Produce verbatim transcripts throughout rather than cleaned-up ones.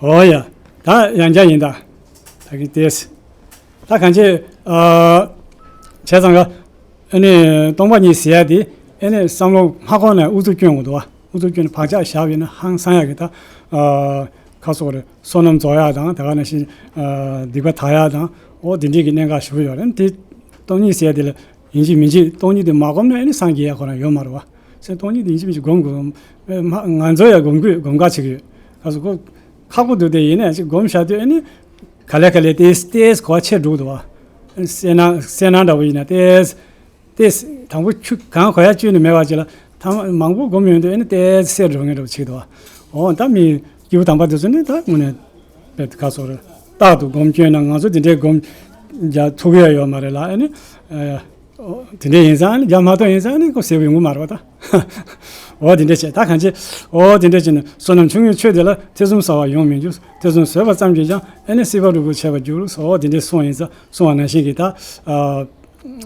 ཨོ་ཡ། ད་ཡང་བསྐྱར་ཡིན་ད། ད་གིན་ཏེས། ད་གང་ཅི། ཨ། བྱས་ཙང་ག་ཨ་ནི་སྟོང་པ་ཉིད་ཟེར་ཡ་དེ་ཨ་ནི་བསམ་བློ་མ་འཁོར་ནས་ཨུ་ཚུགས་སྐྱོན་དགོས་འདུག་བ། ཨུ་ཚུགས་སྐྱོན་ནས་བག་ཆགས་བཞག་པ་ཡིན་ན་ཧང་སང་ཡ་གི་ད། ཨ། ཁ་སོགས་རེད། བསོད་ནམས་རྫོགས་ཡ་དང་དེ་ག་ནང་བཞིན། ཨ། སྡིག་པ་དག་ཡ་དང་། ཨོ་དེ་འདྲས་ཀྱི་གནད་འགག་ཞེ་པོ་ཡོད་རེད། དེ་སྟོང་ཉིད་ཟེར་ཡ་དེ་ལ་ཡིན་གཅིག་མིན་གཅིག་སྟོང་ཉིད་དེ་མ་བསྒོམས་ན་ཨ་ནི་སངས་རྒྱས་ཡ་ཁོ་རང་ཡོད་མ་རེད་བ། སེམས་སྟོང་ཉིད་དེ་ཡིན་གཅིག་མིན་གཅིག་སྒོམ་དགོས། ཨེ། མ། ང་ཚོ་ཡང་སྒོམ་དགོས། སྒོམ་ག་བྱེད་ཀྱི་ཡོད། ཁ་སོ་ཁོ། ཁག་པོ་འདུག་སྟེ་ཡིན་ནའི་ཅིག་སྒོམ་བཞག་དུས་ཨེ་ནི། ག་ལེ་ག་ལེ་ཏེས་ཏེས་གོ་བ་ཆེར་འགྲོ་གི་འདུག་བ། གསལ་སྣང་གསལ་སྣང་འདྲ་བོ་ཡིན་ན་ཏེས། ཏེས། དང་པོ་ཆུ་གང་གོ་ཡ་བཅུད་ནི་མེད་པ་ཅིག་ལ། ཐ་མ་མང་པོ་སྒོམ་ཡོང་དུས་ཨེ་ནི་ཏེས་གསལ་འགྲོ་མཁན་འདྲ་བོ་ཆགས་འདུག་བ། འོ་ད་མི། སྐྱེས་བུ་དམ་པ་དེ་ཚོ་ནི་ད་དངོས་གནས། དཔེ་ཁ་སོ་རེད། རྟག་ཏུ་སྒོམ་སྐྱོན་ན་ང་ཚོ་དེ་འདྲའི་སྒོམ། རྒྱག་ཐུབ་ཀྱི་ཡ་ཡོད་མ་རེད་ལ་ཨེ་ནི། ཨ། ཨོ། དེ་འདྲས་ཡིན་ཙང་ནི་རྒྱག་མ་ཐུབ་ཡིན་ཙང་ནི་ཁོ་ཟེར་བ་ཡོང་གི་མ་རེད་པ་ད། འོ་དེ་འདྲས་བྱས་ད་གང་བྱེད། འོ་དེ་འདྲས་བྱས་ནས་བསོད་ནམས་ཆུང་ངུའི་ཆོས་དེ་ལ་ཐེ་ཚོམ་ཟ་བ་ཡོང་མི་འགྱུར། ཐེ་ཚོམ་ཟོས་པ་ཙམ་གྱིས་ཀྱང་ཨེ་ནི་སྲིད་པ་སྒྲུབ་པར་བྱེད་པར་འགྱུར། འོ་དེ་འདྲས་གསུངས་ཡིན་ཙང་གསུངས་པ་ནང་བཞིན་གྱི་ད། ཨ།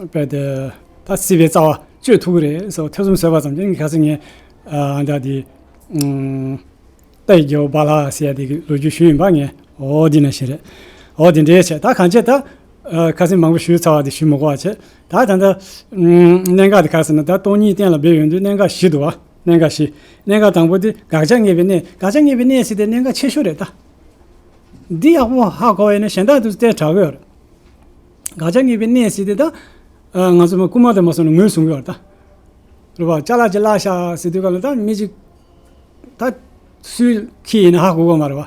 དཔེ་དེ། ད་སྲིད་པའི་རྩ་བ་གཅོད་ཐུབ་ཀྱི་རེད་ཟེར་བ། ཐེ་ཚོམ་ཟོས་པ་ཙམ་གྱིས་ངས་ཁ་སང་ངས། ཨ། ད་དེ། ཨུམ། རྟ་ཡི་རྒྱལ་པོ་བ་ལ་ཟེར་ཡ་དེ་གི་ལོ་རྒྱུས་ཞུས་ཡིན་པ་ངས། འོ་འདི་ནང་བཞིན་རེད། འོ་དེ་འདྲའི་བྱས་ད་གང་བྱས་ད། ཨ། ཁ་སང་མང་པོ་ཞུས་ཚར་བ་དེ་ཞུ་མི་དགོས་པ་བྱས། ད་ད་ལྟ། ཨུམ། གནད་འགག་དེ་ག་རེ་ཟེར་ན་ད་སྟོང་ཉིད་གཏན་ལ་འབེབས་ཡོང་དུས་གནད་འགག་བཞི་འདུག་བ། གནད་འགག་བཞི། གནད་འགག་དང་པོ་དེ་དགག་བྱ་ངེས་པའི་གནས། དགག་བྱ་ངེས་པའི་གནས་ཟེར་དེ་གནད་འགག་ཆེ་ཤོས་རེད་ད། འདི་ཡག་པོ་ཧ་གོ་བ་ཡིན་ན་གཞན་དག་དེ་ཚོ་ཏོག་ཙམ་དྲག་གི་ཡོད་རེད། དགག་བྱ་ངེས་པའི་གནས་ཟེར་དེ་ད། ཨ། ང་ཚོ་མ་རྐུན་མ་དང་མ་སོང་ན་ངོས་བཟུང་གི་ཡོད་རེད་ད། རེད་བ། ཅ་ལག་ཅིག་བརླགས་ཤག་ཟེར་དུས་ག་ལ་ད་མི་གཅིག་ད་སུའི་ཁྱི་ཡིན་ན་ཧ་གོ་གི་མ་རེད་བ།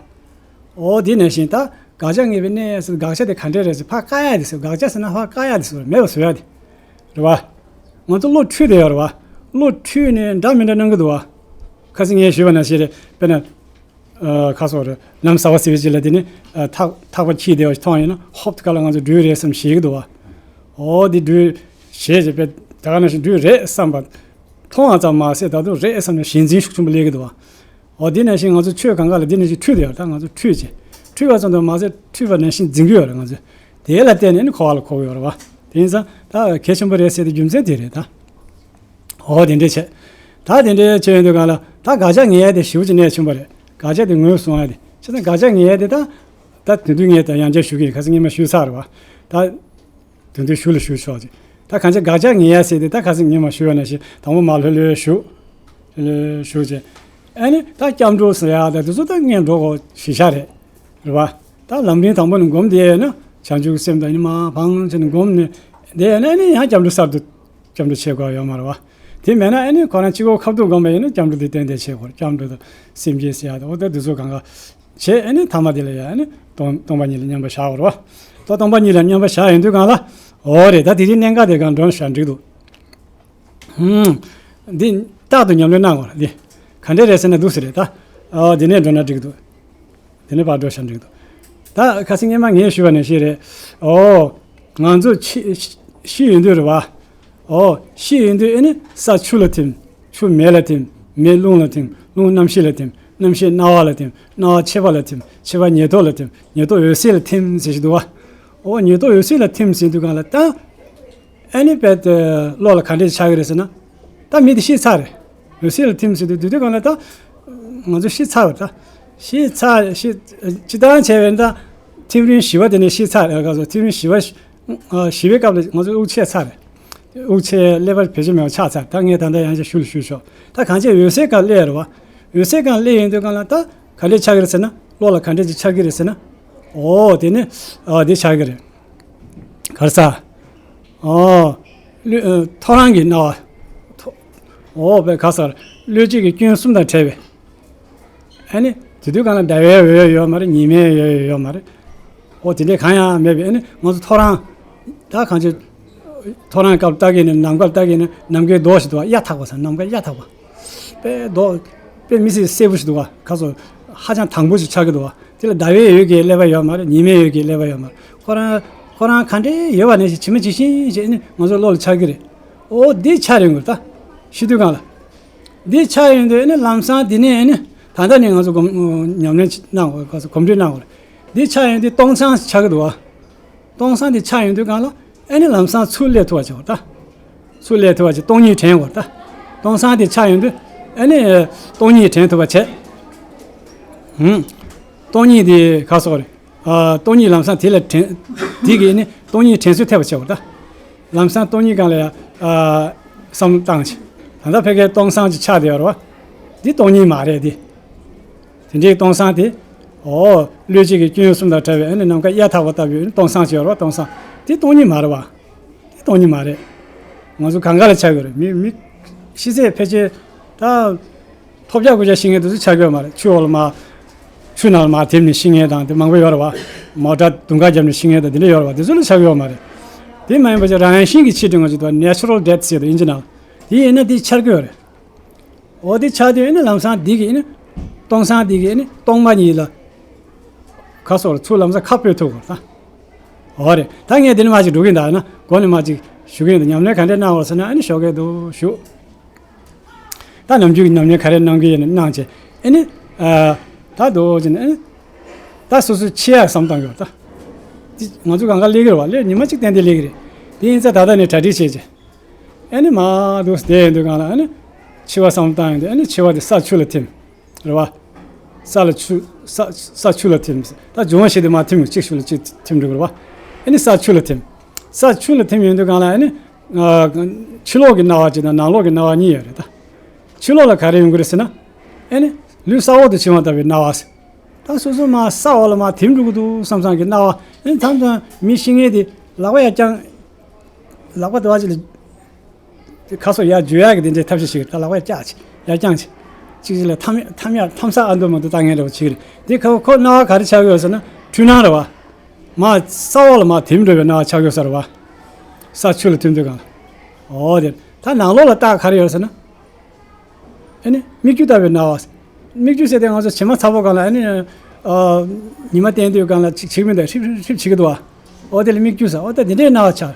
འོ་དེ་ནང་བཞིན་ད་དགག་བྱ་ངེས་པའི་གནས་ཟེར། དགག་བྱ་དེ་ག་འདྲས་རེད་ཟེར་ཕར་བཀག་ཡ་དེ་ཟེར། དགག་བྱ་ཟེར་ན་ཕར་བཀག་ཡ་དེ་ཟེར། མེད་པ་བཟོ་ཡ་དེ་རེད་བ། ང་ཚོ་བློ་འཁྲུལ་བསྡད་ཡོད་རེད་བ། བློ་འཁྲུལ་ནས་འདྲ་མི་འདྲ་གནང་གི་འདུག་བ། ཁ་སང་ངས་ཞུས་པ་ནང་བཞིན་རེད། དཔེར་ན། ཨ། ཁ་སོགས་རེད། ལམ་གསར་པ་ཟེར་བའི་ཅིག་ལ་དེ་ནི། ཨ། ཐག་ཐག་པ་འཁྱིལ་བསྡད་པ་ཞིག་མཐོང་ཡོང་ན་ཧོབ་ཏེ་ག་ལ་ང་ཚོ་སྦྲུལ་རེད་བསམ་ཞེད་ཀྱི་འདུག་བ། འོ་འདི་སྦྲུལ་ཞེད་ཅེས་པས་ད་ག་ནང་བཞིན་སྦྲུལ་རེད་བསམ་པ། མཐོང་བ་ཙམ་མ་ཟད་ད་དུང་རེད་བསམ་ནས་ཞེན་འཛིན་ཤུགས་ཆེན་པོ་སླེབས་ཀྱི་འདུག་བ། འོ་འདི་ནང་བཞིན་ང་ཚོ་ཆོས་གང་ག་ལ་འདི་ནང་བཞིན་འཁྲུལ་བསྡད་ཡོད་རེད། ད་ང་ཚོ་འཁྲུལ་ཅེས། འཁྲུལ་བ་ཙམ་དུ་མ་ཟད་འཁྲུལ་པ་ནང་བཞིན་འཛིན་གྱི་ཡོད་རེད་ང་ཚོས། དེ་ལ་བརྟེན་ནས་ནི་འཁོར་བ་ལ་འཁོར་གྱི་ཡོད་རེད་བ། དེ་ཡིན་ཙང་ད་གལ་ཆེན་པོ་རེད་ཟེར་དེ་རྒྱུ་མཚན་དེ་རེད་ད། འོ་དེ་འདྲས་བྱས། ད་དེ་འདྲས་བྱས་ཡོང་དུས་གང་ལ་ད་དགག་བྱ་ངེས་ཡ་དེ་ཞེ་པོ་ཅིག་གནད་ཆེན་པོ་རེད། དགག་བྱ་དེ་ངོས་བཟུང་ཡ་དེ། བྱས་ཙང་དགག་བྱ་ངེས་ཡ་དེ་ད། ད་དེ་དུས་ངས་ད་ཡང་བསྐྱར་ཞུ་གི་ཡིན། ཁ་སང་ངས་མ་ཞུས་ཚར་བ། ད། དེ་དུས་ཞུ་ལ་ཞུ་ཆོག་ཅིག་ད་གང་ཅི་དགག་བྱ་ངེས་ཡ་ཟེར་དེ་ད་ཁ་སང་ངས་མ་ཞུས་པ་ནང་བཞིན་དང་པོ་མར་ལྷོད་ལྷོད་ཞུ། ལྷོད་ལྷོད་ཞུ་ཅིག་ཨ་ནི་ད་སྐྱབས་འགྲོ་ཟེར་ཡ་ད་དེ་ཚོ་ད་ངས་འགྲོ་དགོས་ཤེས་བྱ་རེད། རེད་བ། ད་ལམ་རིམ་དང་པོ་ནས་སྒོམ་བསྡད་ཡོད་ན་བྱང་ཆུབ་སེམས་དང་ཉི་མ་བང་ཆེན་སྒོམ་ནས་བསྡད་ཡོད་ན་ཨ་ནི་ཡང་སྐྱབས་འགྲོ་གསར་དུ་སྐྱབས་འགྲོ་བྱེད་དགོས་ཡོད་མ་རེད་བ། དེ་མེད་ན་ཨ་ནི་ཁོ་རང་གཅིག་པོ་ཁ་ཐུག་སྒོམ་པ་ཡིན་ན་སྐྱབས་འགྲོ་དེ་ཏན་ཏན་བྱེད་དགོས་རེད། སྐྱབས་འགྲོ་དང་སེམས་བསྐྱེད་ཟེར་ཡ་དང་འོ་ད་དེ་ཚོ་གང་ག་བྱས་ཨ་ནི་ཐ་མ་དེ་ལ་ཡ་ཨ་ནི་སྟོང་སྟོང་པ་ཉིད་ལ་མཉམ་པར་བཞག་དགོས་རེད་བ། ད་སྟོང་པ་ཉིད་ལ་མཉམ་པར་བཞག་ཡོང་དུས་གང་ལ་འོ་རེད། ད་དེ་རིང་གནད་འགག་དེ་གང་འགྲོ་བཞག་འགྲིག་འདུག་ཧུམ། འདི་རྟག་ཏུ་ཉམས་ལེན་གནང་དགོས་རེད། འདི་ག་འདྲས་རེད་ཟེར་ན་འདུག་ཟེར་རེད་ད། ཨ་འདི་ནས་འགྲོ་ན་འགྲིག་འདུག་དེ་ནས་ཕར་འགྲོ་བཞག་འགྲིག་འདུག་ད་ཁ་སང་སྔོན་མ་ངས་ཞུས་པ་ནང་བཞིན་རེད། ཨོ། ང་ཚོ་ཤི་ཤི་ཡོང་དུས་རེད་བ། ཨོ། ཤི་ཡོང་དུས་ཨེ་ནི་ས་ཆུ་ལ་ཐིམ། ཆུ་མེ་ལ་ཐིམ། མེ་རླུང་ལ་ཐིམ། རླུང་རྣམ་ཤེས་ལ་ཐིམ། རྣམ་ཤེས་སྣང་བ་ལ་ཐིམ། སྣང་བ་མཆེད་པ་ལ་ཐིམ། མཆེད་པ་ཉེར་ཐོབ་ལ་ཐིམ། ཉེར་ཐོབ་འོད་གསལ་ལ་ཐིམ་ཟེར་ཞིག་འདུག་བ། ཨོ་ཉེར་ཐོབ་འོད་གསལ་ལ་ཐིམ་ཟེར་དུས་གང་ལ་ད། ཨ་ནི་དཔེ་དེ་བློ་ལ་ག་འདྲས་ཆགས་ཀྱི་རེད་ཟེར་ན། ད་མི་དེ་ཤི་ཚར་རེད། འོད་གསལ་ལ་ཐིམ་ཟེར་དུས་དུས་དུས་གང་ལ་ད། ང་ཚོ་ཤི་ཚར་བ་ད། ཤི་ཚར་ཤི། སྤྱི་བཏང་བྱས་པས་ན་ད། ཐིམ་རིམ་བཞི་པ་དེ་ནས་ཤི་ཚར་རེད། ག་ཚོད་ཐིམ་རིམ་བཞི་པ་ཤི། ཨ་བཞི་པའི་སྐབས་ལ་ང་ཚོ་དབུགས་ཆད་ཚར་རེད། དབུགས་ཆད་ཀླད་པ་བེད་སྤྱོད་མེད་པ་ཆགས་ཚར། ད་ངས་ད་ལྟ་ཡང་བསྐྱར་ཞུ་ལ་ཞུས་ཆོག་ད་གང་ཅི་འོད་གསལ་སྒང་སླེབས་རེད་བ། འོད་གསལ་སྒང་སླེབས་ཡོང་དུས་གང་ལ་ད་ག་འདྲས་ཆགས་ཀྱི་རེད་ཟེར་ན་བློ་ལ་ག་འདྲས་ཅིག་ཆགས་ཀྱི་རེད་ཟེར་ན། ཨོ་དེ་ནི། ཨ་དེ་ཆགས་ཀྱི་རེད། ག་རེ་ཟ། ཨོ། ལུས་ཨ་ཐོ་རངས་ཀྱི་སྣང་བ། ཐོ། ཨོ་བས་ག་ཟེར། བློ་བྱེད་ཀྱི་སྐྱོན་གསུམ་དང་བྲལ་བའི། ཨ་ནི། དེ་དུས་གང་ལ་ཟླ་བའི་འོད་ཡོད་མ་རེད། ཉི་མའི་འོད་ཡོད་མ་རེད། ཨོ་དེ་འདྲས་གང་ཡང་མེད་པའི་ཨ་ནི་ང་ཚོ་ཐོ་རངས། ད་གང་ཅི། ཐོ་རངས་སྐབས་ལྟ་གི་ནི་ནམ་མཁའ་ལྟ་གི་ནི་ནམ་མཁའི་མདོག་ཞིག་འདུག་བ། གཡའ་དག་པ་ཟེར་ནམ་མཁའ་གཡའ་དག་པ། དཔེ་མདོག་དཔེ་མི་སྲིད་གསལ་པོ་ཞིག་འདུག་བ། ཁ་སོ། ཧ་ཅང་དྭངས་པོ་ཞིག་ཆགས་ཀྱི་འདུག་བ། དེ་ལ་ཟླ་བའི་འོད་ཀྱི་ཀླད་པ་ཡོད་མ་རེད། ཉི་མའི་འོད་ཀྱི་ཀླད་པ་ཡོད་མ་རེད། ཁོ་རང་ཁོ་རང་ག་འདྲས་ཡོད་པ་ནས་ཞིག་ཇི་མ་ཇི་བཞིན་ཞིག་ནི་ང་ཚོ་བློ་ལ་འཆར་གྱི་རེད། ཨོ་འདི་འཆར་ཡོང་གི་རེད་ད། ཤི་དུས་གང་ལ། འདི་འཆར་ཡོང་དུས་ནི་ལམ་སང་འདི་ནས་ནི་ད་ལྟ་ནས་ང་ཚོ་སྒོམ་ཉམས་ལེན་གནང་དགོས། གོམས་འདྲིས་གནང་དགོས་རེད། འདི་འཆར་ཡོང་དུས་སྟོང་སང་ཞིག་ཆགས་ཀྱི་འདུག་བ། སྟོང་སང་དེ་ཆགས་ཡོང་དུས་གང་ལ་ཨེ་ནི་ལམ་སང་ཚུར་སླེབས་ཐུབ་པ་བྱེད་དགོས་ད། ཚུར་སླེབས་ཐུབ་པ་བྱེད། སྟོང་ཉིད་དྲན་དགོས་ད། སྟོང་སང་དེ་ཆགས་ཡོང་དུས་ཨེ་ནི་སྟོང་ཉིད་དྲན་ཐུབ་པ་བྱེད། ཧུམ། སྟོང་ཉིད་དེ་ག་སོགས་རེད། ཨ། སྟོང་ཉིད་ལམ་སང་དེ་ལ་དྲན། དེ་གིས་ནི་སྟོང་ཉིད་དྲན་གསོ་ཐེབས་པ་བྱེད་པ་རེད་ད། ལམ་སང་སྟོང་ཉིད་སྒང་ལ་ཡ། ཨ། བསམ་བློ་བཏང་ཞིག་ད་ལྟ་ཕ་གིའི་སྟོང་སང་ཅིག་ཆགས་བསྡད་ཡོད་རེད་བ། འདི་སྟོང་ཉིད་མ་རེད་དེ། དེ་འདྲའི་སྟོང་སང་དེ། འོ། བློས་བྱས་ཀྱི་སྐྱོན་ཡོན་གསུམ་དང་བྲལ་བའི་ཨ་ནི་ནམ་མཁའ་གཡའ་དག་པ་ལྟ་བུའི་སྟོང་སང་ཅིག་ཡོད་རེད་བ། སྟོང་སང་། དེ་སྟོང་ཉིད་མ་རེད་བ། དེ་སྟོང་ཉིད་མ་རེད། ང་ཚོ་གང་ག་ལ་ཆགས་ཡོད་རེད། མི་མི་ཤི་ཚད་ཕལ་ཆེར་ད། ཐོབ་རྒྱག་རྒུ་རྒྱག་ཤི་མཁན་དེ་ཚོ་ཆགས་ཡོད་མ་རེད། ཆུ་འོག་ལ་མར། ཆུ་ནང་ལ་མར་དེབ་ནས་ཤི་མཁན་དང་དེ་མང་པོ་ཡོད་རེད་བ། མོ་ཊ་དུང་དཀར་བརྒྱབ་ནས་ཤི་མཁན་དང་དེ་འདྲ་ཡོད་རེད་བ། དེ་ཚོ་ལ་ཆགས་ཡོད་མ་རེད། དེ་མ་ཡིན་པ་ཅིག་རང་བཞིན་གྱི་ཆེད་དུ་ང་ཚོ་དུ་ནེ་ཆུ་རལ་ཌེ་ཐི་ཟེར་དུ་ཨིན་ཇི་ནང་། དེ་ཡིན་ན་དེ་ཆགས་ཀྱི་ཡོད་རེད། འོ་དེ་ཆགས་དུས་ཨེ་ནི་ལམ་སང་འདི་གི་ཨེ་ནི། སྟོང་སང་འདི་གི་ཨེ་ནི་སྟོང་པ་ཉིད་ལ། ཁ་སོགས་ལ་ཚུར་ལམ་སང་ཁ་སྤོས་ཐུབ་དགོས་ད། འོ་རེད། ད་ངས་འདི་ནི་མ་ཅིག་འགྲོ་གི་ཡིན་ད་ན་མགོ་ནས་མ་ཅིག་ཞུ་གི་ཡིན་ད། ཉམས་ལེན་ག་འདྲས་གནང་བ་ཟེར་ན་ཨེ་ནི་ཞོགས་ཀས་འདུག་ཞུ། ད་ནམ་རྒྱུན་གྱི་ཉམས་ལེན་ག་རེ་གནང་གི་ཡིན་ན་གནང་བྱས་ཨེ་ནི། ཨ། ད་འདུག་ཅེ་ན་ཨེ་ནི། ད་སོ་སོའི་འཆི་ཡག་བསམ་བཏང་གི་ཡོད་ད། ང་ཚོ་གང་ག་སླེབས་ཀྱི་རེད་བ། སླེབས་ཉི་མ་གཅིག་ཏན་ཏན་སླེབས་ཀྱི་རེད། དེ་ཡིན་ཙང་ད་ལྟ་ནས་གྲ་སྒྲིག་བྱེད་ཅེ། ཨེ་ནི་མ་འདུག་བསྡད་ཡོང་དུས་སྒང་ལ་ཨེ་ནི། འཆི་བ་བསམ་བཏང་ཡོང་དུས་ཨེ་ནི་འཆི་བ་དེ་ས་ཆུ་ལ་ཐིམ། རེད་བ། ས་ལ་ཆུ། ས་ས་ཆུ་ལ་ཐིམ། ད་འབྱུང་བ་བཞི་དེ་མར་ཐིམ། གཅིག་ཆུ་ལ་གཅིག་ཐིམ་འགྲོ་གི་རེད་བ། ཨེ་ནི་ས་ཆུ་ལ་ཐིམ། ས་ཆུ་ལ་ཐིམ་ཡོང་དུས་སྒང་ལ་ཨེ་ནི། ཕྱི་ལོགས་ཀྱི་སྣང་བ་གཅིག་དང་ནང་ལོགས་ཀྱི་སྣང་བ་གཉིས་ཡོད་རེད་ད། ཕྱི་ལོགས་ལ་ག་རེ་ཡོང་གི་རེད་ཟེར་ན། ཨེ་ནི། ལུས་ས་འོག་ཏུ་འཆི་བ་ལྟ་བུའི་སྣང་བ། ད་སོ་སོ་མར་ས་འོག་ལ་མར་ཐིམ་འགྲོ་གི་འདུག་བསམ་བསམ་གྱི་སྣང་བ། ཨེ་ནི་དམ་དུ་མི་ཤི་མཁན་དེ་ལག་པ་ཡར་བརྐྱངས། ལག་པ་དེ་བ་ཅིག་ལ། དེ་ཁ་སོ་ཡར་འཇུ་ཡག་གི་དེ་འདྲའི་ཐབས་ཤེས་ཤིག་ད་ལག་པ་ཡར་བཀྱག་ཅིག་ཡར་བརྐྱངས་ཅིག་གཅིག་གཅིག་ལ་འཐམ་འཐམ་ཡག་འཐམ་ས་ཨ་མདོ་མ་མདོ་ལྟ་མཁན་འདྲ་བོ་ཅིག་རེད། དེ་ཁ་ཁོ་སྣང་བ་ག་རེ་ཆགས་ཡོད་ཟེར་ན་འཁྲུལ་སྣང་རེད་བ། མར་ས་འོག་ལ་མར་ཐིམ་འགྲོ་བའི་སྣང་བ་ཆགས་ཡོད་ས་རེད་བ། ས་ཆུ་ལ་ཐིམ་དུས་སྒང་ལ། འོ་དེ། ད་ནང་ལོགས་ལ་རྟགས་ག་རེ་ཡོད་ཟེར་ན། ཨེ་ནི་སྨིག་རྒྱུ་ལྟ་བུའི་སྣང་བ། སྨིག་རྒྱུ་ཟེར་དེ་ང་ཚོ་བྱེ་མ་ཚ་པོ་སྒང་ལ་ཨེ་ནི། ཨ། ཉི་མ་བསྟན་དུས་སྒང་ལ་ཅིག་བྱེད་མི་འདུག་ཧྲིབ་ཧྲིབ་ཧྲིབ་བྱེད་ཀྱི་འདུག་བ། འོ་དེ་ལ་སྨིག་རྒྱུ་ཟེར། འོ་ད་དེ་འདྲའི་སྣང་བ་ཆགས།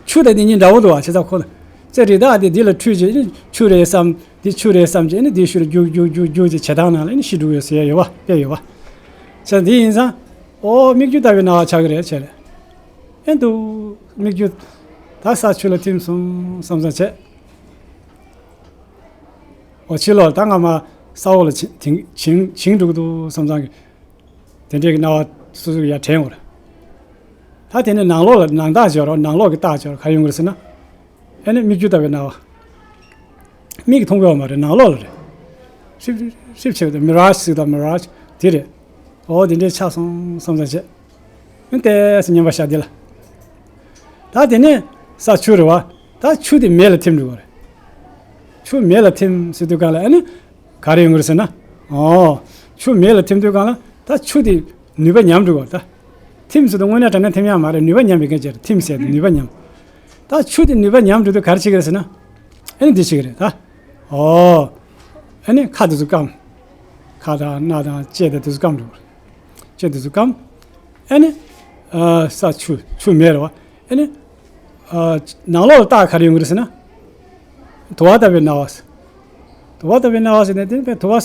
ཆུ་དང་དེ་གཉིས་འདྲ་བོ་འདུག་བ། བྱས་ཙང་ཁོ་ལ། ཙེ་རི་དྭགས་དེ་འདི་ལ་འཁྲུད་བྱས་ཆུ་རེད་བསམ། འདི་ཆུ་རེད་བསམ་བྱས་ནི་འདི་ཤུལ་ལ་རྒྱུག་རྒྱུག་རྒྱུག་རྒྱུག་བྱས་བྱེ་ཐང་ནང་ལ་ནི་ཤི་འགྲོ་གི་ཡོད་ཟེར་ཡ་ཡོད་བ། དཔེ་ཡོད་བ། བྱས་ཙང་འདི་ཡིན་ཙང་། ཨོ་སྨིག་རྒྱུ་ལྟ་བུའི་སྣང་བ་ཆགས་ཀྱི་རེད་བྱས་རེད། ཨེ་འདུག་སྨིག་རྒྱུ། ད་ས་ཆུ་ལ་ཐིམ་སོང་བསམ་བསམ་བྱས། འོ་ཕྱི་ལོགས་ད་སྔ་མ་ས་འོག་ལ་བྱིང་བྱིང་བྱིང་འགྲོ་གི་འདུག་བསམ་བསམ་གི། དེ་འདྲའི་གི་སྣང་བ་སོ་སོ་གི་ཡར་དྲན་འོང་རེད། ད་དེ་ནས་ནང་ལོགས་ལ་ནང་རྟགས་སྦྱོར་རོགས། ནང་ལོགས་ཀྱི་རྟགས་སྦྱོར་ག་རེ་ཡོང་གི་རེད་ཟེར་ན། ཨེ་ནི་སྨིག་རྒྱུ་ལྟ་བུའི་སྣང་བ། མིག་གིས་མཐོང་གི་ཡོད་མ་རེད། ནང་ལོགས་ལ་རེད། ཧྲིབ་ཧྲིབ་ཧྲིབ་བྱེད་པ་དེ་མི་ར་ཇི་ཟེར་དང་མི་ར་ཇི་དེ་རེད། འོ་དེ་འདྲའི་ཆགས་སོང་བསམ་བསམ་བྱས། ཨེ་ཏེས་མཉམ་པར་བཞག་འདི་ལ། ད་དེ་ནས་ས་ཆུ་རེད་བ། ད་ཆུ་དེ་མེ་ལ་ཐིམ་འགྲོ་གི་རེད། ཆུ་མེ་ལ་ཐིམ་ཟེར་དུས་སྒང་ལ་ཨེ་ནི། ག་རེ་ཡོང་གི་རེད་ཟེར་ན། ཨོ། ཆུ་མེ་ལ་ཐིམ་དུས་སྒང་ལ་ད་ཆུ་དེ་ནུས་པ་ཉམས་འགྲོ་གི་རེད་ད། ཐིམ་ཟེར་དུས་དངོས་གནས་དྲང་གནས་ཐིམ་ཡག་མ་རེད། ནུས་པ་ཉམས་པའི་སྐད་ཆ་རེད། ཐིམ་ཟེར་དུས་ནུས་པ་ཉམས། ད་ཆུ་དེ་ནུས་པ་ཉམས་འགྲོ་དུས་ག་རེ་བྱེད་ཀྱི་རེད་ཟེར་ན། ཨེ་ནི་འདི་བྱེད་ཀྱི་རེད་ད། ཨོ། ཨེ་ནི་ཁ་དེ་ཚོ་སྐམ། ཁ་དང་སྣ་དང་ལྕེ་དང་དེ་ཚོ་སྐམ་འགྲོ་གི་རེད། ལྕེ་དེ་ཚོ་སྐམ། ཨེ་ནི། ཨ། ས་ཆུ་ཆུ་མེ་རེད་བ། ཨེ་ནི། ཨ། ནང་ལོགས་ལ་རྟགས་ག་རེ་ཡོང་གི་རེད་ཟེར་ན། དུ་བ་ལྟ་བུའི་སྣང་བ། དུ་བ་ལྟ་བུའི་སྣང་བ་ཟེར་ནས་དེ་ནི་དཔེ་དུ་བ།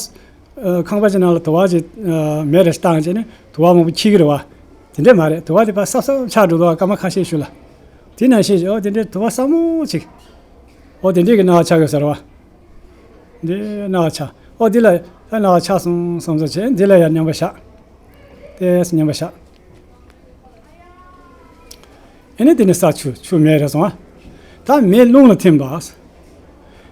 ཨ། ཁང་པ་ཅིག་ནང་ལ་དུ་བ་ཅིག་ཨ། མེ་རེ་བཏང་བྱས་ནས་དུ་བ་མང་པོ་འཁྱིལ་གི་རེད་བ། དེ་འདྲས་མ་རེད། དུ་བ་དེ་ཕར་སྲབ་སྲབ་ཆགས་འགྲོ་འདུག་བ། སྐར་མ་ཁ་ཤས་ཤིག་ལ། དེ་ནང་བཞིན་ཨོ་དེ་འདྲས་དུ་བ་སྲབ་མོ་ཅིག་ཨོ་དེ་འདྲས་ཀྱི་སྣང་བ་ཆགས་ཡོད་ས་རེད་བ། འདི་སྣང་བ་ཆགས། ཨོ་འདི་ལ་ད་སྣང་བ་ཆགས་སོང་བསམ་བསམ་བྱས། འདི་ལ་ཡང་མཉམ་པར་བཞག་ཏེས་མཉམ་པར་བཞག་ཨེ་ནི་དེ་ནི་ས་ཆུ་ཆུ་མེ་རེད་སོང་ཨ། ད་མེ་རླུང་ལ་ཐིམ་པ།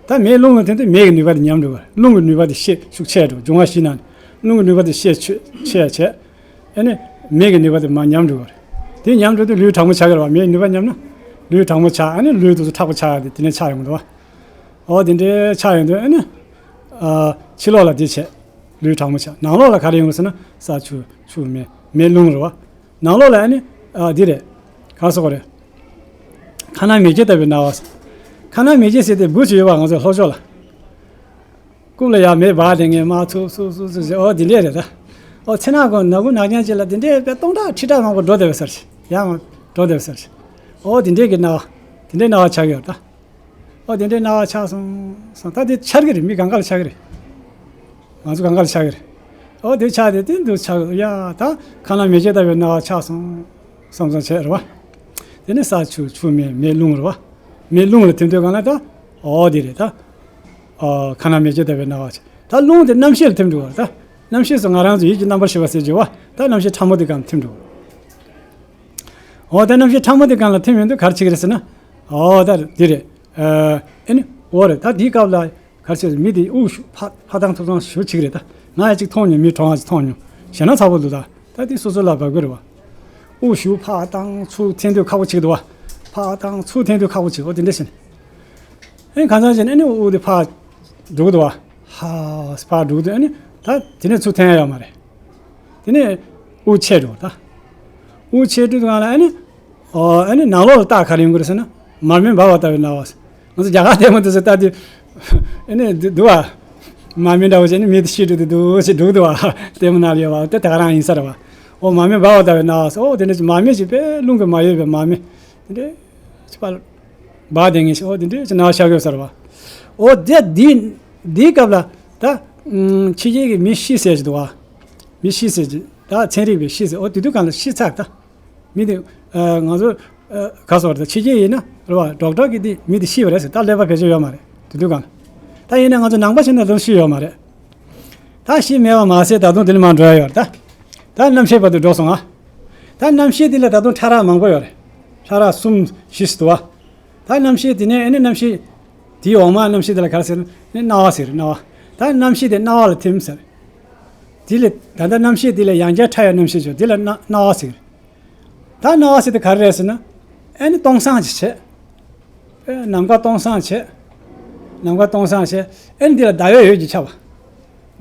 ད་མེ་རླུང་ལ་ཐིམ་དུས་མེ་གི་ནུས་པ་དེ་ཉམས་འགྲོ་བ། རླུང་གི་ནུས་པ་དེ་ཤས་ཤུགས་ཆེ་འགྲོ། འབྱུང་བ་བཞི་ནང་ནས་རླུང་གི་ནུས་པ་དེ་ཤས་ཆེ་ཆེ་བྱས། ཨེ་ནི་མེ་གི་ནུས་པ་དེ་མར་ཉམས་འགྲོ་བ་རེད། དེ་ཉམས་འགྲོ་དུས་ལུས་དྲང་མོ་ཆགས་ཀྱི་རེད་བ། མེའི་ནུས་པ་ཉམས་ན་ལུས་དྲང་མོ་ཆགས། ཨ་ནི་ལུས་དེ་ཚོ་མཁྲེགས་པོ་ཆགས་ཡག་དེ་དེ་ནས་ཆགས་ཡོང་གི་འདུག་བ། འོ་དེ་འདྲའི་ཆགས་ཡོང་དུས་ཨ་ནི། ཨ། ཕྱི་ལོགས་ལ་དེ་བྱས། ལུས་དྲང་མོ་ཆགས། ནང་ལོགས་ལ་ག་རེ་ཡོང་གི་ཟེར་ན་ས་ཆུ་ཆུ་མེ་མེ་རླུང་རེད་བ། ནང་ལོགས་ལ་ཨ་ནི། ཨ། འདི་རེད། ག་སོགས་རེད། ཁ་ནང་མེ་ལྕེ་ལྟ་བུའི་སྣང་བ། ཁ་ནང་མེ་ལྕེ་ཟེར་དེ་འབུ་ཅིག་ཡོད་བ། ང་ཚོ་ལྷོ་ཕྱོགས་ལ། རྐུབ་ལ་ཡར་མེ་སྦར་བསྡད་མཁན་མར་ཚུར་ཚུར་ཚུར་ཚུར་ཟེར། ཨོ་འདི་འདྲས་རེད་ད། ཨོ་ཚེ་ནག་གོང་ནག་ཁུང་ནག་རྐྱང་ཅིག་ལ་འདི་འདྲས་དཔེ་སྟོང་ཕྲག་ཁྲི་ཕྲག་མང་པོ་འགྲོ་བསྡད་པའི་སར་ཞིག་ཡར་མར་འགྲོ་བསྡད་པའི་སར་ཞིག་ཨོ་འདི་འདྲས་ཀྱི་སྣང་བ། འདི་འདྲས་སྣང་བ་ཆགས་ཡོད་ད། ཨོ་དེ་འདྲའི་སྣང་བ་ཆགས་སོང་སོང་། ད་དེ་འཆར་གི་རེད། མི་གང་ག་ལ་ཆགས་གི་རེད། ང་ཚོ་གང་ག་ལ་ཆགས་གི་རེད། ཨོ་དེ་ཆགས་དེ་དེ་འདུག་ཆགས་ཡ་ད་ཁ་ནང་མེ་ལྕེ་ལྟ་བུའི་སྣང་བ་ཆགས་སོང་བསམ་བསམ་བྱས་རེད་བ། དེ་ནས་ས་ཆུ་ཆུ་མེ་མེ་རླུང་རེད་བ། མེ་རླུང་ལ་ཐིམ་དུས་གང་ལ་ད། ཨོ་དེ་རེད་ད། ཨོ་ཁ་ནང་མེ་ལྕེ་ལྟ་བུའི་སྣང་བ་ཆགས། ད་རླུང་དེ་རྣམ་ཤེས་ལ་ཐིམ་འགྲོ་བ་རེད་ད། རྣམ་ཤེས་སུ་ང་རང་ཚོ་ཡིད་ཀྱི་རྣམ་པར་ཤེས་པ་ཟེར་གྱི་བ། ད་རྣམ་ཤེས་ཕྲ་མོ་དེ་གང་ཐིམ་འགྲོ། འོ་ད་རྣམ་ཤེས་ཕྲ་མོ་དེ་གང་ལ་ཐིམ་ཡོང་དུས་ག་རེ་བྱེད་ཀྱི་རེད་ཟེར་ན། འོ་ད་འདི་རེད། ཨ་ནི་འོ་རེད། ད་འདིའི་སྐབས་ལ་ག་རེ་བྱེད་ཟེར། མི་དེ་དབུགས་ཕར་ཕར་བཏང་ཚུར་བཏང་ཞེ་པོ་བྱེད་ཀྱི་རེད། ད་ང་ཡང་གཅིག་མཐོང་མྱོང་། མི་གྲོངས་པ་ཅིག་མཐོང་མྱོང་། ཞེད་སྣང་ཚ་པོ་འདུག་ད་ད་དེ་སོ་སོ་ལ་བབས་ཀྱི་རེད་བ། དབུགས་ཕར་བཏང་ཚུར་འཐེན་དུས་ཁག་པོ་བྱེད་ཀྱི་འདུག་བ། ཕར་བཏང་ཚུར་འཐེན་དུས་ཁག་པོ་བྱེད། འོ་དེ་འདྲ་བྱས་ནས། ཨེ་གང་ཚང་བྱས་ནས་ཨ་ནི་དབུགས་དེ་ཕར་འགྲོ་གི་འདུག་བ། ཧ་ཕར་འགྲོ་གི་འདུག་ཨ་ནི་ད་དེ་ནས་ཚུར་འཐེན་ཡ་ཡོད་མ་རེད། དེ་ནས་དབུགས་ཆད་འགྲོ་ད། དབུགས་ཆད་འགྲོ་དུས་སྒང་ལ་ཨ་ནི། ཨོ་ཨ་ནི་ནང་ལོགས་ལ་རྟགས་ག་རེ་ཡོང་གི་རེད་ཟེར་ན། མར་མེ་འབར་བ་ལྟ་བུའི་སྣང་བ། ང་ཚོ་རྒྱ་གར་ལྟད་མོ་དེ་ཚོ་ལྟ་དུས། ཨ་ནི་འདུག་འདུག་བ། མར་མེ་འདྲ་བོ་བྱས་ནས་མི་དེ་ཤི་འགྲོ་དུས་འདུག་ཅེས་འདུག་འདུག་བ། ལྟད་མོ་ནང་ལ་ཡོད་བ་དེ་ད་ག་རང་ཡིན་ས་རེད་བ། ཨོ་མར་མེ་འབར་བ་ལྟ་བུའི་སྣང་བ། ཨོ་དེ་འདྲ་ཅིག་མར་མེ་ཅིག་དཔེ་རླུང་གིས་མ་གཡོས་པའི་མར་མེ། དེ་འདྲ་ཅིག་པར་འབར་བསྡད་མཁན་ཞིག་ཨོ་དེ་འདྲ་ཅིག་སྣང་བ་ཤར་གྱི་ཡོད་ས་རེད་བ། ཨོ་དེ་འདི་འདིའི་སྐབས་ལ་ད་ཕྱི་རྒྱལ་གྱི་མི་ཤི་ཟེར་གྱི་འདུག་བ། མི་ཤི་ཟེར་གྱི་ད་ཚན་རིག་པས་ཤི་ཟེར། ཨོ་དེ་དུས་གང་ལ་ཤི་ཚར་ད། མི་དེ། ཨ་ང་ཚོ། ཨ་ག་སོགས་རེད། ཕྱི་རྒྱལ་ཡིན་ན་རེད་བ། ཌོག་ཊར་གྱིས་དེ་མི་དེ་ཤི་བ་རེད་ཟེར། ད་ཀླད་པ་བེད་སྤྱོད་ཡོད་མ་རེད་དེ་དུས་གང་ལ། ད་ཡིན་ན་ང་ཚོ་ནང་པ་བྱས་ན་ད་ཤི་ཡོད་མ་རེད། ད་ཤི་མེད་པ་མ་ཟད་ད་དུང་དེ་ནས་མར་འགྲོ་ཡ་ཡོད་རེད་ད། ད་རྣམ་ཤེས་བར་དུ་འགྲོ་སོང་ཨ། ད་རྣམ་ཤེས་དེ་ལ་ད་དུང་ཕྲ་རགས་མང་པོ་ཡོད་རེད། ཕྲ་རགས་གསུམ་བཞི་ཞིག་འདུག་བ། ད་རྣམ་ཤེས་དེ་ནས་ཨ་ནི་རྣམ་ཤེས་དེའི་འོག་མ་རྣམ་ཤེས་དེ་ལ་ག་རེ་ཟེར་ན་སྣང་བ་ཟེར། སྣང་བ། ད་རྣམ་ཤེས་དེ་སྣང་བ་ལ་ཐིམ་ཟེར། དེ་ལས་ད་ལྟ་རྣམ་ཤེས་དེ་ལས་ཡང་བསྐྱར་ཕྲ་བའི་རྣམ་ཤེས་བྱུང་། དེ་ལ་སྣང་སྣང་བ་ཟེར། ད་སྣང་བ་ཟེར་དེ་ག་རེ་རེད་ཟེར་ན། ཨ་ནི་སྟོང་སང་ཅིག་བྱས། ཨེ་ནམ་མཁའ་སྟོང་སང་བྱས། ནམ་མཁའ་སྟོང་སང་བྱས། ཨེ་ནི་འདི་ལ་ཟླ་བའི་འོད་ཀྱིས་ཁྱབ་པ།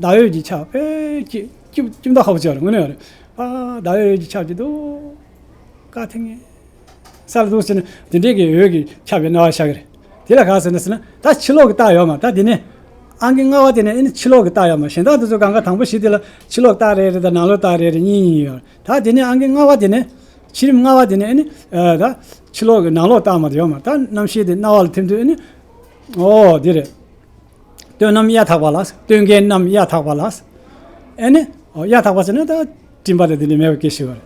ཟླ་བའི་འོད་ཀྱིས་ཁྱབ་པས་ཀྱི་ཀྱི་ཀྱི་མདོག་ཁ་པོ་ཅིག་ཡོད་རེད། དངོས་གནས་ཡོད་རེད། ཨ་ཟླ་བའི་འོད་ཀྱིས་ཁྱབ་ཀྱི་འདུག་ཀ་ཐེངས་ས་ལ་འདུག་ཟེར་ན་དེ་འདྲའི་གི་འོད་ཀྱིས་ཁྱབ་པའི་སྣང་བ་ཤར་གི་རེད། དེ་ལ་ག་ཟེར་ན་ཟེར་ན་ད་ཕྱི་ལོགས་ཀྱི་རྟགས་ཡོད་མ་རེད། ད་དེ་ནས་ཨང་ཀི་ལྔ་པ་དེ་ནས་ཨེ་ནི་ཕྱི་ལོགས་ཀྱི་རྟགས་ཡོད་མ་རེད། གཞན་དག་དེ་ཚོ་གང་ག་དང་པོ་བཞི་དེ་ལ་ཕྱི་ལོགས་རྟགས་རེ་རེ་དང་ནང་ལོགས་རྟགས་རེ་རེ་གཉིས་གཉིས་ཡོད་རེད། ད་དེ་ནས་ཨང་ཀི་ལྔ་པ་དེ་ནས་ཕྱི་རིམ་ལྔ་པ་དེ་ནས་ཨེ་ནི་ཨ་ད་ཕྱི་ལོགས་ཀྱི་ནང་ལོགས་རྟགས་མ་དེ་ཡོད་མ་རེད། ད་རྣམ་ཤེས་དེ་སྣང་བ་ལ་ཐིམ་དུས་ཨེ་ནི་ཨོ་དེ་རེད། སྟོན་རྣམ་གཡའ་དག་པ་ལ། སྟོན་ཀའི་རྣམ་གཡའ་དག་པ་ལ། ཨེ་ནི། ཨོ་གཡའ་དག་པ་ཟེར་ན་ད་སྤྲིན་པ་དང་དེ་འདྲ་མེད་པ་སྐད་ཤེས་པ་རེད།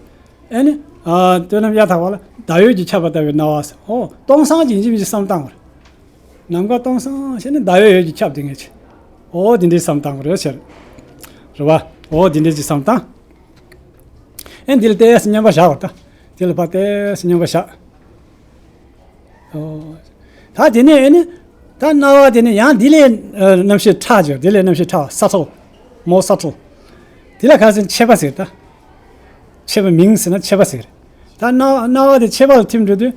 ཨེ་ནི། ཨ་སྟོན་རྣམ་གཡའ་དག་པ་ལ་ཟླ་འོད་ཀྱིས་ཁྱབ་པ་ལྟ་བུའི་སྣང་བ་ཟེར། ཨོ་སྟོང་སང་ཅིག་ཡིན་གཅིག་མིན་གཅིག་བསམ་བཏང་བ་རེད། ནམ་མཁའ་སྟོང་སང་ཞེས་ནི་ཟླ་འོད་འོད་ཀྱིས་ཁྱབ་བསྡད་མཁན་ཅིག་ཨོ་དེ་འདྲའི་བསམ་བཏང་བ་རེད་ཟེར། རེད་བ། ཨོ་དེ་འདྲའི་ཅིག་བསམ་བཏང་། ཨེ་འདི་ལ་ཏོག་ཙམ་མཉམ་པར་བཞག་པ་ད། དེ་ལ་ཕར་ཏོག་ཙམ་མཉམ་པར་བཞག་ཨོ། ད་དེ་ནས་ཨེ་ནི། ད་སྣང་བ་དེ་ནས་ཡང་དེ་ལས་ཨ་རྣམ་ཤེས་ཕྲ་བྱས། དེ་ལས་རྣམ་ཤེས་ཕྲ་བ་སབ་ཊལ། མོར་སབ་ཊལ། དེ་ལ་ག་ཟེར་མཆེད་པ་ཟེར་ད། མཆེད་པ་མིང་ཟེར་ན་མཆེད་པ་ཟེར། ད་སྣང་སྣང་བ་དེ་མཆེད་པ་ལ་ཐིམ་འགྲོ་དུས་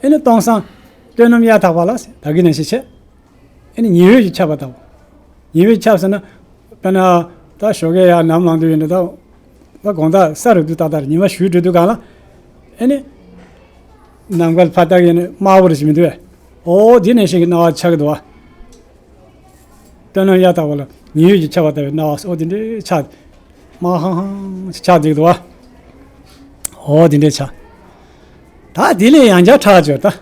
ཨེ་ནི་སྟོང་སང་། སྟོན་རྣམ་གཡའ་དག་པ་ལ་ཟེར། ད་གིན་ནང་བཞིན་བྱས། ཨེ་ནི་ཉི་འོད་ཀྱིས་ཁྱབ་པ་ལྟ་བུ། ཉི་འོད་ཁྱབ་ཟེར་ན། དཔེར་ན། ད་ཞོགས་ཀས་ཡར་ནམ་ལངས་དུས་ཡིན་ན་ད། ད་དགོང་དག་ས་རུབ་དུས་ཏག་ཏག་རེད། ཉི་མ་ཞུ་འགྲོ་དུས་གང་ལ། ཨེ་ནི། ནམ་མཁའ་ཕར་ལྟ་གི་ཡིན་ན་དམར་པོ་རེ་ཞིག་མི་འདུག་གས། ཨོ་དེ་ནང་བཞིན་གྱི་སྣང་བ་ཆགས་ཀྱི་འདུག་བ། སྟོན་རྣམ་གཡའ་དག་པ་ལ་ཉི་འོད་ཀྱིས་ཁྱབ་པ་ལྟ་བུའི་སྣང་བ། ཨོ་དེ་འདྲའི་ཆགས། དམར་ཧང་ཧང་ཞིག་ཆགས་བསྡད་ཀྱི་འདུག་བ། ཨོ་དེ་འདྲའི་ཆགས། ད་དེ་ལས་ཡང་བསྐྱར་ཕྲ་བ་འབྱོར་ད།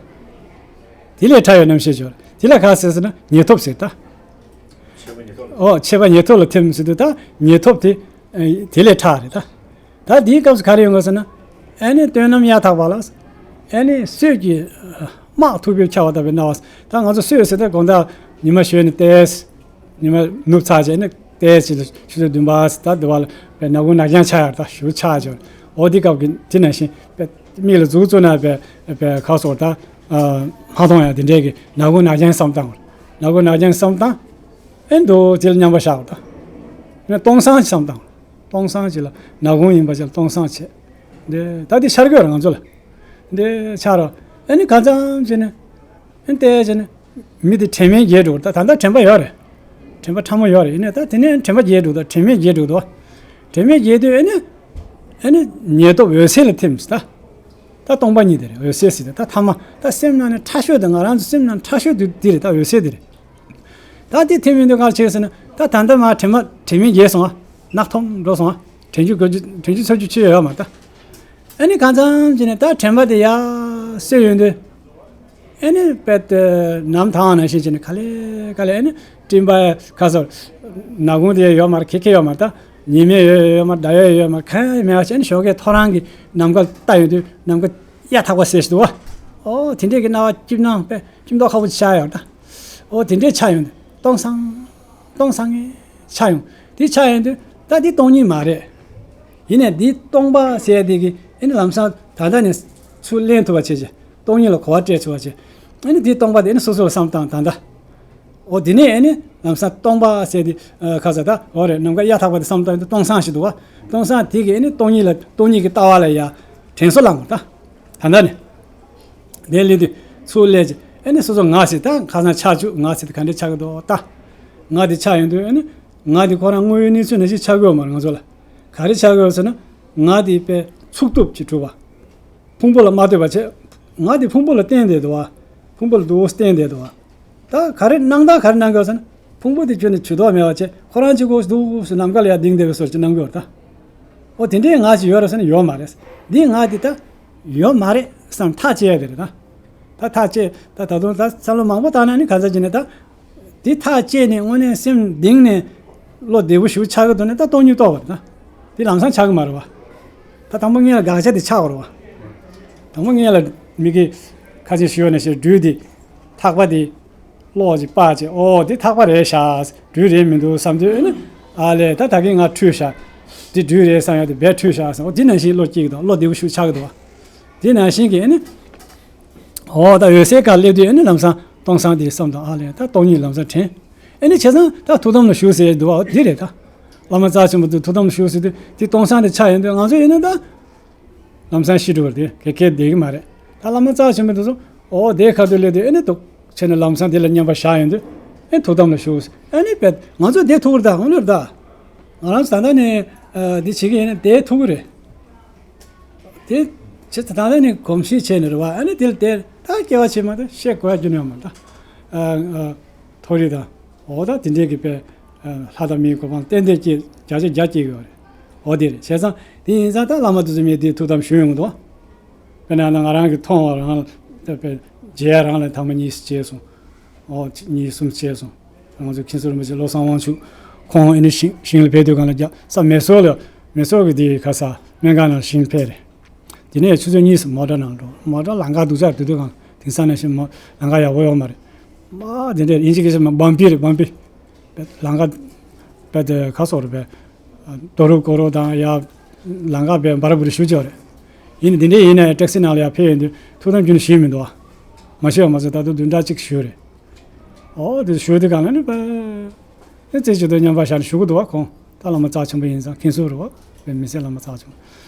དེ་ལས་ཕྲ་བའི་རྣམ་ཤེས་འབྱོར། དེ་ལ་ག་ཟེར་ཟེར་ན་ཉེར་ཐོབ་ཟེར་ད། ཨོ་མཆེད་པ་ཉེར་ཐོབ་ལ་ཐིམ་ཟེར་དུས་ད་ཉེར་ཐོབ་དེ། ཨེ་དེ་ལས་ཕྲ་རེད་ད། ད་དེའི་སྐབས་སུ་ག་རེ་ཡོང་གི་ཟེར་ན། ཨེ་ནི་སྟོན་རྣམ་གཡའ་དག་པ་ལ། ཨེ་ནི་སྲོད་ཀྱི་དམག་འཐུག་པའི་ཆ་བ་ལྟ་བུའི་སྣང་བ། ད་ང་ཚོ་སྲོད་ཟེར་ད་དགོང་དག་ཉི་མ་ཞོན་ནས་ཏོག་ཙམ། ཉི་མ་ནུབ་ཚར་རྗེས་ནི་ཏོག་ཙམ་ལ་ཆུ་ཚོད་བདུན་པ་ད་དེ་བ་ལ་བའི་ནག་ཁུང་ནག་རྐྱང་ཆགས་ཡོད་ད། ཞེ་པོ་ཆགས་ཡོད། ཨོ་དེ་སྐབས་ཀྱི་དེ་ནང་བཞིན་པའི་མིག་ལ་གཟུགས་བཙུགས་ན་པའི་པའི་ཁ་སོགས་ད་མ་མཐོང་ཡ་དེ་འདྲའི་གི་ནག་ཁུང་ནག་རྐྱང་བསམ་བཏང་བ། ནག་ཁུང་ནག་རྐྱང་བསམ་བཏང་། ཨེ་འདུག་དེ་ལ་མཉམ་པར་བཞག་པ་ད། ནི་སྟོང་སང་བསམ་བཏང་། སྟོང་སང་ཅིག་ལ་ནག་ཁུང་ཡིན་པ་ཅིག་ལ་སྟོང་སང་བྱས། འདི་ད་འདི་ཤར་གི་ཡོད་རེད་ང་ཚོ་ལ། འདི་ཆགས་རོགས། ཨེ་ནི་གང་ཙམ་བྱས་ནས། ཨེ་བལྟས་བྱས་ནས། མི་དེ་དྲན་མེད་བརྗེད་འགྲོ་གི་རེད། ད་ད་ལྟ་དྲན་པ་ཡོད་རེད། དྲན་པ་ཕྲ་མོ་ཡོད་རེད། ཡིན་ནའི་ད་དེ་ནས་དྲན་པ་བརྗེད་འགྲོ་གི་འདུག་དྲན་མེད་བརྗེད་འགྲོ་གི་འདུག་དྲན་མེད་བརྗེད་དུས་ཨེ་ནི། ཨེ་ནི་ཉེར་ཐོབ་འོད་གསལ་ལ་ཐིམ་ཟེར་ད། ད་སྟོང་པ་ཉིད་དེ་རེད། འོད་གསལ་ཟེར་ད། ད་ཐ་མ་ད་སེམས་ནང་ནས་ཕྲ་ཤོས་དེ། ང་རང་ཚོ་སེམས་ནང་ཕྲ་ཤོས་དེ་དེ་རེད། ད་འོད་གསལ་དེ་རེད། ད་དེ་ཐིམ་ཡོང་དུས་ག་རེ་བྱེད་ཟེར་ན། ད་ད་ལྟ་མ་དྲན་པ་དྲན་མེད་བརྗེད་སོང་ཨ། ནག་ཐོམ་འགྲོ་སོང་ཨ། དྲན་རྒྱུ་དགོས་རྒྱུ་དྲན་རྒྱུ་ཚོར་རྒྱུ་ཅི་ཡོད་ཡོད་མ་རེད་ད། ཨེ་ནི་གང་ཙམ་བྱས་ནས་ད་དྲན་པ་དེ་ཡར་གསོས་ཡོང་དུས། ཨེ་ནི་དཔེ་དེ་ནམ་ཐང་ནང་བཞིན་བྱས་ནས་ག་ལེ་ག་ལེ་ཨེ་ནི་སྤྲིན་པ་ག་ཚོད་ནག་ཁུང་དེ་ཡོད་མ་རེད། ཁེ་ཁེ་ཡོད་མ་རེད་ད། ཉི་མ་ཡོད་ཡོད་མ་རེད། ཟླ་བ་ཡོད་མ་རེད། གང་ཡང་མེད་པ་བྱས་ནས་ཞོགས་ཀས་ཐོ་རངས་ཀྱི་ནམ་མཁའ་ལྟ་ཡོང་དུས་ནམ་མཁའ་གཡའ་དག་པ་ཟེར་ཞིག་འདུག་བ། ཨོ་དེ་འདྲས་ཀྱི་སྣང་བ་སྐྱིད་སྣང་དཔེ་སྐྱིད་མདོག་ཁ་པོ་ཅིག་ཤར་ཡོང་ད། ཨོ་དེ་འདྲས་ཆགས་ཡོང་དུས་སྟོང་སང་། སྟོང་སང་ངེ་ཆགས་ཡོང་། དེ་ཆགས་ཡོང་དུས་ ད་འདི་སྟོང་ཉིད་མ་རེད། ཡིན་ནའི་འདི་སྟོང་པ་ཟེར་དེ་གི་ཨེ་ནི་ལམ་སང་ད་ལྟ་ནས་ཚུར་ལེན་ཐུབ་པ་བྱེད་ཅིག་སྟོང་ཉིད་ལ་གོ་བ་སྤྲད་ཆོག་པ་བྱེད། ཨེ་ནི་འདི་སྟོང་པ་དེ་ཨེ་ནི་སོ་སོ་ལ་བསམ་བཏང་ད་ལྟ། འོ་དེ་ནས་ཨེ་ནི་ལམ་སང་སྟོང་པ་ཟེར་དེ་ཁ་ས་ད་འོ་རེད། ནམ་མཁའ་གཡའ་དག་པ་དེ་བསམ་བཏང་དེ་སྟོང་སང་ཞིག་འདུག་བ། སྟོང་སང་དེ་གི་ཨེ་ནི་སྟོང་ཉིད་ལ་སྟོང་ཉིད་ཀྱི་ལྟ་བ་ལ་ཡ་དྲན་གསོ་བསླངས་པ་ད། ད་ལྟ་ནས། དེ་ལས་དུས་ཚུར་སླེབས་ཀྱི་ཨེ་ནི་སོ་སོ་ང་ཟེར་ད་ཁ་སང་ཆགས་བཅུག་ང་ཟེར་དེ་ག་འདྲས་ཆགས་ཀྱི་འདུག་ད། ང་དེ་ཆགས་ཡོང་དུས་ཨེ་ནི་ང་དེ་ཁོ་རང་དངོས་ཡོད་གནས་ཚུལ་ནང་བཞིན་ཆགས་ཀྱི་ཡོད་མ་རེད་ང་ཚོ་ལ། ག་རེ་ཆགས་ཀྱི་ཡོད་ཟེར་ན། ང་དེ་དཔེ་ཚུགས་ཐུབ་ཀྱི་གྲུབ་པ། ཕུང་པོ་ལ་མ་ལྟོས་པ་བྱས། ང་དེ་ཕུང་པོ་ལ་བརྟེན་བསྡད་འདུག་བ། ཕུང་པོ་ལ་འདུག་བརྟེན་བསྡད་འདུག་བ། ད་ག་རེ་སྣང་དག་ག་རེ་སྣང་གི་ཡོད་ཟེར་ན། ཕུང་པོ་དེ་ཁྱོན་ནས་ཇུས་གཏོགས་མེད་པ་བྱས་ཁོ་རང་གཅིག་པོ་འདུག་སེ་ནམ་མཁའ་ལ་ཡར་ལྡིང་བསྡད་པའི་བཟོ་ཅིག་སྣང་གི་ཡོད་རེད་ད། ཨོ་དེ་འདྲའི་ང་ཞིག་ཡོད་རེད་ཟེར་ན་ཡོད་མ་རེད། འདི་ང་འདི་ད་ཡོད་མ་རེད་བསམ་ཐག་བཅད་ཡ་དེ་རེད་ད། ད་ཐག་བཅད་ད་ད་དུང་ད་བསམ་བློ་མང་པོ་བཏང་ན་ནི་ག་ཚོད་ཅིག་ནས་ད། འདི་ཐག་བཅད་ནས་དངོས་གནས་སེམས་གཏིང་ནས་བློ་བདེ་པོ་ཞིག་ཆགས་ཀྱི་འདུག་ན་ད་སྟོང་ཉིད་རྟོགས་པ་རེད་ད། འདི་ལམ་སང་ཆགས་ཀྱི་མ་རེད་བ། ད་དང་པོ་ངེད་ལ་དགག་བྱ་དེ་ཆགས་པ་རེད་བ། དང་པོ་ངེད་ལ་མི་གི་ཁ་ཆེ་ཞུ་ཡོད་ན་ཞེས་སྦྲུལ་འདི་ཐག་པ་འདི། གློག་ཅིག་སྤར་ཅིག་ཨོ་འདི་ཐག་པ་རེད་ཤག་སྦྲུལ་རེད་མི་འདུག་བསམ་དུས་ཨེ་ནི། ཨ་ལས་ད་ད་གིན་ང་འཁྲུལ་ཤག་འདི་སྦྲུལ་རེད་བསམ་ཡག་དེ་རྦད་འཁྲུལ་ཤག་བསམ། ཨོ་འདི་ནང་བཞིན་བློ་སྐྱེ་གི་འདུག་བློ་བདེ་པོ་ཞིག་ཆགས་ཀྱི་འདུག་བ། འདི་ནང་བཞིན་གྱི་ཨེ་ནི། ཨོ་ད་འོད་གསལ་ག་སླེབས་དུས་ཨེ་ནི་ལམ་སང་སྟོང་སང་དེ་བསམ་དང་ཨ་ལས་ད་སྟོང་ཉིད་ལམ་སང་དྲན། ཨེ་ནི་བྱས་ཙང་ད་ཐུགས་དམ་ལ་བཞུགས་ཟེར་འདུག་བ་འདི་རེད་ད། བླ་མ་རྩ་ཆེན་པོ་དེ་ཐུགས་དམ་ལ་བཞུགས་ཟེར་དུས་དེ་སྟོང་སང་དེ་ཆགས་ཡོང་དུས་ང་ཚོ་ཡིན་ན་ད། ལམ་སང་ཤི་འགྲོ་བར་དེ་གེ་གེ་བསྡད་ཀྱི་མ་རེད། ད་བླ་མ་རྩ་ཆེན་པོ་དེ་ཚོ་ཨོ་དེ་ཁ་ཐུག་སླེབས་དུས་ཨེ་ནི་འདུག་བྱས་ནས་ལམ་སང་དེ་ལ་མཉམ་པར་བཞག་ཡོང་དུས་ཨེ་ཐུགས་དམ་ལ་བཞུགས། ཨེ་ནི་བེད་ང་ཚོ་དེ་ཐུག་གི་རེད་ད། འོ་ནི་རེད་ད། ང་རང་ཚོ་ད་ལྟ་ནས་ཨ་འདི་བྱེད་ཀྱི་ཡིན་ན་དེ་ཐུག་གི་རེད། དེ་བྱེད་ད་ལྟ་ནས་གོམས་གཤིས་བྱས་ནས་རེད་བ། ཨེ་ནི་དེ་ལ་དེ་ད་སྐྱེ་བ་ཕྱི་མ་ད་བཤད་དགོས་ཡ་རྒྱུ་ནས་ཡོད་མ་རེད་ད། ཨ་ཨ་མཐོ་རིས་དང་། འོ་ད་དེ་འདྲའི་གི་དཔེ། ལྷ་དང་མིའི་གོ་འཕང་ཏན་ཏན་སྐྱེ་བརྒྱ་ཆ་བརྒྱ་སྐྱེ་གི་ཡོད་རེད། འོ་དེ་རེད། བྱས་ཙང་དེ་ཡིན་ཙང་ད་བླ་མ་དེ་ཚོ་མི་དེ་ཐུགས་དམ་ཞུ་ཡོང་གི་འདུག་དཔེར་ན་ང་རང་གི་མཐོང་བ་རང་ལ་དཔེ་མཇལ་རང་ལ་ཐེངས་མ་གཉིས་སུ་བྱས་སོང་། འོ་གཉིས་གསུམ་བྱས་སོང་། ང་ཚོ་མཁན་ཟུར་རིན་པོ་ཆེ་བློ་བཟང་དབང་ཕྱུག་ཁོང་ཨེ་ནི་ཞིང་ཞིང་ལ་ཕེབས་དུས་གང་ལ་རྒྱ་ས་མེ་སོར་ལ་མེ་སོར་གི་དེ་ག་ས་སྨན་ཁང་ནང་ཞིང་ཕེབས་རེད། དེ་ནས་ཆུ་ཚོད་གཉིས་སུ་མོ་ཊ་ནང་འགྲོ། མོ་ཊ་ལམ་ཁ་སྡུག་ཅག་དུས་དུས་གང་དེང་སང་ནང་བཞིན་མོ་ལམ་ཁ་ཡག་པོ་ཡོད་མ་རེད། མ་དེ་འདྲས་ཡིན་གཅིག་གིས་བྱས་མ་བམ་པི་རེད་བམ་པི། ལམ་ཁ་དཔེ་དེ་ཁ་སོགས་རེད་པས། རྡོ་རུབ་ཀོ་རུབ་དང་ཡ། ལམ་ཁ་དཔེ་འབར་འབུར་ཞུ་ཅོག་རེད། ཡིན་ནའི་དེ་འདྲས་ཡིན་ནའི་ཊེག་སི་ནང་ལ་ཡ་ཕེབས་ཡོང་དུས་ཐུགས་དམ་རྒྱུན་ཞུས་མི་འདུག་བ། མ་ཞུས་པ་མ་ཟད་ད་དུང་བདུན་ཕྲག་གཅིག་ཞུས་རེད། ཨོ་དེ་ཞུ་དུས་གང་ལ་ནི་པ། ཨེ་རྩེ་གཅིག་ཏུ་མཉམ་པ་བཞག་ནས་ཞུ་གི་འདུག་བ་ཁོང་། ད་བླ་མ་རྩ་ཆེན་པོ་ཡིན་ཙང་མཁན་ཟུར་རེད་བ། དཔེ་མི་སེར་བླ་མ་རྩ་ཆེན་པོ།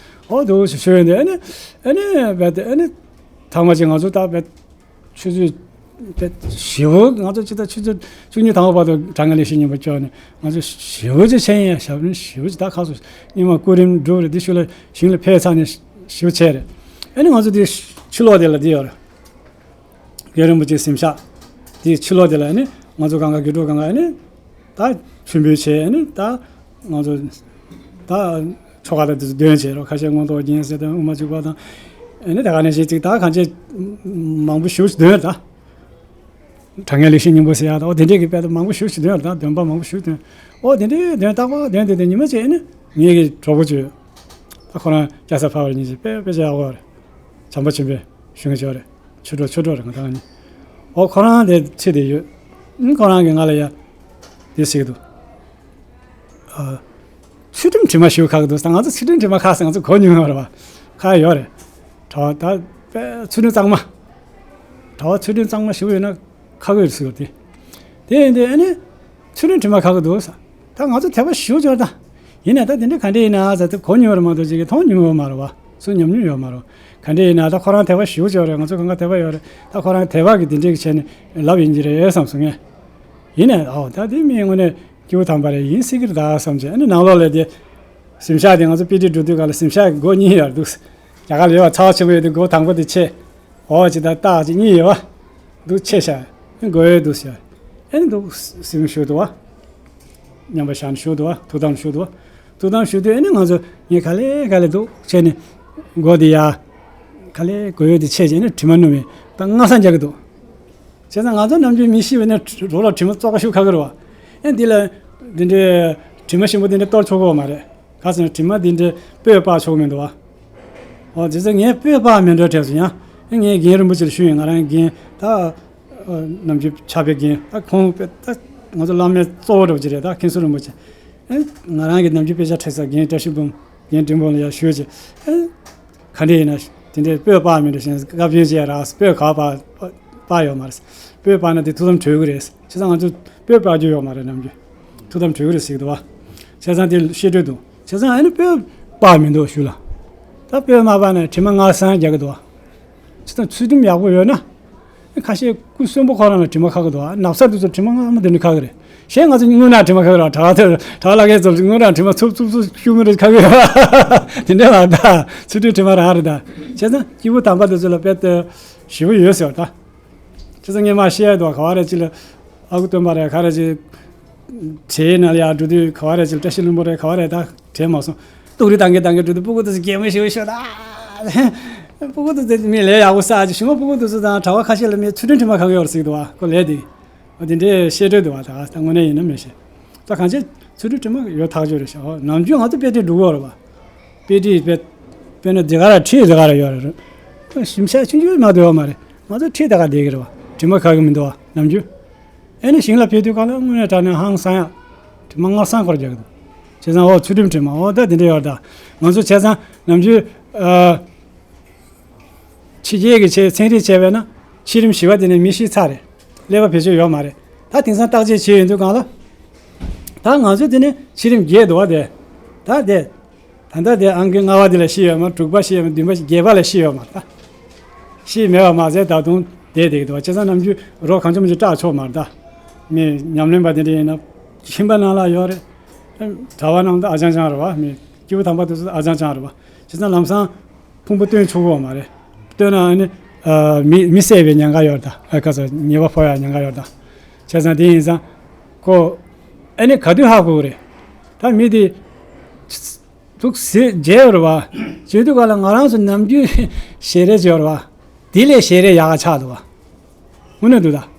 ཨོ་དེ་ཞུ་ཡོང་དུས་ཨེ་ནི། ཨེ་ནི་རྦད་དེ་ཨེ་ནི། ཐང་མ་ཅིག་ང་ཚོ་ད་རྦད། ཆུ་ཚོད། རྦད་ཞེ་པོ་ང་ཚོ་ཅི་ད་ཆུ་ཚོད་བཅུ་གཉིས་དང་པོ་བར་དུ་དྲང་ངེས་ལས་ཤིག་ཉིན་པ་སྐྱོར་ནས་ང་ཚོ་ཞེ་པོ་ཅིག་ཆེན་ཡ་ཞབས་རིམ་ཞེ་པོ་ཅིག་ད་ཁ་སོ་སྙིང་མ་སྐུ་རིམ་སྒྲུབ་རེད། དེ་ཤུལ་ལ་ཞིང་ལ་ཕེབས་ཚར་ནས་ཞེ་པོ་ཆེ་རེད། ཨེ་ནི་ང་ཚོ་དེ་ཕྱི་ལོགས་དེ་ལ་དེ་ཡོད་རེད། རྒན་རིན་པོ་ཆེའི་གཟིམ་ཤག་དེའི་ཕྱི་ལོགས་དེ་ལ་ཨ་ནི་ང་ཚོ་གང་ག་དགེ་ཕྲུག་གང་ག་ཨ་ནི་ད་མཆོད་འབུལ་བྱས། ཨ་ནི་ད་ང་ཚོ་ད་ཆོ་ག་དང་དེ་ཚོ་འདོན་བྱས་རོགས། ཁ་ཤས་མངོན་རྟོགས་རྒྱན་ཟེར་དང་དབུ་མ་འཇུག་པ་དང་ཨ་ནི་ད་ག་ནང་བཞིན་ཅིག་ད་གང་ཅི་མང་པོ་ཞེ་པོ་ཅིག་འདོན་ད། དྲང་ངེས་ལེགས་བཤད་སྙིང་པོ་ཟེར་ཡག་ད་འོ་དེ་འདྲས་ཀྱི་དཔེ་ད་མང་པོ་ཞེ་པོ་ཅིག་འདོན་ད། འདོན་པ་མང་པོ་ཞེ་པོ་འདོན། འོ་དེ་འདྲས་འདོན་རྟག་པར་འདོན་དེ་དེ་ཉི་མ་གཅིག་ཨ་ནི་ངེད་ཀྱི་གྲོགས་པོ་ཅིག་ད་ཁོ་རང་སྐྱ་སར་ཕེབས་པ་རེད། ཉིན་ཅིག་དཔེ་དཔེ་ཆ་ཡག་པོ་རེད། བྱམས་པ་ཆེན་པོའི་གཞུང་གི་ཅོག་རེད། ཆོས་གྲོགས་ཆོས་གྲོགས་རེད་ང་ད་ག་ནི། ཨོ་ཁོ་རང་དེ་ཁྲིད་དེ་ཡོད། ཨང་ཁོ་རང་གིས་ང་ལ་ཡ། དེ་ཟེར་གི་འདུག་ཨ། ཚུལ་ཁྲིམས་དྲི་མ་ཞེ་པོ་ཁག་གི་འདུག་ད་ང་ཚོ་ཚུལ་ཁྲིམས་དྲི་མ་ཁག་ཟེར་ང་ཚོ་གོ་མྱོང་ཡོད་རེད་བ། ཁག་ཡོད་རེད། གྲྭ་བ་ད་དཔེ་ཚུལ་ཁྲིམས་གཙང་མ། གྲྭ་བ་ཚུལ་ཁྲིམས་གཙང་མ་ཞེ་པོ་ཡོད་ན་ཁག་གི་རེད་ཟེར་གི་འདུག་དེ་ཡིན་དུས་ཨ་ནི། ཚུལ་ཁྲིམས་དྲི་མ་ཁག་གི་འདུག་ཟེར། ད་ང་ཚོ་དད་པ་ཞེ་པོ་ཅིག་ཡོད་རེད་ད། ཡིན་ནའི་ད་དེ་འདྲ་ག་འདྲ་ཡིན་ན་ཟེར་དུས་གོ་མྱོང་རེད་མ་གཏོགས་ཅིག་གིས་མཐོང་མྱོང་ཡོད་མ་རེད་བ། སུ་ཉམས་མྱོང་ཡོད་མ་རེད། ག་འདྲ་ཡིན་ན་ད་ཁོ་རང་དད་པ་ཞེ་པོ་ཅིག་ཡོད་རེད། ང་ཚོ་གང་ག་དད་པ་ཡོད་རེད། ད་ཁོ་རང་དད་པ་གི་དེ་འདྲ་གི་བྱས་ནས་ལབ་ཡིན་གྱི་རེད་བསམ་སོང་ངས། ཡིན་ནའི་ཨོ་ད་དེ་མིའི་དངོས་གནས་སྐྱེ་བོ་དམ་པ་རེད་ཡིན་སྲིད་ཀྱི་རེད་ད་བསམ་བྱས་ཨ་ནི་ནང་ལོགས་ལ་དེ། གཟིམ་ཤག་དེ་ང་ཚོ་དཔེ་ཁྲིད་འགྲོ་དུས་ག་ལ་གཟིམ་ཤག་གི་སྒོ་གཉིས་ཡོད་རེད་འདུག་རྒྱ་གར་ལ་ཡོད་པ་ཚ་བ་ཆེན་པོ་ཡོད་དུས་སྒོ་དང་པོ་དེ་ཕྱེ། འོ་ཅི་ད་རྟགས་ཅིག་གཉིས་ཡོད་བ། འདུག་ཕྱེ་བཞག་ཨེ་དགོས་ཡོད་འདུག་ཟེར། ཨེ་འདུག་གཟིམ་ཞུ་འདུག་བ། མཉམ་པ་བཞག་ནས་ཞུ་འདུག་བ། ཐུགས་དམ་ཞུ་འདུག་བ། ཐུགས་དམ་ཞུ་དུས་ཨེ་ནི་ང་ཚོ་ངས་ག་ལེ་ག་ལེ་འདུག་བྱས་ནས། སྒོ་དེ་ཡ། ག་ལེ་དགོས་ཡོད་དེ་ཕྱེ་བྱས་ནས་དྲི་མ་སྣོམ་བས་ད་སྔ་ས་རྒྱག་གི་འདུག་བྱས་ཙང་ང་ཚོ་ནམ་རྒྱུན་མི་ཤི་བ་ནས་རོ་ལ་དྲི་མ་བཙོག་པ་ཞིག་ཁ་གི་རེད་བ། ཨེ་འདི་ལ། འདི་འདྲའི། དྲི་མ་ཞིམ་པོ་འདི་འདྲ་གཏོར་ཆོག་གི་ཡོད་མ་རེད། ག་ཟེར་ན་དྲི་མ་འདི་འདྲའི་སྤོས་སྤར་ཆོག་མི་འདུག་བ། ཨོ་དེ་ཚོ་ངས་སྤོས་སྤར་མི་འདོད་དྲན་སོང་ཡང་། ངས་རྒན་རིན་པོ་ཆེ་ལ་ཞུས་ཡིན། ང་རང་རྒན་ད། ནམ་རྒྱུན་ཕྱག་དཔེ་རྒན་ད་ཁོང་དཔེ་ད་ང་ཚོ་བླ་མའི་གཙོ་བོ་འདྲ་པོ་ཅིག་རེད་ད་མཁན་ཟུར་རིན་པོ་ཆེ། ཨེ། ང་རང་གི་ནམ་རྒྱུན་དཔེ་ཆ་ཁྲིད་ས་རྒན་བཀྲ་ཤིས་འབུམ། རྒན་འབྲིང་པོ་ལ་ཡར་ཞུས་བྱས། ཨེ། ག་འདྲ་ཡིན་ན་དེ་འདྲའི་སྤོས་པགས་མི་འདྲ་ཞིང་བཀའ་བཀྱོན་བྱས་ར། སྤོས་ག་པར་པར་ཡོད་མ་རེད། སྤོས་པར་ན་དེ་ཐུགས་དམ་གྲོལ་གི་རེད། བྱས་ཙང་ང་ཚོ་སྤོས་པར་རྒྱུ་ཡོད་མ་རེད། ནམ་རྒྱུན་ཐུགས་དམ་གྲོལ་གི་རེད་ཟེར་གི་འདུག་བ། བྱས་ཙང་དེ་བཤད་སྲོལ་འདུག་བྱས་ཙང་ཨ་ནི་སྤོས་པར་མི་འདུག་ཞུ་ལ། ད་སྤོས་མ་པར་ན་དྲི་མ་སྔར་སང་རྒྱག་གི་འདུག་བ། བྱས་ཙང་ཚུལ་ཁྲིམས་ཡག་པོ་ཡོད་ན། ཁ་ཤས་སྐུ་གསོན་པོ་ཁོ་རང་ལ་དྲི་མ་ཁ་གི་འདུག་ཨ། ན་བཟའ་དེ་ཚོ་དྲི་མ་སྔ་མོ་དེ་ནས་ཁ་གི་རེད། གཞན་ང་ཚོ་དངོས་གནས་དྲི་མ་ཁ་གི་རེད། གྲྭ་བ་དེ། གྲྭ་བ་ལྷ་སྐལ་ཚོ་དངོས་གནས་དྲི་མ་ཚུབ་ཚུབ་ཚུབ་ཤུ་མི་རེད། ཁ་གི་རེད། དེ་འདྲ་ལ་ད་ཚུལ་ཁྲིམས་དྲི་མ་རང་རེད་ད། བྱས་ཙང་སྐྱེས་བུ་དམ་པ་དེ་ཚོ་ལ་དཔེ་དེ་ཞེ་པོ་ཡོད་ཟེར་བ་ད། བྱས་ཙང་ངས་མ་བཤད་འདུག་ག་བ་རེད་ཅིག་ལ། ཨ་ཁུ་སྟོན་པ་རེད། ག་རེ་ཅིག་གྲལ་ནང་ལ་ཡར་འགྲོ་དུས་ག་བ་རེད་ཅིག་ལ། བཀྲ་ཤིས་ལྷུན་པོ་རེད། ག་བ་རེད་ད། དྲན་མ་སོང་། ཏུག་རི་བཏང་གི་བཏང་གི་འགྲོ་དུས་སྤུ་གུ་དེ་ཚོ་གད་མོ་ཞེ་པོ་ཤོར་ད། སྤུ་གུ་དེ་ཚོ་མི་ལས་ཡག་པོ་བསགས་ཀྱི། གཞུག་མ་སྤུ་གུ་དེ་ཚོ་དང་གྲྭ་བ་ཁ་ཤས་ལ་མི་ཚུལ་ཁྲིམས་དྲི་མ་ཁ་གི་ཡོད་རེད་ཟེར་གི་འདུག་བ། ཁོ་ལས་དེ། འོ་དེ་འདྲའི་བཤད་སྲོལ་འདུག་བ། ད་ད་དངོས་གནས་ཡིན་ན་མི་ཤེས། ད་གང་ཅི་ཚུལ་ཁྲིམས་དྲི་མ་ཡོད་ཐག་ཆོད་རེད་ཤག་འོ། ནམ་རྒྱུན་ང་ཚོ་དཔེ་ཁྲིད་འགྲོ་གི་ཡོད་རེད་བ། དཔེ་ཁྲིད་དཔེ། དཔེར་ན་དེ་ག་ར་ཁྲིད་དེ་ག་ར་ཡོད་རེད། ཞིམ་ཤ་ཆུང་ཆུང་མ་གཏོགས་ཡོད་མ་རེད། ང་ཚོ་ཁྲིད་དེ་ག་བསྡད་ཀྱི་རེད་བ། དྲི་མ་ཁ་གི་མི་འདུག་བ་ནམ་རྒྱུན། ཨེ་ནི་ཞིང་ལ་ཕེབས་དུས་གང་ལ་དངོས་གནས་དྲང་གནས་ཧང་སང་ཡག་དྲི་མ་སྔར་སང་སྐོར་རྒྱག་གི་འདུག་བྱས་ཙང་འོ་ཚུལ་ཁྲིམས་དྲི་མ་འོ་ད་དེ་འདྲ་ཡོད་རེད་ད། ང་ཚོ་བྱས་ཙང་ནམ་རྒྱུན་ཨ། ཕྱི་རྒྱལ་གྱི་ཆེད་ཚན་རིག་བྱས་པས་ན་ཕྱི་རིམ་བཞི་པ་དེ་ནས་མི་ཤི་ཚར་རེད། ཀླད་པ་བེད་སྤྱོད་ཡོད་མ་རེད། ད་དེང་སང་བརྟག་དཔྱད་བྱས་ཡོང་དུས་གང་ལ། ད་ང་ཚོ་དེ་ནས་ཕྱི་རིམ་བརྒྱད་འདུག་བ་དེ། ད་དེ། ད་ལྟ་དེ་ཨང་ཀི་ལྔ་པ་དེ་ལ་ཤི་ཡོད་མ། དྲུག་པ་ཤི་ཡོད་མ། བདུན་པ་ཤི། བརྒྱད་པ་ལ་ཤི་ཡོད་མ་རེད་ད། ཤི་མེད་པ་མ་ཟད་ད་དུང་བསྡད་བསྡད་ཀྱི་འདུག་བ། བྱས་ཙང་ནམ་རྒྱུན་རོ་གང་བྱུང་མང་བྱུང་སྐྲག་ཆོག་མ་རེད་ད། མི་ཉམས་ལེན་པ་དེ་འདྲ་ཡིན་ན་ཁྱིམ་པ་ནང་ལ་ཡོད་རེད། གྲྭ་བ་རྣམས་ད་ཨ་ཅང་ཅང་རེད་བ། མི་སྐྱེས་བུ་དམ་པ་དེ་ཚོ་ཨ་ཅང་ཅང་རེད་བ། བྱས་ཙང་ལམ་སང་ཕུང་པོ་བཏོན་ཆོག་གི་ཡོད་མ་རེད། བཏོན་ན་ཨ་ནི་ཨ། མི་མི་བསད་པའི་ཉེན་ཁ་ཡོད་རེད་ད། ཨ། ག་ཚོད་ཉེས་པ་ཕོག་ཡ་ཉེན་ཁ་ཡོད་རེད་ད། བྱས་ཙང་དེ་ཡིན་ཙང་ཁོ་ཨ་ནི་ག་དུས་ཧ་གོ་གི་རེད། ད་མི་དེ་ཐུག་ཟེར་བརྗེད་ཡོད་རེད་བ། བརྗེད་དུས་ག་ལ་ང་རང་ཚོ་ནམ་རྒྱུན་ཞལ་རས་བརྗེ་ཡོད་རེད་བ། དེ་ལས་ཞལ་རས་ཡག་ག་ཆགས་འདུག་བ། དངོས་གནས་འདུག་ད།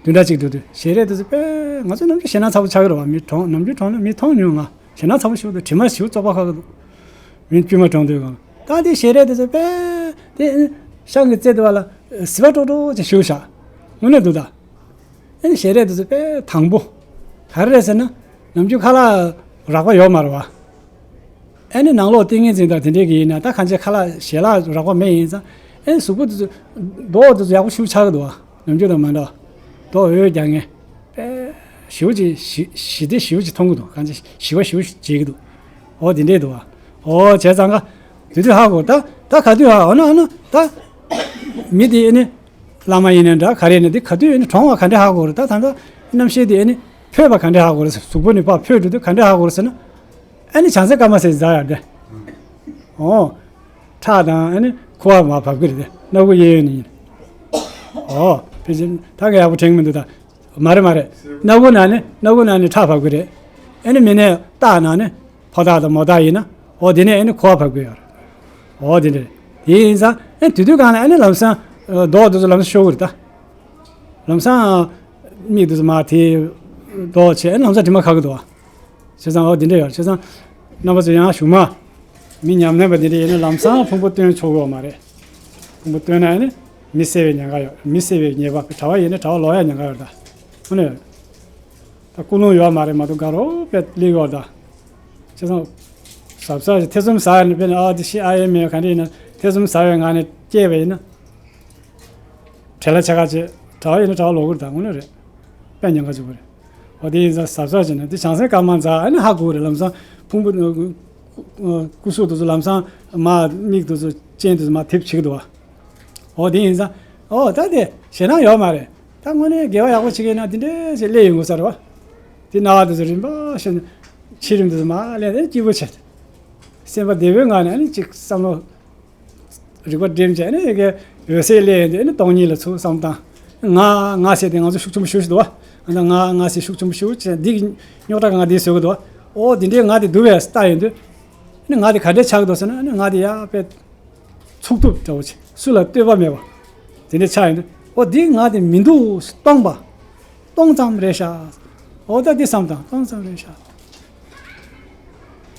བདུན་ཕྲག་གཅིག་འདུག་དུས་ཞལ་རས་དེ་ཚོ་དཔེ་ང་ཚོ་ནམ་རྒྱུན་ཞེད་སྣང་ཚ་པོ་ཆགས་ཀྱི་རེད་བ། མི་གྲོངས། ནམ་རྒྱུན་གྲོངས་ན་མི་མཐོང་མྱོང་། ང་ཞེད་སྣང་ཚ་པོ་ཞིག་འདུག་དྲི་མ་ཞིག་བཙོག་པ་ཁ་གི་འདུག་མི་དཀྱུས་མ་གྲོངས་དུས་གང་ད་དེ་ཞལ་རས་དེ་ཚོ་དཔེ་དེ་ཤང་གི་རྩེ་དེ་བ་ལ་ཟིལ་པ་ཀྲོག་ཀྲོག་ཅིག་ཞུགས་ཤག་དངོས་གནས་འདུག་ད། ཨེ་ཞལ་རས་དེ་ཚོ་དཔེ་དྭངས་པོ། ག་རེ་རེད་ཟེར་ན། ནམ་རྒྱུན་ཁ་ལག་རགས་པ་ཡོད་མ་རེད་བ། ཨེ་ནི་ནང་ལོགས་ཏིང་ངེ་འཛིན་དང་དེ་འདྲས་ཀྱི་ཡིན་ན་ད་གང་ཅི་ཁ་ལག་ཞལ་ལག་རགས་པ་མེད་ཡིན་ཙང་། ཨེ་གཟུགས་པོ་དེ་ཚོ། མདོག་དེ་ཚོ་ཡག་པོ་ཞེ་པོ་ཆགས་ཀྱི་འདུག་བ། ནམ་རྒྱུན་དང་མ་འདྲ་བ། མདོག་འོད་རྒྱག་མཁན། དཔེ་ཞེ་པོ་ཅིག་ཞི་ཞི་བདེ་ཞེ་པོ་ཅིག་མཐོང་གི་འདུག་གང་ཅི་ཞི་བ་ཞེ་པོ་ཅིག་བྱེད་ཀྱི་འདུག་འོ་དེ་འདྲས་འདུག་བ། འོ་བྱས་ཙང་ཀ་དེ་དུས་ཧ་གོ། ད་ད་ག་དུས་ཧ་འོ་ན་འོ་ན་ད། མི་དེ་ཨེ་ནི། བླ་མ་ཡིན་ནའི་འདྲ་ག་རེ་ཡིན་ནའི་དེ་ག་དུས་ཨེ་ནི་གྲོངས་པ་ག་འདྲ་ཧ་གོ་རེད། ད་ད་ལྟ་རྣམ་ཤེས་དེ་ཨེ་ནི་འཕོས་པ་ག་འདྲ་ཧ་གོ་རེད། གཟུགས་པོ་ནས་ཕར་འཕོས་འགྲོ་དུས་ག་འདྲ་ཧ་གོ་རེད་ཟེར་ན། ཨེ་ནི་བྱང་སེམས་དཀར་དམར་སེར་འཛག་ཡར་དེ། འོ། ཁྲག་དང་ཨེ་ནི་ཁུ་བ་མར་བབས་ཀྱི་རེད་དེ། སྣ་ཁུག་གཡས་གཡོན་ནས་ཡིན། འོ། ཕལ་ཆེར་ད་ག་ཡག་པོ་དྲན་གྱི་མི་འདུག་ད། མ་རེད་མ་རེད། སྣ་ཁུག་ནང་ནས་སྣ་ཁུག་ནང་ནས་ཁྲག་བབས་ཀྱི་རེད། ཨེ་ནི་མི་ནས་རྟགས་ནང་ནས། ཕོ་རྟགས་དང་མོ་རྟགས་ཡིན་ན། འོ་དེ་ནས་ཨེ་ནི་ཁུ་བ་བབས་ཀྱི་ཡོད་རེད། འོ་དེ་འདྲ་རེད། དེ་ཡིན་ཙང་ཨེ་དེ་དུས་གང་ལ་ཨེ་ནི་ལམ་སང་། མདོག་དེ་ཚོ་ལམ་སང་ཤོར་གི་རེད་ད། ལམ་སང་། མིག་དེ་ཚོ་མར་དེ། མདོག་བྱས་ཨེ་ནི་ལམ་སང་དྲི་མ་ཁ་གི་འདུག་བ། བྱས་ཙང་འོ་དེ་འདྲ་ཡོད་རེད། བྱས་ཙང་། རྣམ་པ་ཚོ་ཡང་གཞུག་མ། མི་ཉམས་ལེན་པ་དེ་འདྲ་ཡིན་ན་ལམ་སང་ཕུང་པོ་བཏོན་ཆོག་གི་ཡོད་མ་རེད། ཕུང་པོ་བཏོན་ན་ཨེ་ནི། མི་བསད་པའི་ཉེན་ཁ་ཡོད། མི་བསད་པའི་ཉེས་པ། གྲྭ་བ་ཡིན་ན་གྲྭ་བ་ལོག་ཡ་ཉེན་ཁ་ཡོད་རེད་ད། དངོས་གནས་ཡོད། ད་ཀུན་སློང་ཡོད་མ་རེད་མ་གཏོགས་དགའ་རོགས་དཔེ་སླེབས་ཡོད་ད། བྱས་ཙང་། གཟབ་གཟབ་ཅིག་ཐེ་ཚོམ་ཟ་ཡ་ནི་དཔེར་ན་ཨ་དེ་ཤི་ཨ་ཡེ་མེད་ག་འདྲ་ཡིན་ན་ཐེ་ཚོམ་ཟ་བའི་ངང་ནས་སྐྱེས་པ་ཡིན་ན། བྲེལ་བ་ཆེ་ཁ་ཅིག་གྲྭ་བ་ཡིན་ན་གྲྭ་བ་ལོག་གི་རེད་ད། དངོས་གནས་རེད། དཔེ་ཉེན་ཁ་ཆེ་པོ་རེད། འོ་དེ་ཡིན་ཙང་གཟབ་གཟབ་བྱས་ན་དེ་བྱང་སེམས་དཀར་དམར་འཛག་ཨ་ནི་ཧ་གོ་རེད། ལམ་སང་ཕུང་པོ། སྐུ་གཟུགས་དེ་ཚོ་ལམ་སང་མར་མིག་དེ་ཚོ་སྤྱན་དེ་ཚོ་མར་ཐེབས་བྱེད་ཀྱི་འདུག་བ། འོ་དེ་ཡིན་ཙང་། འོ་ད་དེ་ཞེད་སྣང་ཡོད་མ་རེད། ད་དངོས་གནས་དགེ་བ་ཡག་པོ་བྱེད་ཀྱི་ཡིན་ན་དེ་འདྲས་ཞིག་སླེབས་ཡོང་དགོས་ས་རེད་བ། དེ་རྣ་བ་དེ་ཚོ་རིམ་པ་བཞིན། ཕྱི་རིམ་དེ་ཚོ་མར་སླེབས་ཏེ་སྐྱིད་པོ་བྱས། སེམས་པ་བདེ་པོའི་ངང་ནས་ཨ་ནི་ཅིག་བསམ་བློ། རིག་པ་སྒྲིམ་བྱས་ཨ་ནི་ཡ་གི་འོད་གསལ་སླེབས་ཡོང་དུས་ཨ་ནི་སྟོང་ཉིད་ལ་ཚུར་བསམ་བཏང་། ང་ང་ཟེར་དེ་ང་ཚོ་ཤུགས་ཆེན་པོ་ཞེ་པོ་ཞིག་འདུག་བ། ང་ང་ཟེར་ཤུགས་ཆེན་པོ་ཞེ་པོ་ཅིག་འདི་གི་རྙོག་དྲ་གང་ག་འདི་བཟོ་གི་འདུག་བ། ཨོ་དེ་འདྲའི་ང་དེ་འདུག་བས་ལྟ་ཡོང་དུས། ཨ་ནི་ང་དེ་ག་འདྲས་ཆགས་ཀྱི་འདུག་ཟེར་ན་ཨ་ནི་ང་དེ་ཡ་དཔེ། ཚུགས་ཐུབ་འདྲ་བོ་ཅིག་སུ་ལ་ལྟོས་པ་མེད་པ། དེ་འདྲ་ཆགས་ཡོང་དུས་ཨོ་འདི་ང་དེ་མི་འདུག་སྟོང་པ། སྟོང་ཙམ་རེད་ཤག་ཨོ་ད་འདི་བསམ་དང་སྟོང་ཙམ་རེད་ཤག་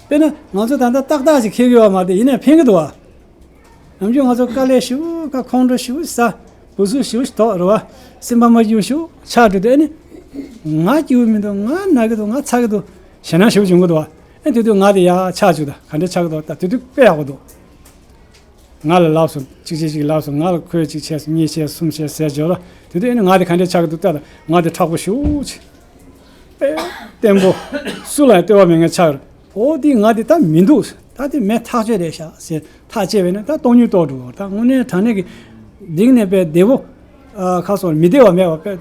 དཔེར་ན་ང་ཚོ་ད་ལྟ་ཏག་ཏག་ཅིག་འཁྱེར་གི་ཡོད་པ་མ་རེད། ཡིན་ནའི་ཕན་གི་འདུག་བ། ནམ་རྒྱུན་ང་ཚོ་དཀའ་ལས་ཞེ་པོ་དཀའ། ཁོང་ཁྲོ་ཞེ་པོ་ཟ། འུ་ཚུགས་ཞེ་པོ་ཞིག་དོགས་རེད་བ། སེམས་པ་མ་སྐྱིད་པོ་ཞེ་པོ་ཆགས་འགྲོ་དུས་ཨ་ནི། ང་སྐྱིད་པོ་མི་འདུག་ང་ན་གི་འདུག་ང་ཚ་གི་འདུག་ཞེད་སྣང་ཞེ་པོ་བྱུང་གི་འདུག་བ། ཨེ་དེ་དུས་ང་དེ་ཡར་ཆགས་བཅུག་ད་ག་འདྲ་ཆགས་ཀྱི་འདུག་ད་དེ་དུས་དཔེ་ཡག་པོ་འདུག་ང་ལ་ལབ་སོང་། གཅིག་བྱས་གཅིག་ལབ་སོང་། ང་ལ་ཁོས་གཅིག་བྱས་སོང་། གཉིས་བྱས་སོང་། གསུམ་བྱས་སོང་ཟེར་བྱས་ལ། དེ་དུས་ཨེ་ནི་ང་དེ་ག་འདྲ་ཆགས་ཀྱི་འདུག་ད་ད་ང་དེ་མཁྲེགས་པོ་ཞེ་པོ་ཅིག་དཔེ་བརྟན་པོ། སུ་ལ་ཡང་བསྟོད་པ་མེད་མཁན་ཆགས། འོ་འདི་ང་འདི་ད་མི་འདུག་ད་འདི་མེད་ཐག་ཆོད་རེད་ཤག་ཟེར་ཐག་བཅད་པས་ན་ད་སྟོང་ཉིད་རྟོགས་འགྲོ་བ། ད་དངོས་གནས་དྲང་གནས་ཀྱི་གཏིང་ནས་དཔེ་བདེ་པོ། ཨ་ཁ་སོར་མི་བདེ་བ་མེད་པ་དཔེ་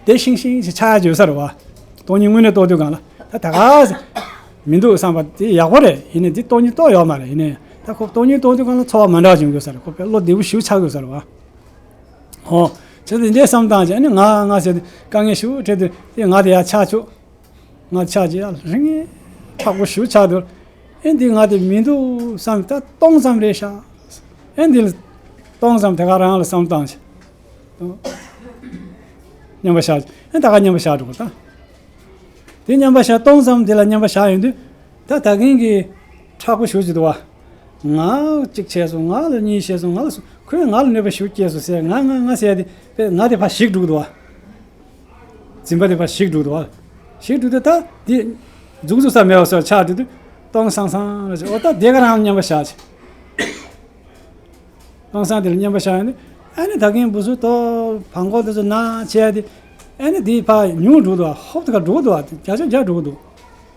བདེ་ཤིང་ཤིང་ཞིག་ཆགས་ཡ་ཡོད་ས་རེད་བ། སྟོང་ཉིད་དངོས་གནས་རྟོགས་དུས་སྒང་ལ་ད་ད་ག་མི་འདུག་བསམ་པ་དེ་ཡག་པོ་རེད། ཡིན་ནའི་འདི་སྟོང་ཉིད་རྟོགས་ཡོད་མ་རེད། ཡིན་ནའི་ད་ཁོ་སྟོང་ཉིད་རྟོགས་དུས་སྒང་ལ་ཚོར་བ་མ་འདྲ་བ་བྱུང་དགོས་ས་རེད། ཁོ་དཔེ་བློ་བདེ་པོ་ཞེ་པོ་ཆགས་དགོས་ས་རེད་བ། ཨོ། བྱས་ཙང་འདི་འདྲའི་བསམ་སྟངས་ཀྱིས་ཨ་ནི་ང་ང་ཟེར་ཏེ་དཀའ་ངལ་ཞེ་པོ་འཕྲད་དུས་དེ་ང་དེ་ཡར་ཆགས་ཆོག་ང་ཆགས་ཀྱི་ཡར་རིང་ངེ་མཁྲེགས་པོ་ཞེ་པོ་ཆགས་འདུག་ཨེ་འདི་ང་དེ་མི་འདུག་བསམ། ད་སྟོང་ཙམ་རེད་ཤག་ཨེ་འདི་ལ་སྟོང་ཙམ་དེ་ག་རང་ལ་བསམ་སྟངས་ཀྱིས་མཉམ་པ་བཞག་ཨེ་ད་ག་མཉམ་པ་བཞག་འགྲོ་ད། དེ་མཉམ་པ་བཞག་སྟོང་ཙམ་དེ་ལ་མཉམ་པ་བཞག་ཡོང་དུས། ད་ད་གིན་གྱི་མཁྲེགས་པོ་ཞེ་པོ་ཅིག་འདུག་བ། ང་གཅིག་བྱས་སོང་། ང་ལ་གཉིས་བྱས་སོང་། ང་ལ་སོང་། ཁོས་ང་ལ་གནོད་པ་ཞེ་པོ་སྐྱེལ་སོང་ཟེར། ང་ང་ང་ཟེར་ཡ་དེ་དཔེ་ང་དེ་ཕར་ཞིག་འགྲོ་གི་འདུག་བ། འཛིན་པ་དེ་ཕར་ཞིག་འགྲོ་གི་འདུག་བ། ཞིག་འགྲོ་དུས་ད་དེ་འཛུགས་འཛུགས་ས་མེད་པ་སོགས་ཆགས་འགྲོ་དུས་སྟོང་སང་སང་རེད་ཟེར། འོ་ད་དེ་ག་རང་མཉམ་པ་བཞག་ཅིག་སྟོང་སང་དེ་ལ་མཉམ་པ་བཞག་ཡོང་དུས། ཨ་ནི་ད་གིན་བུ་སུ་ཏོ་བང་གོ་དེ་ཚོ་ན་བྱས་ཏེ། ཨ་ནི་དེ་ཕར་ཉུང་འགྲོ་གི་འདུག་བ། ཧོབ་ཏེ་ག་འགྲོ་གི་འདུག་བ། བརྒྱ་ཆ་བརྒྱ་འགྲོ་གི་འདུག་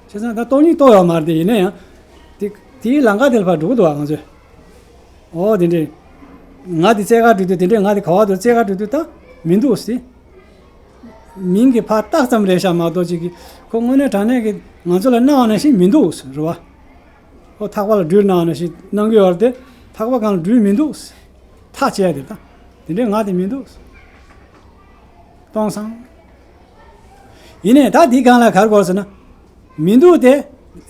བྱས་ཙང་ད་སྟོང་ཉིད་རྟོགས་ཡོད་མ་རེད་དེ། ཡིན་ན་ཡང་དེ་དེའི་ལམ་ཁ་དེ་ལ་ཕར་འགྲོ་གི་འདུག་བ་ང་ཚོས། འོ་དེ་འདྲས། ང་དེ་རྩེ་ག་འགྲོ་དུས་དེ་འདྲས། ང་དེ་ག་བ་དུ་རྩེ་ག་འགྲོ་དུས་ད་མི་འདུག་ཟེར། མིང་གི་ཕར་བཏགས་ཙམ་རེད་ཤག་མ་གཏོགས་ཅིག་གི་ཁོ་དངོས་གནས་དྲང་གནས་ཀྱི་ང་ཚོ་ལ་སྣང་བ་ནང་བཞིན་མི་འདུག་ཟེར་བ། ཁོ་ཐག་པ་ལ་སྦྲུལ་སྣང་བ་ནང་བཞིན་སྣང་གི་ཡོད་རེད་དེ། ཐག་པ་སྒང་ལ་སྦྲུལ་མི་འདུག་ཟེར། ཐག་བཅད་དེ་ད། དེ་འདྲས་ང་དེ་མི་འདུག་ཟེར། སྟོང་སང་། ཡིན་ནའི་ད་འདི་སྒང་ལ་ག་རེ་དགོས་ཟེར་ན། མི་འདུག་སྟེ།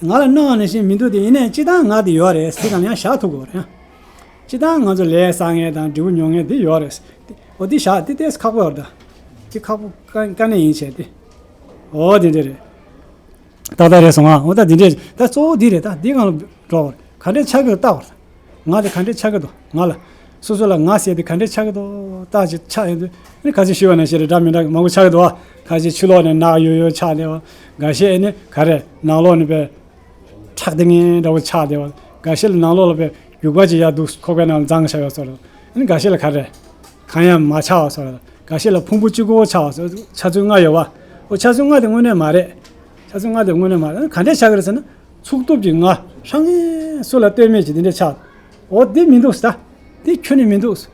ང་ལ་སྣང་བ་ནང་བཞིན་མི་འདུག་སྟེ། ཡིན་ནའི་སྤྱིར་བཏང་ང་དེ་ཡོད་རེད། དེ་སྒང་ཡང་བཞག་ཐུབ་དགོས་རེད། སྤྱིར་བཏང་ང་ཚོ་ལས་བསགས་མཁན་དང་འབྲས་བུ་མྱོང་མཁན་དེ་ཡོད་རེད། འོ་འདི་བཞག་དེ་ཏོག་ཙམ་ཁག་པོ་ཡོད་རེད་ད། དེ་ཁག་པོ་དཀའ་དཀའ་གནད་ཡིན་བྱས་ཏེ། འོ་དེ་འདྲས་རེད། ཏག་ཏག་རེད་སོང་ང་། འོ་ད་འདི་འདྲས་ད་གཙོ་བོ་འདི་རེད། ད་འདི་སྒང་ལ་འགྲོ་དགོས་རེད། ག་འདྲས་ཆགས་ཀྱི་ཡོད་ལྟ་དགོས་རེད། ང་དེ་ག་འདྲས་ཆགས་ཀྱི་འདུག་ང་ལ་སོ་སོ་ལ་ང་ཟེར་དེ་ག་འདྲས་ཆགས་ཀྱི་འདུག་ལྟ་ཅིག་ཆགས་ཡོང་དུས། ཨ་ནི་ཁ་ཅིག་ཞུས་པ་ནང་བཞིན་རེད། འདྲ་མི་འདྲ་མང་པོ་ཆགས་ཀྱི་འདུག་ཁ་ཅིག་ཕྱི་ལོགས་ནས་ནག་ཡོད་ཡོད་ཆགས་བསྡད་པ། འགའ་ཤས་ཨ་ནི་ག་རེ་ནང་ལོགས་ནས་དཔེ་ཁྲག་ལྡང་མཁན་འདྲ་བོ་ཆགས་བསྡད་པ། འགའ་ཤས་ལ་ནང་ལོགས་ལ་དཔེ་རྒྱུག་པ་ཅིག་ཡར་འདུག་ཁོག་པའི་ནང་ལ་འཛིང་བཞག་ཡོད་བཟོ་འདྲ། ཨ་ནི་འགའ་ཤས་ལ་ག་རེ་གང་ཡང་མ་ཆགས་པ་བཟོ་འདྲ། འགའ་ཤས་ལ་ཕུང་པོ་གཅིག་པོ་ཆགས་པ་བཟོ། ཆ་ཚུལ་ལྔ་ཡོད་པ། འོ་ཆ་ཚུལ་ལྔ་དེ་དངོས་གནས་མ་རེད། ཆ་ཚུལ་ལྔ་དེ་དངོས་གནས་མ་རེད། ག་འདྲས་ཆགས་ཀྱི་རེད་ཟེར་ན། ཚུགས་སྟོབས་ཀྱི་ང་རང་ངས་སུ་ལ་ལྟོས་མེད་ཀྱི་དེ་འདྲས་ཆགས། འོ་འདི་མི་འདུག་ཟེར། འདི་ཁྱོན་ནས་མི་འདུག་ཟེར།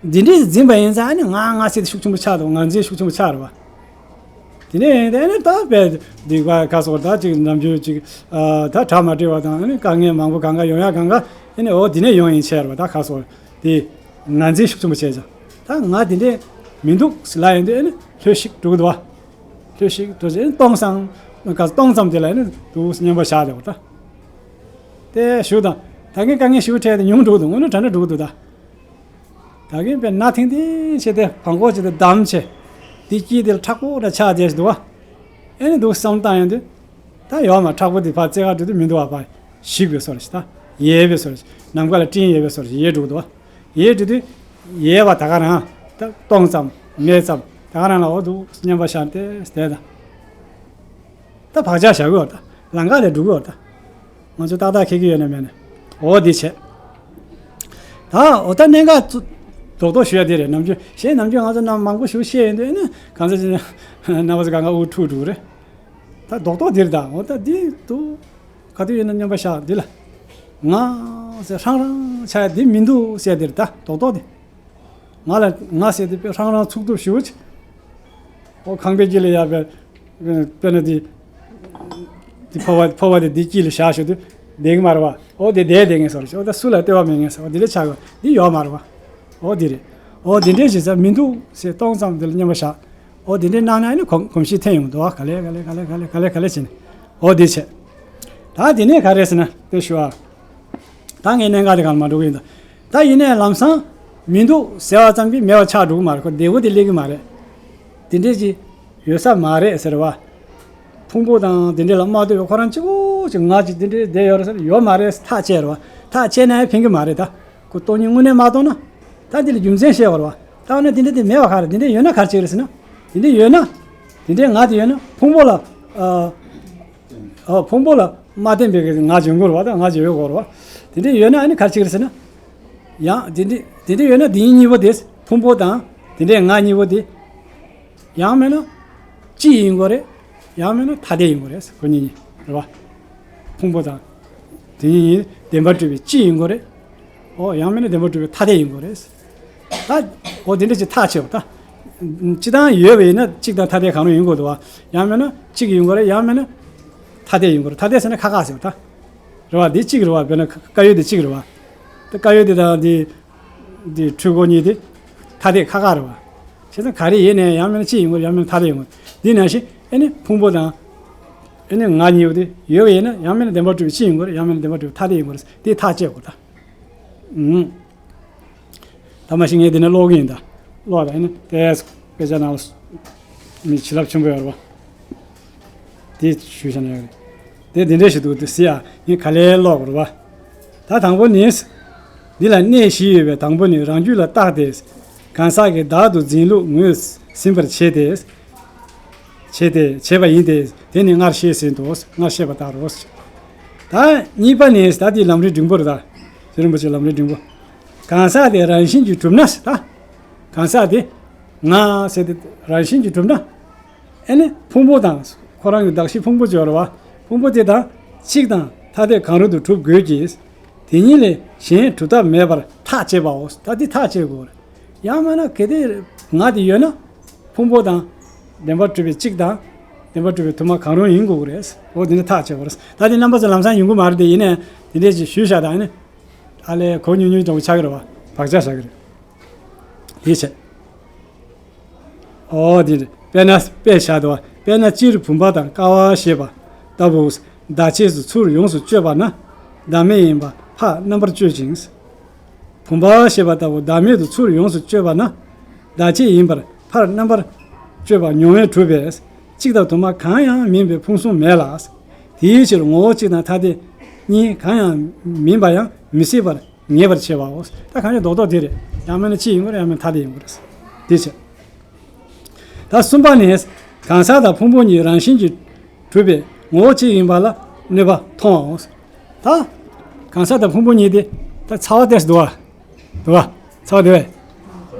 འདི་འདྲས་འཛིན་པ་ཡིན་ཙང་ཨ་ནི་ང་ང་ཟེར་དེ་ཤུགས་ཆེན་པོ་ཆགས་འདུག་ང་འཛིན་ཤུགས་ཆེན་པོ་ཆགས་རེད་བ། དེ་ནས་ཡིན་ཏེ་ཨ་ནི་ད་དཔེ་སྡིག་པ་ཁ་སོགས་ད་ཅིག་ནམ་རྒྱུན་ཅིག་ཨ་ད་གྲ་མ་འགྲིག་པ་དང་ཨ་ནི་དཀའ་ངལ་མང་པོ་གང་ག་ཡོང་ཡ་གང་ག་ཨ་ནི་འོ་འདི་ནས་ཡོང་ཡིན་ཆེ་རེད་བ། ད་ཁ་སོགས་དེ་ང་འཛིན་ཤུགས་ཆེན་པོ་བྱས་ཙང་ད་ང་འདི་འདྲས་མི་འདུག་ཟེར་ལབ་ཡོང་དུས་ཨ་ནི་ལྷོད་ཤིག་འགྲོ་གི་འདུག་བ། ལྷོད་ཤིག་འགྲོ་ཟེར་སྟོང་སང་། ག་སྟོང་ཙམ་དེ་ལ་ནི་འདུག་སྙམ་པ་བཞག་བསྡད་པ་ད། དེ་ཞུ་དང་། ད་ངས་དཀའ་ངལ་ཞུ་འཕྲད་དེ་ཉུང་འགྲོ་འདུག་དངོས་གནས་དྲང་གནས་འགྲོ་འདུག་ད། ད་གིན་དཔེ་ན་ཐིང་ཐིང་བྱས་ཏེ་བང་གོ་བྱས་ཏེ་བསྡམས་བྱས། དེ་དཀྱིལ་དེ་ལ་མཁྲེགས་པོ་འདྲ་ཆགས་བསྡད་ཤག་འདུག་བ། ཨེ་ནི་འདུག་བསམ་བཏང་ཡོང་དུས། ད་ཡོད་མ་མཁྲེགས་པོ་དེ་ཕར་རྩེ་ག་འགྲོ་དུས་མི་འདུག་བ། ཕར་ཞིག་པའི་བཟོ་འདྲ་ཞིག་ད། ཡལ་བའི་བཟོ་འདྲ་ཞིག་ནམ་མཁའ་ལ་སྤྲིན་ཡལ་བའི་བཟོ་འདྲ་ཞིག་ཡལ་འགྲོ་འདུག་བ། ཡལ་འགྲོ་དུས། ཡལ་བ་ད་ག་རང་། ད་སྟོང་ཙམ། མེད་ཙམ། ད་ག་རང་ལ་འོ་འདུག་སྙམ་པ་བཞག་སྟེ་བསྡད་ད། ད་བག་ཆགས་བཞག་གི་ཡོད་ད། ལམ་ཁ་ལས་འགྲོ་གི་ཡོད་ད། ང་ཚོ་ཏག་ཏག་འཁེལ་གི་ཡོད་ན་མེད་ན། འོ་འདི་བྱས། ད་འོ་ད་གནད་འགག་ཚོ་རྡོག་རྡོག་ཞུ་ཡ་དེ་རེད། ནམ་རྒྱུན་གཞན་ནམ་རྒྱུན་ང་ཚོ་རྣམས་མང་པོ་ཞུ་བཤད་ཡོང་དུས་ཨེ་ནི་གང་ཟག་ཅིག་རྣམ་པ་ཚོ་གང་ག་དབུགས་འཁྲུག་འགྲོ་གི་རེད། ད་རྡོག་རྡོག་འདིར་ད་འོ་ད་འདི་འདུག་ག་དུས་ཡིན་ན་སྙམ་པ་བཞག་འདི་ལ། ང་ཟེར་ཧྲང་ཧྲང་ཆགས་ཡ་འདི་མི་འདུག་ཟེར་འདིར་ད་རྡོག་རྡོག་འདི། ང་ལ་ང་ཟེར་དུས་དཔེ་ཧྲང་ཧྲང་ཚུགས་སྟོབས་ཞེ་པོ་ཅིག་འོ་ཁང་པའི་དཀྱིལ་ལ་ཡར་དཔེ། དཔེར་ན་འདི། འདི་ཕོར་པ་ཕོར་པ་དེ་འདི་དཀྱིལ་ལ་བཞག་ཞོར་དུ་བསྡད་ཀྱི་མ་རེད་བ། འོ་དེ་བསྡད་བསྡད་མཁན་བཟོ་འདྲ་ཞིག་འོ་ད་སུ་ལ་ལྟོས་པ་མེད་མཁན་བཟོ་འོ་འདི་ལས་ཆགས་དགོས་འདི་ཡོད་མ་རེད་བ། འོ་འདི་རེད། འོ་འདི་འདྲས་ཞིག་ཟེར་མི་འདུག་ཟེར་སྟོང་ཙམ་འདི་ལ་མཉམ་པ་བཞག་འོ་འདི་འདྲས་གནང་ན་ཨ་ནི་གོམས་གོམས་གཤིས་འཐེན་ཡོང་འདུག་བ། ག་ལེ་ག་ལེ་ག་ལེ་ག་ལེ་ག་ལེ་ག་ལེ་བྱས་ནས་འོ་འདི་བྱས། ད་འདི་ནས་ག་རེ་ཟེར་ན་དེ་ཞུ་ཨ། ད་ངས་གནད་འགག་དེ་གང་མ་འགྲོ་གི་ཡིན་ད། ད་ཡིན་ནའི་ལམ་སང་མི་འདུག་ཟེར་བ་ཙམ་གྱིས་མེད་པ་ཆགས་འགྲོ་གི་མ་རེད། ཁོ་བདེ་པོ་དེ་སླེབས་ཀྱི་མ་རེད། དེ་འདྲས་ཀྱི་ཡོད་ས་མ་རེད་ཟེར་བ། ཕུང་པོ་དང་དེ་འདྲས་ལ་མ་ལྟོས་པའི་ཁོ་རང་གཅིག་པོ་ཅིག་ང་གཅིག་དེ་འདྲས་བསྡད་ཡོད་རེད་ཟེར་ཡོད་མ་རེད་ཐག་བཅད་རེད་བ། ཐག་བཅད་ན་ཡང་ཕན་གྱི་མ་རེད་ད། ཁོ་སྟོང་ཉིད་དངོས་གནས་མ་རྟོགས་ན། ད་འདི་ལ་རྒྱུ་མཚན་བཤད་དགོས་རེད་བ། ད་འོ་ན་དེ་འདྲས་དེ་མེད་པ་ག་རེ་དེ་འདྲས་ཡོད་ན་ག་རེ་བྱེད་ཀྱི་རེད་ཟེར་ན། དེ་འདྲས་ཡོད་ན། དེ་འདྲས་ང་དེ་ཡོད་ན་ཕུང་པོ་ལ། ཨ། ཨོ་ཕུང་པོ་ལ་མ་བརྟེན་པའི་ང་བྱུང་དགོས་རེད་བ། ད་ང་བྱེད་དགོས་རེད་བ། དེ་འདྲ་ཡོད་ན་ཨ་ནི་ག་རེ་བྱེད་ཀྱི་རེད་ཟེར་ན། ཡང་དེ་འདྲ་དེ་འདྲ་ཡོད་ན་དེ་གཉིས་པོ་དེ་ཕུང་པོ་དང་དེ་འདྲའི་ང་གཉིས་པོ་དེ། ཡང་མིན་ན་གཅིག་ཡིན་དགོས་རེད། ཡང་མིན་ན་ཐ་དད་ཡིན་དགོས་རེད། ཁོ་གཉིས་གཉིས་རེད་བ། ཕུང་པོ་དང་། དེ་གཉིས་གཉིས་བདེན་པར་གྲུབ་པའི་གཅིག་ཡིན་དགོས་རེད། ཨོ་ཡང་མིན་ན་བདེན་པར་གྲུབ་པའི་ཐ་དད་ཡིན་དགོས་རེད། ད་ཨོ་དེ་འདྲ་ཅིག་ཐག་ཆོད་པ་ད། སྤྱིར་བཏང་ཡོད་པ་ཡིན་ན་གཅིག་དང་ཐ་དད་གང་རུང་ཡིན་དགོས་འདུག་བ། ཡང་མིན་ན་གཅིག་ཡིན་དགོས་རེད། ཡང་མིན་ན་ཐ་དད་ཡིན་དགོས་རེད། ཐ་དད་ཟེར་ན་ཁ་ཁ་ཟེར་བ་ད། རེད་བ། འདི་གཅིག་རེད་བ། དཔེར་ན་དཀར་ཡོལ་འདི་གཅིག་རེད་བ། ད་དཀར་ཡོལ་འདི་དང་འདི། འདི་འཕྲུལ་འཁོར་གཉིས་དེ་ཐ་དད་ཁ་ཁ་རེད་བ། བྱས་ཙང་ག་རེ་ཡིན་ནའི་ཡང་མིན་ན་གཅིག་ཡིན་དགོས་རེད། ཡང་མིན་ན་ཐ་དད་ཡིན་དགོས་རེད། འདི་ནང་བཞིན་ཨེ་ནི་ཕུང་པོ་དང་། ཨེ་ནི་ང་གཉིས་པོ་དེ་ཡོད་པ་ཡིན་ན་ཡང་མིན་ན་བདེན་པར་གྲུབ་པའི་གཅིག་ཡིན་དགོས་རེད། ཡང་མིན་ན་བདེན་པར་གྲུབ་པའི་ཐ་དད་ཡིན་དགོས་རེད། དེ་ཐག་བཅད་དགོས་ད། ཨུམ། ད་མ་གཞི་ངས་འདི་ནས་ཀློག་གི་ཡིན་ད། ཀློག་ད་ཨེ་ནི་དེ་དཔེ་ཆ་ནང་ལ་མི་བྱིན་རླབས་ཆེན་པོ་ཡོད་རེད་བ། དེ་ཞུས་བཞག་ན་ཡག་རེད། དེ་འདི་འདྲ་ཞིག་འདུག་དེ་ཟེར་ཡ་ངས་ག་ལེར་ཀློག་དགོས་རེད་བ། ད་དང་པོ་ནི། འདི་ལ་གནས་བཞི་ཡོད་པས་དང་པོ་ནི་རང་རྒྱུད་ལ་བརྟགས་ཏེ། གང་ཟག་གི་བདག་ཏུ་འཛིན་ལུགས་ངོས་ཟིན་པར་བྱེད་དེ། བྱེད་དེ་བྱེད་པ་ཡིན་ཏེ། དེ་ནི་སྔར་བཤད་ཟིན་ཏོ། སྔར་བཤད་པ་ལྟར་རོ། ད་གཉིས་པ་ནི་ད་འདི་ལམ་རིམ་འབྲིང་པོ་རེད་ད། ཚེ་རིང་པོ་ཆེ་ལམ་རིམ་འབྲིང་པོ། གང་ཟག་དེ་རང་བཞིན་གྱིས་གྲུབ་ན་ད། གང་ཟག་དེ། ང་ཟེར་ཏེ་རང་བཞིན་གྱིས་གྲུབ་ན། ཨེ་ནི་ཕུང་པོ་དང་། ཁོ་རང་གི་གདགས་གཞི་ཕུང་པོ་སྦྱོར་བ། ཕུང་པོ་དེ་དང་གཅིག་དང་ཐ་དད་གང་རུང་དུ་གྲུབ་དགོས་ཀྱི། དེ་ཉིད་ལས་གཞན་གྲུབ་ཐབས་མེད་པར་ཐག་བཅད་པའོ། ད་འདི་ཐག་བཅད་དགོས། ཡང་མིན་ན་གལ་ཏེ་ང་དེ་ཡོད་ན། ཕུང་པོ་དང་། བདེན་པར་གྲུབ་པའི་གཅིག་དང་། བདེན་པར་གྲུབ་པའི་དུ་མ་གང་རུང་ཡིན་དགོས་ཀྱི་རེད། འོ་དེ་ནི་ཐག་བཅད་པ་རེད། ད་དེ་རྣམ་པ་ཚོ་ལམ་སང་ཡོང་གི་མ་རེད་དེ། ཡིན་ནའི་དེ་འདྲས་ཅིག་ཞུས་བཞག་དང་ནི། ཨ་ལས་གོ་ཉུང་ཉུང་འདྲ་བོ་ཆགས་ཀྱི་རེད་བ། བག་ཆགས་བཞག་གི་རེད། དེ་བྱས། ཨོ་དེ་རེད། དཔེར་ན་དཔེ་བཞག་འདུག་བ། དཔེར་ན་སྤྱིར་བུམ་པ་དང་ཀ་བ་ཞེས་པ་ལྟ་བུ་བདག་བྱེད་དུ་ཚུར་ཡོངས་སུ་གཅོད་པ་ན། བདག་མེད་ཡིན་པར་ཕར་རྣམ་པར་གཅོད་ཅིང་། བུམ་པ་ཞེས་པ་ལྟ་བུ་བདག་མེད་དུ་ཚུར་ཡོངས་སུ་གཅོད་པ་ན། བདག་བྱེད་ཡིན་པར་ཕར་རྣམ་པར་གཅོད་པ་མྱོང་བས་གྲུབ་པས། གཅིག་དང་དུ་མ་གང་ཡང་མིན་པའི་ཕུང་གསུམ་མེད་ལ། དེའི་ཕྱིར་ངོ་བོ་གཅིག་དང་ཐ་དད་གཉིས་གང་ཡང་མིན་པ་ཡང་མི་སྲིད་པར་ངེས་པར་བྱེད་པའོ། ད་གང་ཡང་རྡོག་རྡོག་དེ་རེད། ཡང་མིན་ན་གཅིག་ཡིན་དགོས་རེད། ཡང་མིན་ན་ཐ་དད་ཡིན་དགོས་རེད། དེ་བྱས། ད་གསུམ་པ་ནི། གང་ཟག་དང་ཕུང་པོ་གཉིས་རང་བཞིན་གྱིས་གྲུབ་པའི་ངོ་བོ་གཅིག་ཡིན་པ་ལ་གནོད་པ་མཐོང་བའོ། ད་གང་ཟག་དང་ཕུང་པོ་གཉིས་དེ་ད་ཚ་བ་དེ་འདུག་བ། འདུག་བ། ཚ་བ་འདུག་བས།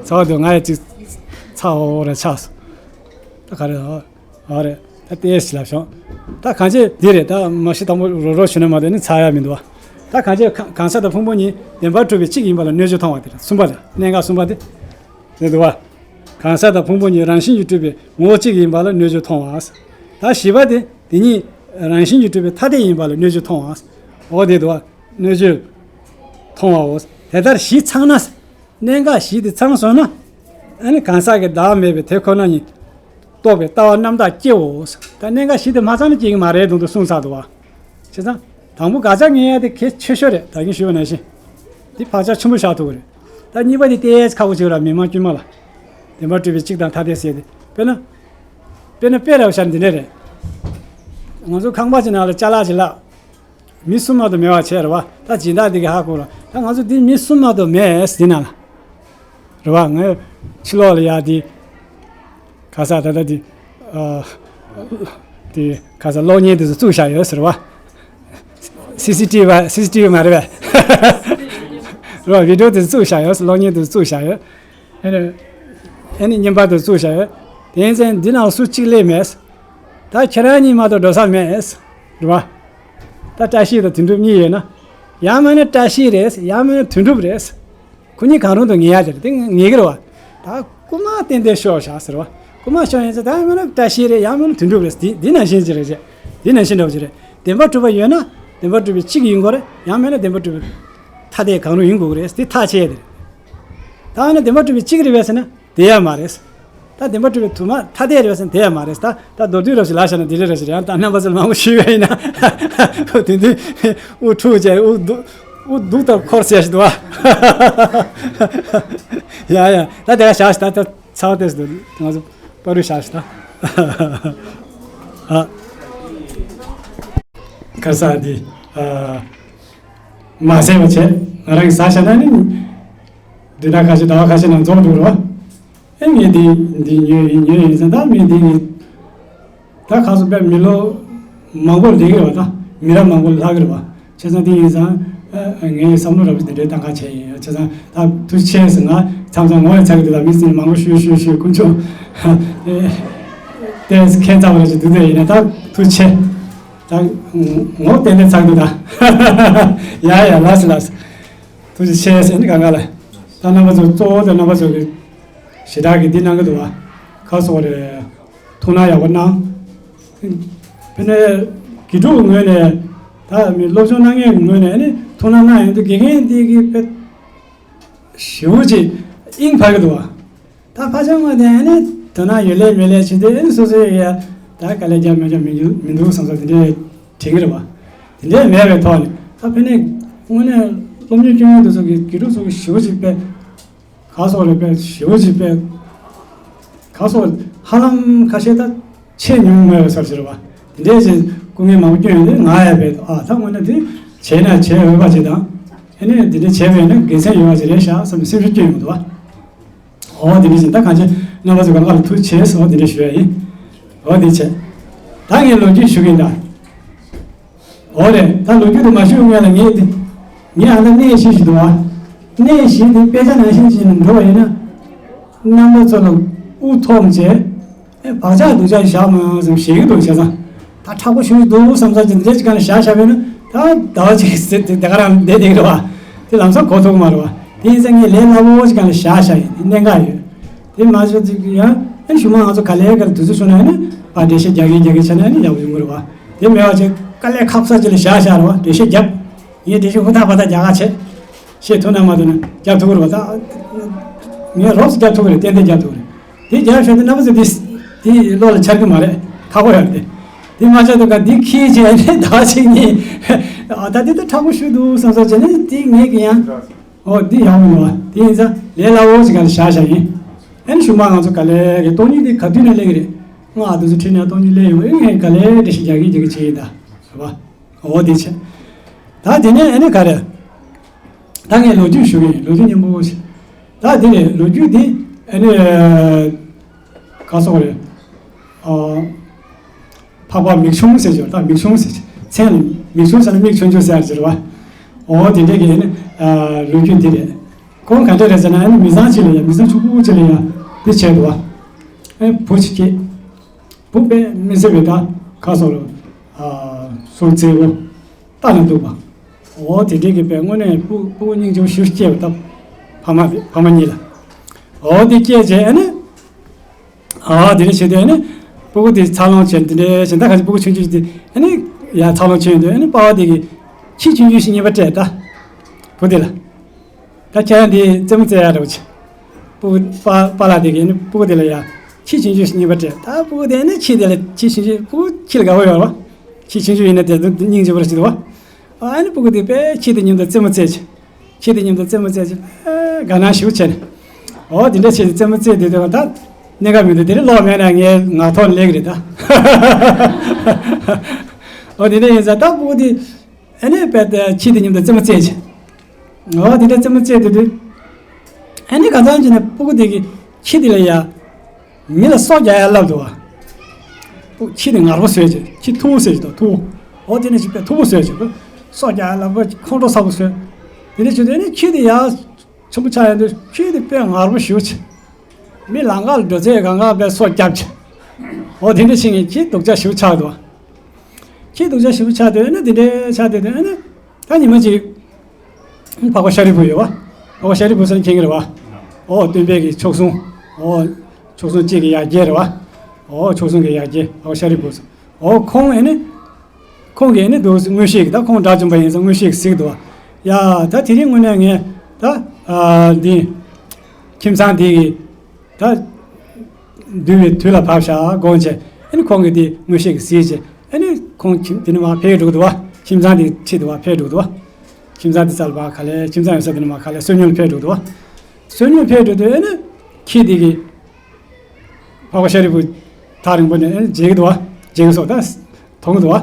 ཚ་བ་འདུག་ང་ཡ་གཅིག་ཚ་བ་ར་ཆགས་སོང་། ད་ག་རེ་ཨ་རེད། ད་ཏེས་ལབ་བྱུང་། ད་གང་ཅི་འདི་རེད། ད་མ་གཞི་དང་པོ་རོ་རོ་ཞུ་ན་མ་གཏོགས་ནི་ཚ་ཡ་མི་འདུག་བ། ད་གང་ཅི་གང་ཟག་དང་ཕུང་པོ་གཉིས་བདེན་པར་གྲུབ་པའི་གཅིག་ཡིན་པ་ལ་གནོད་བྱེད་མཐོང་བ་དེ་རེད། གསུམ་པ་དེ་གནད་འགག་གསུམ་པ་དེ། རེད་འདུག་བ། གང་ཟག་དང་ཕུང་པོ་གཉིས་རང་བཞིན་གྱིས་གྲུབ་པའི་ངོ་བོ་གཅིག་ཡིན་པ་ལ་གནོད་བྱེད་མཐོང་བ། ད་བཞི་པ་དེ་དེ་གཉིས་རང་བཞིན་གྱིས་གྲུབ་པའི་ཐ་དད་ཡིན་པ་ལ་གནོད་བྱེད་མཐོང་བ། འོ་དེ་འདུག་བ། གནོད་བྱེད་མཐོང་བའོ། དེ་ལྟར་བཞི་ཚང་ན། གནད་འགག་བཞི་དེ་ཚང་སོང་ན། ཨ་ནི་གང་ཟག་གི་བདག་མེད་པའི་དེ་ཁོ་ན་ཉིད་རྟོགས་པའི་ལྟ་བ་རྣམ་དག་སྐྱེའོ། ད་གནད་འགག་བཞི་དེ་མ་ཚང་ན་སྐྱེ་གི་མ་རེད་དུང་དུ་གསུངས་ཚར་འདུག་བ། བྱས་ཙང་། དང་པོ་དགག་བྱ་ངེས་ཡ་དེ་གལ་ཆེ་ཤོས་རེད། ད་གིན་ཞུས་པ་ནང་བཞིན། འདི་བག་ཆགས་ཆེན་པོ་བཞག་ཐུབ་ཀྱི་རེད། ད་གཉིས་པ་དེ་ཏེས་ཁག་པོ་ཆེ་བ་ར་མི་མང་དཀྱུས་མ་ལ། བདེན་པར་གྲུབ་པའི་གཅིག་དང་ཐ་དད་ཟེར་ཏེ། དཔེར་ན། དཔེར་ན་དཔེ་ར་བཞག་འདི་འདྲ་རེད། ང་ཚོ་ཁང་པ་ཅིག་ནང་ལ་ཅ་ལག་ཅིག་བརླག་མི་གསུམ་མ་གཏོགས་མེད་པ་བྱས་རེད་བ། ད་སྦྱིན་བདག་འདི་གི་ཧ་གོ་ར། ད་ང་ཚོ་འདི་མི་གསུམ་མ་གཏོགས་མེད་འདི་ནང་ལ། རེད་བ། ང་ཕྱི་ལོགས་ལ་ཡ་འདི། ག་ས་ད་ལྟ་འདི། ཨ། འདི་ག་ས་གློག་བརྙན་འདི་ཚོ་བཙུགས་བཞག་ཡོད་ཟེར་བ། སི་སི་ཊི་བི་བ་སི་སི་ཊི་བི་མ་རེད་བས། རེད་བ། བི་ཌི་ཡོ་འདི་ཚོ་བཙུགས་བཞག་ཡོད། གློག་བརྙན་འདི་ཚོ་བཙུགས་བཞག་ཡོད། ཨ་ནི། ཨ་ནི་བརྙན་པར་དུ་བཙུགས་བཞག་ཡོད། དེ་ཡིན་ཙང་འདི་ནང་སུ་གཅིག་སླེབས་མེད། ད་ཁྱེད་རང་གཉིས་མ་གཏོགས་འགྲོ་ས་མེད། རེད་བ། ད་བཀྲ་ཤིས་དང་དོན་གྲུབ་གཉིས་ཡོད་ན། ཡང་མིན་ན་བཀྲ་ཤིས་རེད། ཡང་མིན་ན་དོན་གྲུབ་རེད། ཁོ་གཉིས་གང་རུང་དུ་ངེས་ཡ་དེ་རེད། དེ་ངེས་ཀྱི་རེད་བ། ད་རྐུ་མ་ཏན་ཏན་ཤོར་བཞག་ཟེར་བ། རྐུ་མ་ཤོར་ཡིན་ཙང་ད་ཡང་མིན་ན་བཀྲ་ཤིས་རེད། ཡང་མིན་ན་དོན་གྲུབ་རེད། འདི་འདི་ནང་བཞིན་ཅིག་རེད་ཅེས། འདི་ནང་བཞིན་འདྲ་བོ་ཅིག་རེད། བདེན་པར་གྲུབ་པ་ཡོད་ན་བདེན་པར་གྲུབ་པའི་གཅིག་ཡིན་དགོས་རེད། ཡང་མིན་ན་བདེན་པར་གྲུབ་པའི་ཐ་དད་གང་རུང་ཡིན་དགོས་ཀྱི་རེད། འདི་ཐག་བཅད་ཡ་དེ་རེད། ད་ཨ་ནི་བདེན་པར་གྲུབ་པའི་གཅིག་རེད་པས་ཟེར་ན། དེ་ཡང་མ་རེད། ད་བདེན་པར་གྲུབ་པའི་དུ་མ་ཐ་དད་རེད་ཟེར་ན་དེ་ཡང་མ་རེད། ད་ད་མདོར་བསྡུས་རབ་ཞིག་ལ་བཞག་ན་འདི་འདྲ་རེད་ཟེར། ཡང་ད་རྣམ་པ་ཚོ་ལ་མང་པོ་ཞུས་པ་ཡིན་ན། དེ་འདི་དབུ་འཁྲུག་བྱས། དབུ་སྡུག་དབུ་སྡུག་ལྟར་འཁོར་ཟེར་ཞིག་འདུག་བ། ཡ་ཡ། ད་དེ་ག་བཞག་ཞིག་ད་ད་ཚ་བ་དེ་སུ་འདུག་ང་ཚོ་པ་རུ་བཞག་ཞིག་ད། ཨ། ཁ་ས་འདི། ཨ། མ་ཟད་པ་བྱས། ང་རང་གིས་ཟ་བཞག་ན་ནི། འདི་ད་ཁ་ཤས་ཟླ་བ་ཁ་ཤས་ནང་རྫོགས་འགྲོ་རོགས། ཨེ་ངས་འདི་འདི་ཉོས་ཡིན་ཉོས་ཡིན་ཟེར། ད་ངས་འདི་ངས་ད་ཁ་སོ་པས་མི་ལོ་ མང་པོ་ལས་ཀྱི་རེད་བ། ད་མི་རབས་མང་པོ་ལྷག་གི་རེད་བ། བྱས་ཙང་དེ་ཡིན་ཙང་ངས་བསམ་བློ་རབ་ཏུ་དེ་འདྲའི་བཏང་ག་བྱས་ཡིན། བྱས་ཙང་ད་ཐུགས་རྗེ་ཆེ་ཟེར། ང་མཚམས་མཚམས་ངོ་ཡང་ཚ་གི་འདུག་ད་མི་སེར་མང་པོ་ཞུས་ཞུས་ཞུས་དཀོན་མཆོག་དེ་ཁྱད་མཚར་བ་ཞིག་འདུག་དེ་ཡིན་ན་ད་ཐུགས་རྗེ་ཆེ། ད་ངོ་ཏན་ཏན་ཚ་གི་འདུག་ད་ཡ་ཡ་ལགས་སོ་ལགས་སོ། ཐུགས་རྗེ་ཆེ་ཟེར་ནི་གང་ག་ལ། ད་རྣམ་པ་ཚོ་གཙོ་བོ་དེ་རྣམ་པ་ཚོ་གི་ཞེ་དྲག་གི་འདི་གནང་གི་འདུག་བ། ཁ་སོགས་རེད། ཐུགས་སྣང་ཡག་པོ་གནང་། དཔེར་ན་དགེ་ཕྲུག་ངོས་ནས་ད་མི་སློབ་སྦྱོང་གནང་མཁན་ངོས་ནས་ཨ་ནི་ཐུགས་སྣང་གནང་ཡོང་དུས་དགེ་རྒན་འདི་གི་དཔེ་ཞེ་པོ་ཅིག་དབྱིངས་འཕར་གི་འདུག་བ། ད་ཕ་ཆང་ངོས་ནས་ཨ་ནི་དོ་སྣང་ཡོད་ལེ་མེད་ལེ་བྱེད་དུས་ཨ་ནི་སོ་སོའི་ཡ་ད་དཀའ་ལས་རྒྱབ་མི་རྒྱབ་མི་འདུག་མི་འདུག་བསམ་ས་དེ་འདྲའི་དྲན་གི་རེད་བ། དེ་འདྲའི་མེད་པའི་ཐོག་ནས་ད་དཔེར་ན་དངོས་གནས་སློབ་གཉེར་སྐྱོན་ཡོན་དེ་ཚོ་གི་དགེ་ཕྲུག་ཚོ་གི་ཞེ་པོ་ཅིག་དཔེ། ག་སོགས་རེ་དཔེ་ཞེ་པོ་ཅིག་དཔེ། ག་སོགས་ཧ་ལམ་ཁ་ཤས་ད་ཆེས་ཉུང་མེད་པའི་ས་ཞིག་རེད་བ། དེ་འདྲའི་ཞིག་སྐུ་ངལ་མང་པོ་སྐྱོན་ཡོང་དུས་ང་ཡ་དཔེ་ཨ་ད་དངོས་གནས་དེ་བྱས་ན་བྱས་འོས་པ་ཅིག་དང་། ཨ་ནི་དེ་འདྲ་བྱས་པས་ན་དགེ་མཚན་ཡོད་པ་ཅིག་རེད་ཤག་བསམ་པའི་སེམས་ཤུགས་སྐྱོན་ཡོང་འདུག་བ། འོ་དེ་འདྲ་ཞིག་ད་གང་ཅི་རྣམ་པ་ཚོ་གང་ག་ལ་ཐུགས་རྗེ་ཆེ་ཟེར་བ་དེ་འདྲ་ཞུ་ཡ་ཡིན། འོ་དེ་བྱས། ད་ངས་ལོ་རྒྱུས་ཞུ་གི་ཡིན་ད། འོ་རེད། ད་ལོ་རྒྱུས་དེ་མ་ཞུ་སྔོན་ལ་ངས་དེ། ངས་ཨ་ད་གནས་ཤིག་ཞིག་འདུག་བ། གནས་ཤིག་དེ་དཔེ་ཆ་ནང་བཞིན་བྱས་ནས་འགྲོ་བ་ཡིན་ན། རྣམ་པ་ཚོ་ལ་དབུ་ཐོམ་བྱས། ཨེ་བག་ཆགས་སྡུག་ཅག་བཞག་མ་ཡོང་ཟེར་ཞེད་ཀྱི་འདུག་བྱས་ཙང་། ད་མཁྲེགས་པོ་ཞུ་གི་འདུག་བསམ་ས་ཅིག་འདྲ་ཅིག་ག་ལ་བཞག་བཞག་པས་ན་ད་ཟླ་བ་གཅིག་ཟེར་དེ་དེ་ག་རང་བསྡད་བསྡད་ཀྱི་རེད་བ། དེ་ལམ་སང་གོ་ཐུབ་ཀྱི་མ་རེད་བ། དེ་ཡིན་ཙང་ངས་ལས་སླ་པོ་ཅིག་ག་ལ་བཞག་བཞག་ཡིན། དེ་གནད་འགག་ཡོད། དེ་མ་བྱུང་ཚིག་ཡང་ཨ་ནི་གཞུག་མ་ང་ཚོ་ག་ལེར་ག་ལེར་དུས་ཚོད་བྱུང་ན་ཨ་ནི་ཕར་འགྲེལ་བཤད་རྒྱག་གིན་རྒྱག་གིན་བྱས་ན་ཨ་ནི་ཡག་པོ་ཡོང་གི་རེད་བ། དེ་མེད་པ་བྱས་དཀའ་ལས་ཁག་པོ་ས་ཅིག་ལ་བཞག་བཞག་རེད་བ། འགྲེལ་བཤད་རྒྱབ། ངས་འགྲེལ་བཤད་ཧུར་ཐག་པ་ཐག་རྒྱག་ག་བྱས། བཤད་ཐུབ་ན་མ་ཐུབ་ན་རྒྱབ་ཐུབ་ཀྱི་རེད་བ། ད་ངས་རོབ་ཙམ་རྒྱབ་ཐུབ་ཀྱི་རེད། ཏན་ཏན་རྒྱབ་ཐུབ་ཀྱི་རེད། དེ་རྒྱབ་བཞག་དུས་རྣམ་པ་ཚོ་དེ་དེ་བློ་ལ་འཆར་གྱི་མ་རེད། ཁག་པོ་ཡོད་རེད་དེ། དེ་མ་ཆགས་དུས་ག་འདི་ཁྱི་བྱས་ནས་ཟླ་བ་གཅིག་གཉིས། ཨ་ད་འདི་ད་མཁྲེགས་པོ་ཞུ་འདུག་བསམ་བསམ་བྱས་ནས་དེ་ངས་ཀྱི་ཡང་། ཨོ་འདི་ཡག་པོ་འདུག་བ། དེ་ཡིན་ཙང་ལས་སླ་བོ་ཞིག་ག་ལ་བཞག་བཞག་ཡིན། ཨ་ནི་གཞུག་མ་ང་ཚོ་ག་ལེར་གི་སྟོང་ཉིད་དེ་ག་དུས་ནས་སླེབས་ཀྱི་རེད། ང་ཨ་དུས་ཚོད་ཁྲིད་ནས་སྟོང་ཉིད་སླེབས་ཡོང་། ཨེ་ངས་ག་ལེར་འགྲེལ་བཤད་རྒྱག་གིན་རྒྱག་གིན་བྱས་ཡིན་ད། རེད་བ། འོ་དེ་བྱས། ད་དེ་ནས་ཨ་ནི་ག་རེ། ད་ངས་ལོ་རྒྱུས་ཞུ་གི་ཡིན། ལོ་རྒྱུས་སྙན་པོ་ཞིག་ད་དེ་ནས་ལོ་རྒྱུས་དེ་ཨ་ནི། ག་སོགས་རེད། ཨ། འཕགས་པ་མིག་ཆུང་ཟེར་གྱི་ཡོད། ད་མིག་ཆུང་ཟེར་གྱི་མཚན་ལ་མིག་ཆུང་ཟེར་ན་མིག་ཆུང་ཆུང་ཟེར་གྱི་རེད་བ། འོ་དེ་འདྲས་ཀྱི་ཨ་ནི། ལོ་རྒྱུས་འདི་རེད། ཁོང་ག་འདྲས་རེད་ཟེར་ན་ཨ་ནི་མི་ཚང་གཅིག་ལ་ཡ་མི་ཚང་ཕྱུག་པོ་གཅིག་ལ་ཡ་འདི་བྱས་འདུག་བ། ཨ་ནི་བུ་གཅིག་སྐྱེས། བུ་དཔེ་མི་སྲིད་པའི་ད་ཁ་སོགས་ལ། ཟུར་མཛེས་པོ། ལྟ་ན་སྡུག་པ། འོ་དེ་འདྲས་ཀྱི་དཔེ་དངོས་གནས་སྤུ་སྤུ་གུ་སྙིང་རྗེ་པོ་ཞེ་པོ་སྐྱེས་པ་ད། ཕ་མ་ཕ་མ་གཉིས་ལ། འོ་དེ་སྐྱེས་རྗེས་ཨ་ནི། ཨ་དེ་འདྲ་བྱས་དུས་ཨ་ནི། སྤུ་གུ་དེ་འཚར་ལོངས་བྱས་དེ་འདྲ་བྱས་ད་ག་ཚོད་སྤུ་གུ་ཆུང་ཆུང་ཞིག་དེ་ཨ་ནི། ཡར་འཚར་ལོངས་བྱས་ཡོང་དུས་ཨ་ནི་པ་ཕ་དེ་གིས་ཁྱི་ཆུང་ཆུང་ཞིག་རྙེད་པ་སྤྲད་ད། བུ་དེ་ལ། ད་ཁྱེད་རང་དེ་རྩེད་མོ་རྩེ་ཡག་འདྲ་བོ་བྱེད། སྤུ་གུ་པ་པཱ་ལགས་དེ་གིས་ཨ་ནི་སྤུ་གུ་དེ་ལ་ཡ། ཁྱི་ཆུང་ཆུང་ཞིག་རྙེད་པ་སྤྲད་ད། སྤུ་གུ་དེ་ཨ་ནི་ཁྱི་དེ་ལ་ཁྱི་ཆུང་ཆུང་སྤུ་གུ་ཁྱི་ལ་དགའ་པོ་ཡོད་རེད་བ། ཁྱི་ཆུང་ཆུང་ཡིན་ན་དེ་ཚོ་སྙིང་རྗེ་པོ་རེད་བྱེད་འདུག་བ། ཨ་ནི་སྤུ་གུ་དེ་དཔེ་ཁྱི་དེ་མཉམ་དུ་རྩེད་མོ་རྩེ་བྱེད། ཁྱི་དེ་མཉམ་དུ་རྩེད་མོ་རྩེ་བྱེད། ཨ་དགའ་སྣང་ཞེ་པོ་བྱས་ནས། འོ་དེ་འདྲ་བྱས་ནས་རྩེད་མོ་རྩེ་དུས་དེ་བ་ད། གནད་འགག་མི་འདུག་དེ་རིང་གློག་མེད་ན་ངའི་ངག་ཐོག་ནས་ལེགས་རེད་ད། འོ་དེ་འདྲ་ཡིན་ཙང་ད་སྤུ་གུ་དེ། ཨ་ནི་དཔེ་དེ་ཁྱི་དེ་མཉམ་དུ་རྩེད་མོ་རྩེ་བྱེད། འོ་དེ་འདྲ་རྩེད་མོ་རྩེ་དུས་དུས། ཨ་ནི་གང་ཙམ་བྱས་ནས་སྤུ་གུ་དེ་གིས་ཁྱི་དེ་ལ་ཡ། མི་ལ་སོ་རྒྱག་ཡ་བསླབ་འདུག་བ། ཁྱི་དེ་ངར་པོ་བཟོས་བྱས། ཁྱི་མཐུ་བོ་བཟོས་བྱས་དང་མཐུ་བོ། འོ་དེ་ནས་ཅིག་དཔེ་མཐུ་བོ་བཟོས་བྱས། སོ་རྒྱག་ཡ་བསླབ་པ་ཁོང་ཁྲོ་ཚ་པོ་བཟོས། དེ་ནས་བྱས་དུས་ཨ་ནི་ཁྱི་དེ་ཡ། ཆེན་པོ་ཆགས་ཡོང་དུས་ཁྱི་དེ་དཔེ་ངར་པོ་ཞེ་པོ་བྱས། མི་ལམ་ཁ་ལ་འགྲོ་ཚེ་གང་ག་དཔེ་སོ་རྒྱབ་བྱས། འོ་དེ་འདྲ་བྱས་ནས་ཁྱི་སྡུག་ཅག་ཞེ་པོ་ཆགས་འདུག་བ། ཁྱི་སྡུག་ཅག་ཞེ་པོ་ཆགས་དུས་ཨ་ནི་དེ་འདྲ་ཆགས་དུས་ཨ་ནི། ད་ཉི་མ་གཅིག་འཕགས་པ་ཤཱ་རིའི་བུ་ཡོད་བ། འཕགས་པ་ཤཱ་རིའི་བུ་ཟེར་ན་མཁྱེན་གྱི་རེད་བ། ཨོ་སྟོན་པའི་གི་མཆོག་ཟུང་། ཨོ་མཆོག་ཟུང་གཅིག་གི་ཡ་གྱལ་རེད་བ། ཨོ་མཆོག་ཟུང་གི་ཡ་གྱལ་འཕགས་པ་ཤཱ་རིའི་བུ་ཟེར། ཨོ་ཁོང་ཨེ་ནི། ཁོང་གིས་ཨེ་ནི་འདུག་མངོན་ཤེས་ཀྱི་ད་ཁོང་དགྲ་བཅོམ་པ་ཡིན་ཙང་མངོན་ཤེས་ཀྱིས་གཟིགས་འདུག་བ། ཡ་ད་དེ་རིང་དངོས་གནས་ངས་ད། ཨ་འདི། ཁྱིམ་ཚང་འདི་གི་ད། འདུལ་བའི་དུས་ལ་བབ་ཤག་དགོངས་བྱས། ཨ་ནི་ཁོང་གིས་དེ་མངོན་ཤེས་ཀྱིས་གཟིགས་བྱས། ཨ་ནི་ཁོང་ཁྱིམ་དེ་ནས་མར་ཕེབས་འགྲོ་གི་འདུག་བ། ཁྱིམ་ཚང་དེ་ཁྲིད་དུ་བ་ཕེབས་འགྲོ་གི་འདུག་བ། ཁྱིམ་ཚང་དེ་རྩ་ལ་བ་ག་ལེ་ཁྱིམ་ཚང་ཡོད་ས་དེ་ནས་མར་ག་ལེ་བསོད་སྙོམས་ཕེབས་འགྲོ་གི་འདུག་བ། བསོད་སྙོམས་ཕེབས་འགྲོ་དུས་ཨ་ནི་ཁྱི་དེ་གིས་འཕགས་པ་ཤཱ་རིའི་བུ་ཐག་རིང་པོ་ནས་ཨ་ནི་མཇལ་གི་འདུག་བ། མཇལ་གི་སོ་ད། མཐོང་གི་འདུག་བ།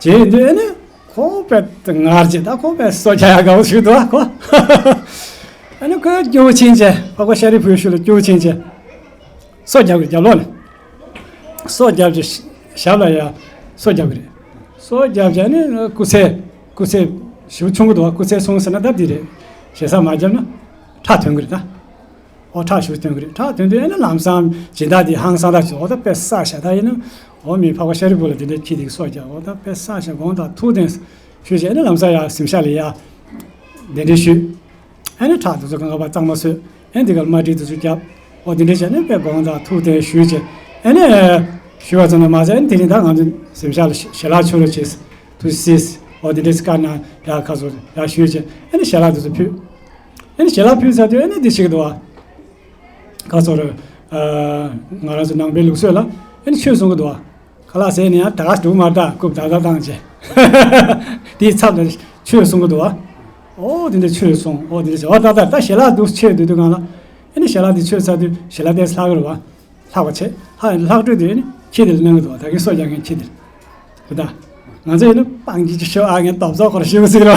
བྱས་དུས་ཨ་ནི་ཁོ་དཔེ་ངར་བྱས་ད་ཁོ་དཔེ་སོ་རྒྱག་ཡ་དགའ་བོ་ཞིག་འདུག་བ་ཁོ། ཨ་ནི་ཁོས་སྐྱོ་བོ་ཕྱིན་བྱས་འཕགས་པ་ཤཱ་རིའི་བུའི་ཤུལ་ལ་སྐྱོ་བོ་ཕྱིན་བྱས། སོ་རྒྱབ་གི་རྒྱབ་ལོགས་ནས། སོ་རྒྱབ་ཀྱི་ཞབས་ལ་ཡ་སོ་རྒྱབ་གི་རེད། ལྟོ་བརྒྱབ་བྱས་ནས་སྐུ་ཚེ་སྐུ་ཚེ་ཞེ་པོ་ཆུང་གི་འདུག་བ། སྐུ་ཚེ་སོང་ཟེར་ན་ད་འདི་རེད། ཞེ་ས་མ་བརྒྱབ་ན་ཁྲག་ཐོན་གི་རེད་ད། ཨོ་ཁྲག་ཞེ་པོ་ཐོན་གི་རེད། ཁྲག་ཐོན་དུས་ཨེ་ནི་ལམ་སང་སྦྱིན་བདག་དེ་ཧང་སང་ད་བྱས། ཨོ་ད་དཔེ་བསགས་ཤག་ད་ཡིན་ན་ཨོ་མི་འཕགས་པ་ཤཱ་རིའི་བུ་ལ་དེ་འདྲའི་ཁྱི་དེ་གི་སྲོག་བསྐྱབས། ཨོ་ད་དཔེ་བསགས་ཤག་དགོངས་དག་ཐུགས་བདེན་ཞུས་བྱས་ཨེ་ནི་ལམ་སང་ཡར་གཟིམ་ཤག་ལ་ཡར་གདན་འདྲེན་ཞུས། ཨ་ནི་ཁྲག་དེ་ཚོ་གང་ག་པར་གཙང་མ་བཟོས། ཨ་ནི་དེ་གར་དམར་ཁྲིད་དེ་ཚོ་བརྒྱབ། ཨོ་དེ་འདྲ་བྱས་ནས་དཔེ་དགོངས་དག་ཐུགས་བདེན་ཞུས་བྱས། ཨ་ནི་ཞུས་པ་ཙམ་ན་མ་ཟད། ཨ་ནི་དེ་རིང་ད་ང་ཚོ་གཟིམ་ཤག་ལ་ཞལ་ལག་མཆོད་རོགས་བྱས། ཐུགས་རྗེ་གཟིགས། ཨོ་དེ་འདྲ་བཀའ་གནང་ཡག་ཁ་སོ་ཡག་ཞུས་བྱས། ཨ་ནི་ཞལ་ལག་དེ་ཚོ་ཕུལ། ཨ་ནི་ཞལ་ལག་ཕུལ་ཚར་དུས་ཨ་ནི་དེ་ཞིག་འདུག་བ། ཁ་སོ་ར། ང་རང་ཚོ་ནང་པའི་ལུགས་སྲོལ་ལ་ཨ་ནི་ཆོས་གསུང་གི་འདུག་བ། ཁ་ལག་ཟས་ནས་ཡང་ད་ག་འགྲུབ་མ་ད་རྐུབ་ད་ད་བཏང་བྱས། དེའི་ཚབ་ལ་ཆོས་གསུང་གི་འདུག་བ། ཨོ་དེ་འདྲ་ཆོས་གསུང་། ཨོ་དེ་འདྲ་བྱས། ཨོ་ད་ད་ད་ཞལ་ལག་འདུག་མཆོད་སྡོད་དུས་སྒང་ལ། ཨ་ནི་ཞལ་ལག་འདི་མཆོད་ཚར་དུས་ཞལ་ལག་དེ་ལྷག་གི་རེད་བ། ལྷག་པ་བྱས། ལྷག་ལྷག་འཕྲོས་དུས་ཨ་ནི་ཁྱི་དེ་ལ་གནང་གི་འདུག་བ། ད་གིན་སྲོག་རྒྱག་མཁན་ཁྱི་དེ་ལ། དེ་ད་ང་ཚོ་ཡིན་ན་སྤང་གི་ཅི་ཤོག་ཨ་ངས་ལྟོ་ཚོགས་སྐོར་ཞུ་ཟིག་རོ།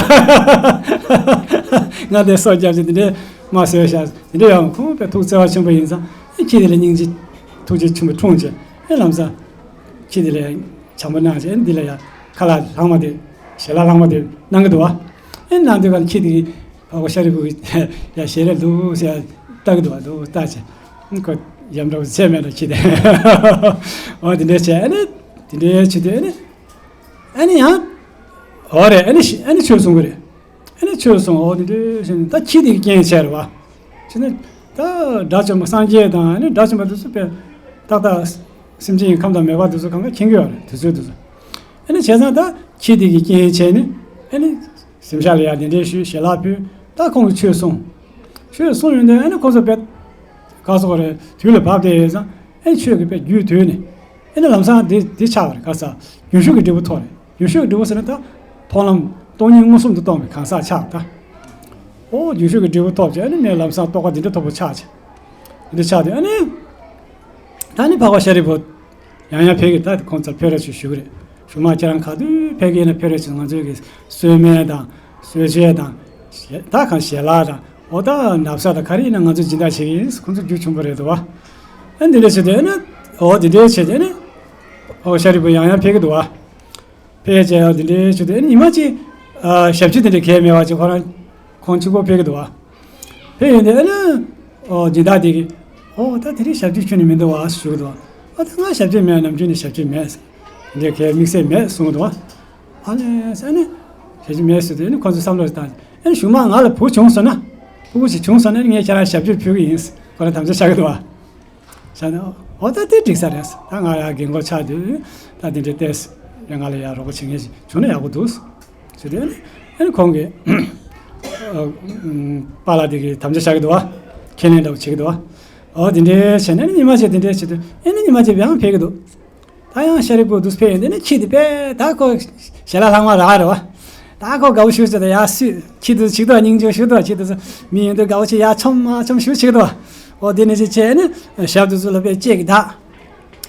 ང་དེ་སྲོག་རྒྱག་ཅིག་དེ་འདྲས་མ་བཟོས་ཤག་དེ་འདྲས་ཡང་ཁོང་དཔེ་ཐུགས་བརྩེ་བ་ཆེན་པོ་ཡིན་ཙང་། ཨེ་ཁྱི་དེ་ལ་སྙིང་རྗེ་ཐུགས་རྗེ་ཆེན་པོ་འཁྲུངས་བྱས། ཨེ་ལམ་སང་ཁྱི་དེ་ལ་བྱམས་པོ་གནང་བྱས། ཨེ་འདི་ལ་ཡང་ཁ་ལག་ལྷག་མ་དེ་ཞལ་ལག་ལྷག་མ་དེ་གནང་གི་འདུག་བ། ཨེ་གནང་དུས་ཀ་ཁྱི་དེ་གིས་འཕགས་པ་ཤཱ་རིའི་བུ་གི་ཡ་ཞལ་ལག་འདུག་ཟེར་ལྟ་གི་འདུག་བ། འདུག་ལྟ་བྱས། ཁོ་ཡ་འདྲ་བོ་ཚད་མེད་དོ་ཁྱི་དེ། འོ་དེ་འདྲས་བྱས། ཨེ་ནི་དེ་འདྲས་བྱེད་དུས་ཨེ་ནི། ཨ་ནི་ཡང་། འོ་རེད། ཨ་ནི་ཤི་ཨ་ནི་ཆོས་གསུང་གི་རེད། ཨ་ནི་ཆོས་གསུང་། འོ་དེ་འདྲ་ཞིག་ད་ཁྱི་དེ་གི་རྐྱེན་བྱས་རེད་བ། ཅི་ནི། ད་དགྲ་བཅོམ་པ་སངས་རྒྱས་དང་ཨ་ནི་དགྲ་བཅོམ་པ་དེ་ཚོ་དཔེ་ཏག་ཏག་སེམས་ཅན་གྱི་ཁམས་དང་མོས་པ་དེ་ཚོ་གང་ག་མཁྱེན་གྱི་ཡོད་རེད། དུས་ཚོད་དེ་ཚོ། ཨ་ནི་བྱས་ཙང་ད་ཁྱི་དེ་གི་རྐྱེན་བྱས་ནས་ཨ་ནི་གཟིམ་ཤག་ལ་ཡར་གདན་འདྲེན་ཞུས། ཞལ་ལག་ཕུལ། ད་ཁོང་གིས་ཆོས་གསུངས། ཆོས་གསུངས་ཡོང་དུས་ཨ་ནི་ཁོ་ཚོ་དཔེ་ག་སོགས་རེད། དུས་ལ་བབ་བསྡད་ཡོད་ཙང་། ཨེ་ཆོས་ཀྱི་དཔེ་རྒྱུད་དུས་ནས། ཨེ་ནི་ལམ་སང་དེ་དེ་ཆགས་པ་རེད། ག་ས་རྒྱུན་ཞུགས་ཀྱི་འབྲས་བུ་ཐོབ་རེད། རྒྱུན་ཞུགས་ཀྱི་འབྲས་བུ་ཟེར་ན་ད་མཐོང་ལམ་སྟོང་ཉིད་མངོན་སུམ་དུ་རྟོགས་པའི་གང་ཟག་ཆགས་ད། ཨོ་རྒྱུན་ཞུགས་ཀྱི་འབྲས་བུ་ཐོབ་བྱས། ཨེ་ནི་ངས་ལམ་སང་རྟོགས་པ་འདི་འདྲ་ཐོབ་པོ་ཆགས་བྱས། འདི་འདྲ་ཆགས་དུས་ཨེ་ནི། ད་ནི་འཕགས་པ་ཤཱ་རིའི་བུ། ཡང་ཡང་ཕེབས་ཀྱི། ད་ཁོང་ཚོར་ཕེབས་རོགས་ཞུ་ཞུ་གི་རེད། གཞུག་མ་ཁྱེད་རང་ག་དུས་ཕེབས་ཀྱི་ཡིན་ན་ཕེབས་རོགས་ཞུ། ང་ཚོའི་གི་གསོལ་སྨན་དང་གསོལ་མཆོད་དང་། ཞལ་ད་གང་ཞལ་ལག་དང་། འོ་ད་ན་བཟའ་དང་ག་རེ་ཡིན་ན་ང་ཚོས་སྦྱིན་བདག་བྱེད་ཀྱི་ཡིན། ཁོང་ཚོ་རྒྱུ་ཆུང་པོ་རེད་འདུག་བ། ཨ་འདི་འདྲ་བྱས་ཏེ་ནི། འོ་འདི་འདྲ་བྱས་ཏེ་ནི། འོ་ཤཱ་རིའི་བུ་ཡང་ཡང་ཕེབས་ཀྱི་འདུག་བ། ཕེབས་བྱས། འོ་འདི་འདྲ་བྱས་ཏེ་ཨ་ནི་ཉི་མ་གཅིག་ཨ་ཞབས་ཕྱི་དེ་འདྲ་གས་མེད་པ་ཅིག་ཁོ་རང་ཁོང་གཅིག་པོ་ཕེབས་ཀྱི་འདུག་བ། ཕེབས་ཡོང་དུས་ཨ་ནི། འོ་སྦྱིན་བདག་དེ་གིས། འོ་ད་དེ་རིང་ཞབས་ཕྱི་ཁྱོན་ནས་མི་འདུག་བ་ཞུ་གི་འདུག་བ། ཨ་ད་ང་ཞབས་ཕྱི་མེད། ནམ་རྒྱུན་ནས་ཞབས་ཕྱི་མེད། འདི་གས་དམིགས་བསལ་མེད་གསུངས་འདུག་བ། ཨ་ལས་ཟེར་ནས། ཞབས་ཕྱི་མེད་ཟེར་དུས་ཨ་ནི་ཁོ་ཚོས་བསམ་བློ་བཏང་། ཨ་ནི་གཞུག་མ་ང་ལ་བུ་བྱུང་སོང་ན། སྤུ་གུ་ཞིག་བྱུང་སོང་ན་ངས་ཁྱེད་རང་ཞབས་ཕྱི་ཕུལ་གི་ཡིན། ཁོ་རང་དམ་བཅའ་བཞག་གི་འདུག་བ། བཞག་ནས་འོ་ད་དེ་འགྲིག་ས་རེད། ད་ང་ཡང་རྒན་གོག་ཆགས་དུས་ད་དེ་འདྲའི་ལྟས་ཡང་ང་ལ་ཡང་རོགས་པ་བྱེད་མཁན་ཞིག་བྱུང་ན་ཡག་པོ་འདུག་ཟེར་དུས་ཨ་ནི། ཨ་ནི་ཁོང་གིས་ཨ་པཱ་ལགས་དེ་གིས་དམ་བཅའ་བཞག་གི་འདུག་བ། ཁས་ལེན་འདྲ་བོ་བྱེད་ཀྱི་འདུག་བ། འོ་དེ་འདྲའི་བྱས་ནས་ཨ་ནི་ཉི་མ་གཅིག་དེ་འདྲའི་བྱེད་དུས་ཨ་ནི་ཉི་མ་གཅིག་ཡང་ཕེབས་ཀྱི་འདུག་ད་ཡང་ཤཱ་རིའི་བུ་འདུག་ཕེབས་ཡོང་དུས་ཨ་ནི་ཁྱི་དེ་དཔེ་ད་ཁོ་ཞལ་ལག་ལྷག་མ་རག་རེད་བ། ད་ཁོ་དགའ་བོ་ཞེ་པོ་བྱས་ད་ཡར་སུས་ཁྱི་དེ་ཚོ་ཅིག་ཏུ་སྙིང་རྗེ་ཞེ་པོ་འདུག་ཁྱི་དེ་ཚོ་མི་ཡོང་དུས་དགའ་བོ་བྱས་ཡར་མཆོངས་མར་མཆོངས་ཞེ་པོ་བྱེད་ཀྱི་འདུག་འོ་དེ་ནས་ཅིག་བྱས་ནས་ཞབས་དེ་ཚོ་ལ་དཔེ་ལྕེ་གིས་བདག་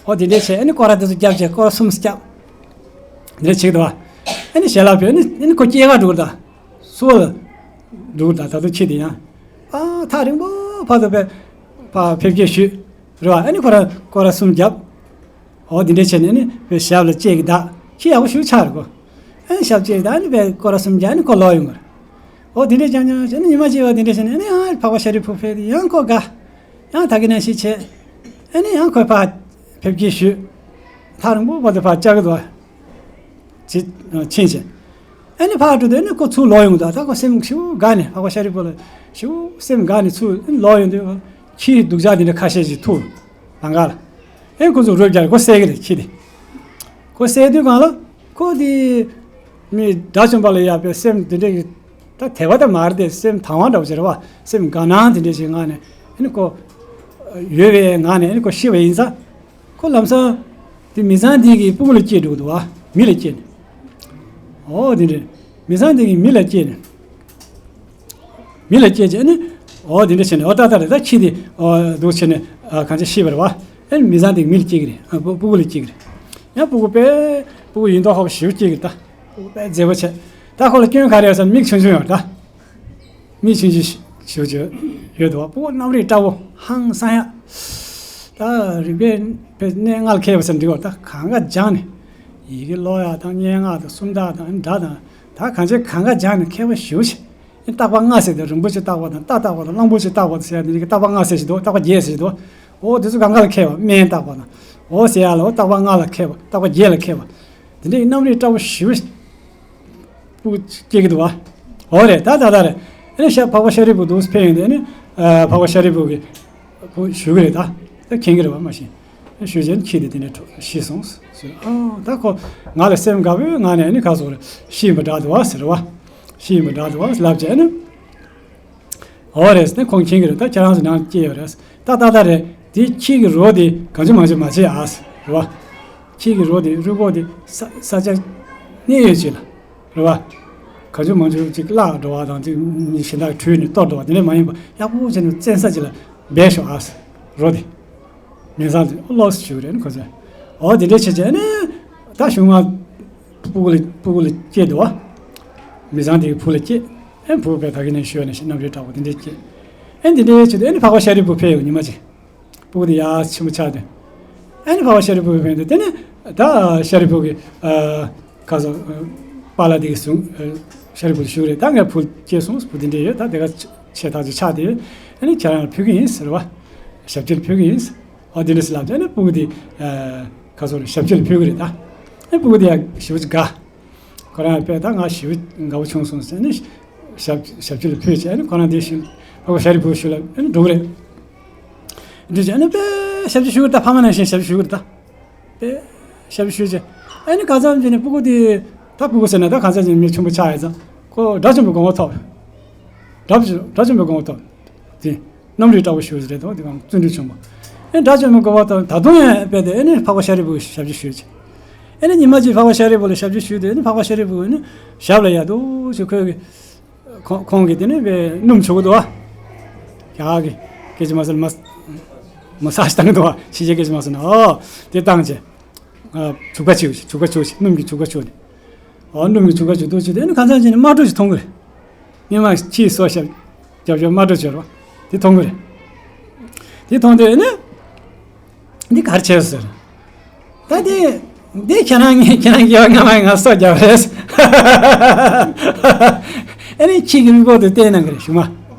འོ་དེ་འདྲས་བྱས་ནས་སྐོར་ར་དེ་ཚོ་བརྒྱབ་བྱས་སྐོར་ར་གསུམ་བརྒྱབ། འདྲས་བྱེད་ཀྱི་འདུག་བ། ཨ་ནི་ཞལ་ལག་ཕུལ། ཨ་ནི་ཨ་ནི་ཁོ་སྐྱེལ་ག་འགྲོ་གི་འདུག་སུ་བ་ལ་འགྲོ་གི་འདུག་ད་དུང་ཁྱི་དེ་ཡང་། ཨ་ཐག་རིང་པོ་བར་དུ་ཕེབས་ཕ་ཕེབས་སྐྱེལ་ཞུས། རེད་བ། ཨ་ནི་ཁོ་ར་སྐོར་ར་གསུམ་བརྒྱབ། འོ་དེ་འདྲས་བྱས་ནས་ཨ་ནི་དཔེ་ཞབས་ལ་ལྕེ་གིས་བདག་ཁྱི་ཡག་པོ་ཞེ་པོ་ཆགས་རེད་ཁོ། ཨ་ནི་ཞབས་ལྕེ་གིས་བདག་ཨ་ནི་དཔེ་སྐོར་ར་གསུམ་བརྒྱབ། ཨ་ནི་ཁོ་ལོག་ཡོང་གི་རེད། འོ་དེ་འདྲས་རྐྱང་རྐྱང་བྱས་ནས་ཉི་མ་གཅིག་བ་དེ་འདྲས་བྱས་ནས་ཨ་ནི་ཡང་འཕགས་པ་ཤཱ་རིའི་བུ་ཕེབས་དུས་ཡང་ཁོ་དགའ། ཡང་ད་གིན་ནང་བཞིན་བྱས། ཨ་ནི་ཡང་ཁོས་ཕར་ཕེབས་སྐྱེལ་ཞུས། ཐག་རིང་པོ་བར་དུ་ཕར་བཅར་གི་འདུག་བ། ཅེས་ཕྱིན་བྱས། ཨ་ནི་ཕར་འགྲོ་དུས་ཨ་ནི་ཁོ་ཚུར་ལོག་ཡོང་གི་འདུག་ད་ཁོ་སེམས་ཞེ་པོ་དགའ་ནས། འཕགས་པ་ཤཱ་རིའི་བུ་ལ་ཞེ་པོ་སེམས་དགའ་ནས་ཚུར་ལོག་ཡོང་དུས་ཁྱིའི་སྡུག་ཅག་དེ་འདྲ་ཁ་ཤས་ཤིག་ཐུག་ལམ་ཁ་ལ། ཨེ་ཁོ་ཚོ་རུབ་རྒྱག་ཁོ་བསད་ཀྱི་རེད་ཁྱི་དེ། ཁོ་བསད་དུས་སྒང་ལ་ཁོ་དེ་མི་དགྲ་བཅོམ་པ་ལ་ཡ་དཔེ་སེམས་དེ་འདྲ་གི་ད་དད་པ་ད་མ་རེད་དེ། སེམས་དང་བ་འདྲ་བོ་ཅིག་རེད་བ། སེམས་དགའ་སྣང་དེ་འདྲ་ཞིག་ངང་ནས་ཨ་ནི་ཁོ་ཡོད་པའི་ངང་ནས་ཨ་ནི་ཁོ་ཤི་བ་ཡིན་ཙང་། ཁོ་ལམ་སང་དེ་མི་ཚང་དེ་གི་སྤུ་གུ་ལ་སྐྱེས་འགྲོ་གི་འདུག་བ། མི་ལ་སྐྱེས་ནས། འོ་དེ་འདྲ་མི་ཚང་དེ་གི་མི་ལ་སྐྱེས་ནས། མི་ལ་སྐྱེས་བྱས་ནས། འོ་དེ་འདྲ་བྱས་ནས། འོ་ཏག་ཏག་རེད། ད་ཁྱི་དེ་འོ་འདུག་བྱས་ནས་ཨ་གང་ཅི་ཤི་བ་རེད་བ། ཨེ་མི་ཚང་དེ་མི་ལ་སྐྱེས་ཀྱི་རེད། ཨ་སྤུ་སྤུ་གུ་ལ་སྐྱེས་ཀྱི་རེད། ཡང་སྤུ་གུ་དཔེ་སྤུ་གུ་ཡིན་མདོག་ཁ་པོ་ཞེ་པོ་སྐྱེས་ཀྱི་རེད་ད། སྤུ་གུ་དཔེ་མཛེས་པོ་བྱས། ད་ཁོ་ལ་སྐྱོན་ག་རེ་ཡོད་ཟེར་ན་མིག་ཆུང་ཆུང་ཡོད་རེད་ད། མིག་ཆུང་ཆུང་ཞེ་པོ་ཅིག་ཡོད་འདུག་བ། སྤུ་གུ་རྣམ་རིག་བཀྲ་བོ་ཧང་སང་ཡག་ད་རིག་པའི་དཔེ་གནས་ལྔ་ལ་མཁས་པ་ཟེར་འགྲིག་བ། ད་གང་ག་སྦྱངས་ནས། ཡི་གེ་ཀློག་ཡག་དང་སྙན་ངག་དང་སུམ་རྟགས་དང་སྒྲ་དང་། ད་གང་བྱེད་གང་ག་སྦྱངས་ནས་མཁས་པ་ཞེ་པོ་ཅིག། ཨེ་རྟག་པ་ལྔ་ཟེར་དུས་རིན་པོ་ཆེ་བརྟག་པ་དང་རྟ་བརྟག་པ་དང་གླང་པོ་ཆེ་བརྟག་པ་དང་ཟེར་ཡག་དེ་འདྲ་གི་རྟག་པ་ལྔ་ཟེར་ཞིག་འདུག། རྟག་པ་བརྒྱད་ཟེར་ཞིག་འདུག། འོ་དེ་ཚོ་གང་ག་ལ་མཁས་པ། སྨན་བརྟག་པ་དང་འོ་ཟེར་ཡག་ལ་འོ་རྟག་པ་ལྔ་ལ་མཁས་པ། རྟག་པ་བརྒྱད་ལ་མཁས་པ། དེ་འདྲའི་རྣམ་རིག་བཀྲ་བོ་ཞེ་པོ་ཅིག་སྐྱེ་གི་འདུག་བ། འོ་རེད། ད་ད་ད་རེད། ཨ་ནི་ཤ་འཕགས་པ་ཤཱ་རིའི་བུ་འདུག་ཕེབས་ཡོང་དུས་ཨ་ནི་འཕགས་པ་ཤཱ་རིའི་བུ་གིས་ཁོ་ཞུ་གི་རེད། ད་ད་མཁྱེན་གི་རེད་བ། མ་གཞི་ཞུས་རྗེས་ནི་ཁྱི་དེ་དེ་ནས་ཤི་སོང་ཟེར། ཨ་ད་ཁོ་ང་ལ་སེམས་དགའ་པོའི་ངང་ནས་ཨ་ནི་ག་ཟེར་དགོས་རེད། ཤི་ཡིན་པ་འདྲ་འདུག་བ་ཟེར་བ། ཤི་ཡིན་པ་འདྲ་འདུག་བ་ལབ་བྱས་ཨ་ནི། འོ་རེད་ཟེར་ནས་ཁོང་མཁྱེན་གི་རེད། ད་ཁྱེད་རང་ཚོ་ནང་སྐྱེས་ཡོད་རེད། ད་ད་ད་རེད། དེ་ཁྱི་གི་རོ་དེ་གང་བྱུང་མང་བྱུང་མ་བྱེད་ཨ་ཟེར་བ། ཁྱི་གི་རོ་དེ་རུས་ཁོག་དེ་ས་ས་ཆ་གནས་ཡོད་ཅིག་ལ་རེད་བ། གང་བྱུང་མང་བྱུང་ཅིག་བརླག་འགྲོ་བ་དང་ཅིག་གཞན་དག་དྲུད་ནས་གཏོར་འགྲོ་བ་དེ་འདྲ་མ་ཡིན་པ་ཡག་པོ་བྱས་ནས་བཙན་ས་ཅིག་ལ་སྦས་ཤོག་ཨ་ཟེར། རོ་དེ། མིང་བཟང་དེ་ལོགས་སུ་ཞུ་གི་རེད་ཁོ་ཚོས། འོ་དེ་འདྲ་བྱས་བྱས་ནས་ད་གཞུག་མ་སྤུ་གུ་ལ་སྤུ་གུ་ལ་སྐྱེས་འདུག་བ། མི་བཟང་དེ་གི་བུ་ལ་སྐྱེས། ཨེ་བུ་བས་ད་གིན་ནས་ཞུས་ནས་ཤི་རྣམ་རིག་བཀྲ་བོ་དེ་འདྲས་སྐྱེས། ཨེ་འདི་འདྲའི་ཆེད་དུ་ཨེ་ནི་འཕགས་པ་ཤཱ་རིའི་བུ་ཕེབས་ཡོང་ཉི་མ་ཅིག། སྤུ་གུ་དེ་ཡག་ཆེན་པོ་ཆགས་དུས། ཨེ་ནི་འཕགས་པ་ཤཱ་རིའི་བུ་ཕེབས་དུས་དེ་ནི་ད་ཤཱ་རིའི་བུ་གི་ཨ་ཁ་སོ་པཱ་ལགས་དེ་གི་གསུང་ཨ་ཤཱ་རིའི་བུ་ལ་ཞུ་གི་རེད། ད་ངའི་བུ་སྐྱེས་སོང་། བུ་དེ་འདྲས་ཡོད། ད་དེ་ག་ཆེ་ཐག་ཆོད་ཆགས་དུས་ཨེ་ནི་ཁྱེད་རང་ལ་ཕུལ་གི་ཡིན་ཟེར་བ། ཞབས་ཕྱི་ལ་ཕུལ་གི་ཡིན་ཟེར། ཨོ་དེ་འདྲ་ཟེར་ལབ་བྱས་ཨེ་ནི་སྤུ་གུ་དེ་ཨ་ཁ་སོ་རེད། ཞབས་ཕྱི་ལ་ཕུལ་གི་རེད་ད། ཨེ་སྤུ་གུ་དེ་ཡང་ཞེ་པོ་ཅིག་དགའ། ཁོ་རང་དཔེ་ད་ང་ཞེ་པོ་དགའ་བོ་བྱུང་སོང་ཟེར་ནས་ཞབས་ཞབས་ཕྱི་ལ་ཕུལ་བྱས་ནས་ཁོ་རང་དེ་ཞུ་འཕགས་པ་ཤཱ་རིའི་བུ་ཞུ་ལ་ཨེ་འགྲོ་གི་རེད། འདི་བྱས་ནས་དཔེ་ཞབས་ཕྱི་ཞུ་གི་རེད་ད། ཕ་མ་ནང་བཞིན་ཞབས་ཕྱི་ཞུ་གི་རེད་ད། དཔེ་ཞབས་ཕྱི་ཞུ་བྱས་ཨེ་ནི་གང་འཚམ་བྱས་ནས་སྤུ་གུ་དེ་ད་སྤུ་གུ་ཟེར་ན་ད་གང་འཚམ་བྱས་ནས་མི་ཆུང་པོ་ཆགས་ཡོད་ཙང་ཁོ་དགྲ་བཅོམ་པའི་དགོངས་པ་ཐོབ། དགྲ་བཅོམ་དགྲ་བཅོམ་པའི་དགོངས་པ་ཐོབ། དེ། རྣམ་རིག་བཀྲ་བོ་ཞེ་པོ་ཞིག་རེད་དོ། དེ་གང་བརྩོན་འགྲུས་ཆེན་པོ། ཨེ་དགྲ་བཅོམ་པའི་གོ་འཕང་ཐོབ། ད་དུང་ཡང་དཔེ་དེ་ཨེ་ནི་འཕགས་པ་ཤཱ་རིའི་བུ་ཞབས་ཕྱི་ཞུས་བྱས། ཨེ་ནི་ཉི་མ་གཅིག་འཕགས་པ་ཤཱ་རིའི་བུ་ལ་ཞབས་ཕྱི་ཞུས་དུས་ཨེ་ནི་འཕགས་པ་ཤཱ་རིའི་བུ་ཨེ་ནི་ཞབས་ལ་ཡར་འདུག་ཞུ། ཁོས་གི་ཁོང་ཁོང་གིས་དེ་ནི་དཔེ་སྣུམ་བྱུག་གི་འདུག་བ། རྒྱ་གར་གི་སྐད་ཆ་མ་ཟེར་ལ་མ་མ་སཱ་ཇི་བཏང་གི་འདུག་བ། ཕྱི་རྒྱལ་སྐད་ཆ་མ་ཟེར་ན། ཨོ་དེ་བཏང་བྱས། ཨ་བྱུག་པ་བྱུག་བྱུག་པ་བྱུག་བྱས། སྣུམ་གྱི་བྱུག་པ་བྱུག་ནས། ཨོ་སྣུམ་གྱི་བྱུག་པ་བྱུག་འདུག་བྱས་དེ་ཨེ་ནི་གང་འཚམ་བྱས་ནས་དམར་ཁྲོ་ཞིག་འཐུང་གི་རེད། སྔོན་མ་ཁྱིའི་སོ་ཞབས་རྒྱབ་ཞབས་དམར་ཁྲོ་བྱོས་རོགས། དེ་འཐུང་གི་རེད། དེ་འཐུང་དུས་ཨེ་ནི། འདི་ག་རེ་བྱས་ཟེར། ད་དེ། འདི་ཁྱེད་རང་ངས་ཁྱེད་རང་སྐྱེ་བ་སྔ་མའི་ང་སོ་རྒྱབ་རེད། ཨེ་ནི་ཁྱི་གི་རུས་ཁོག་དེ་བསྟན་གནང་གི་རེད་གཞུག་མ།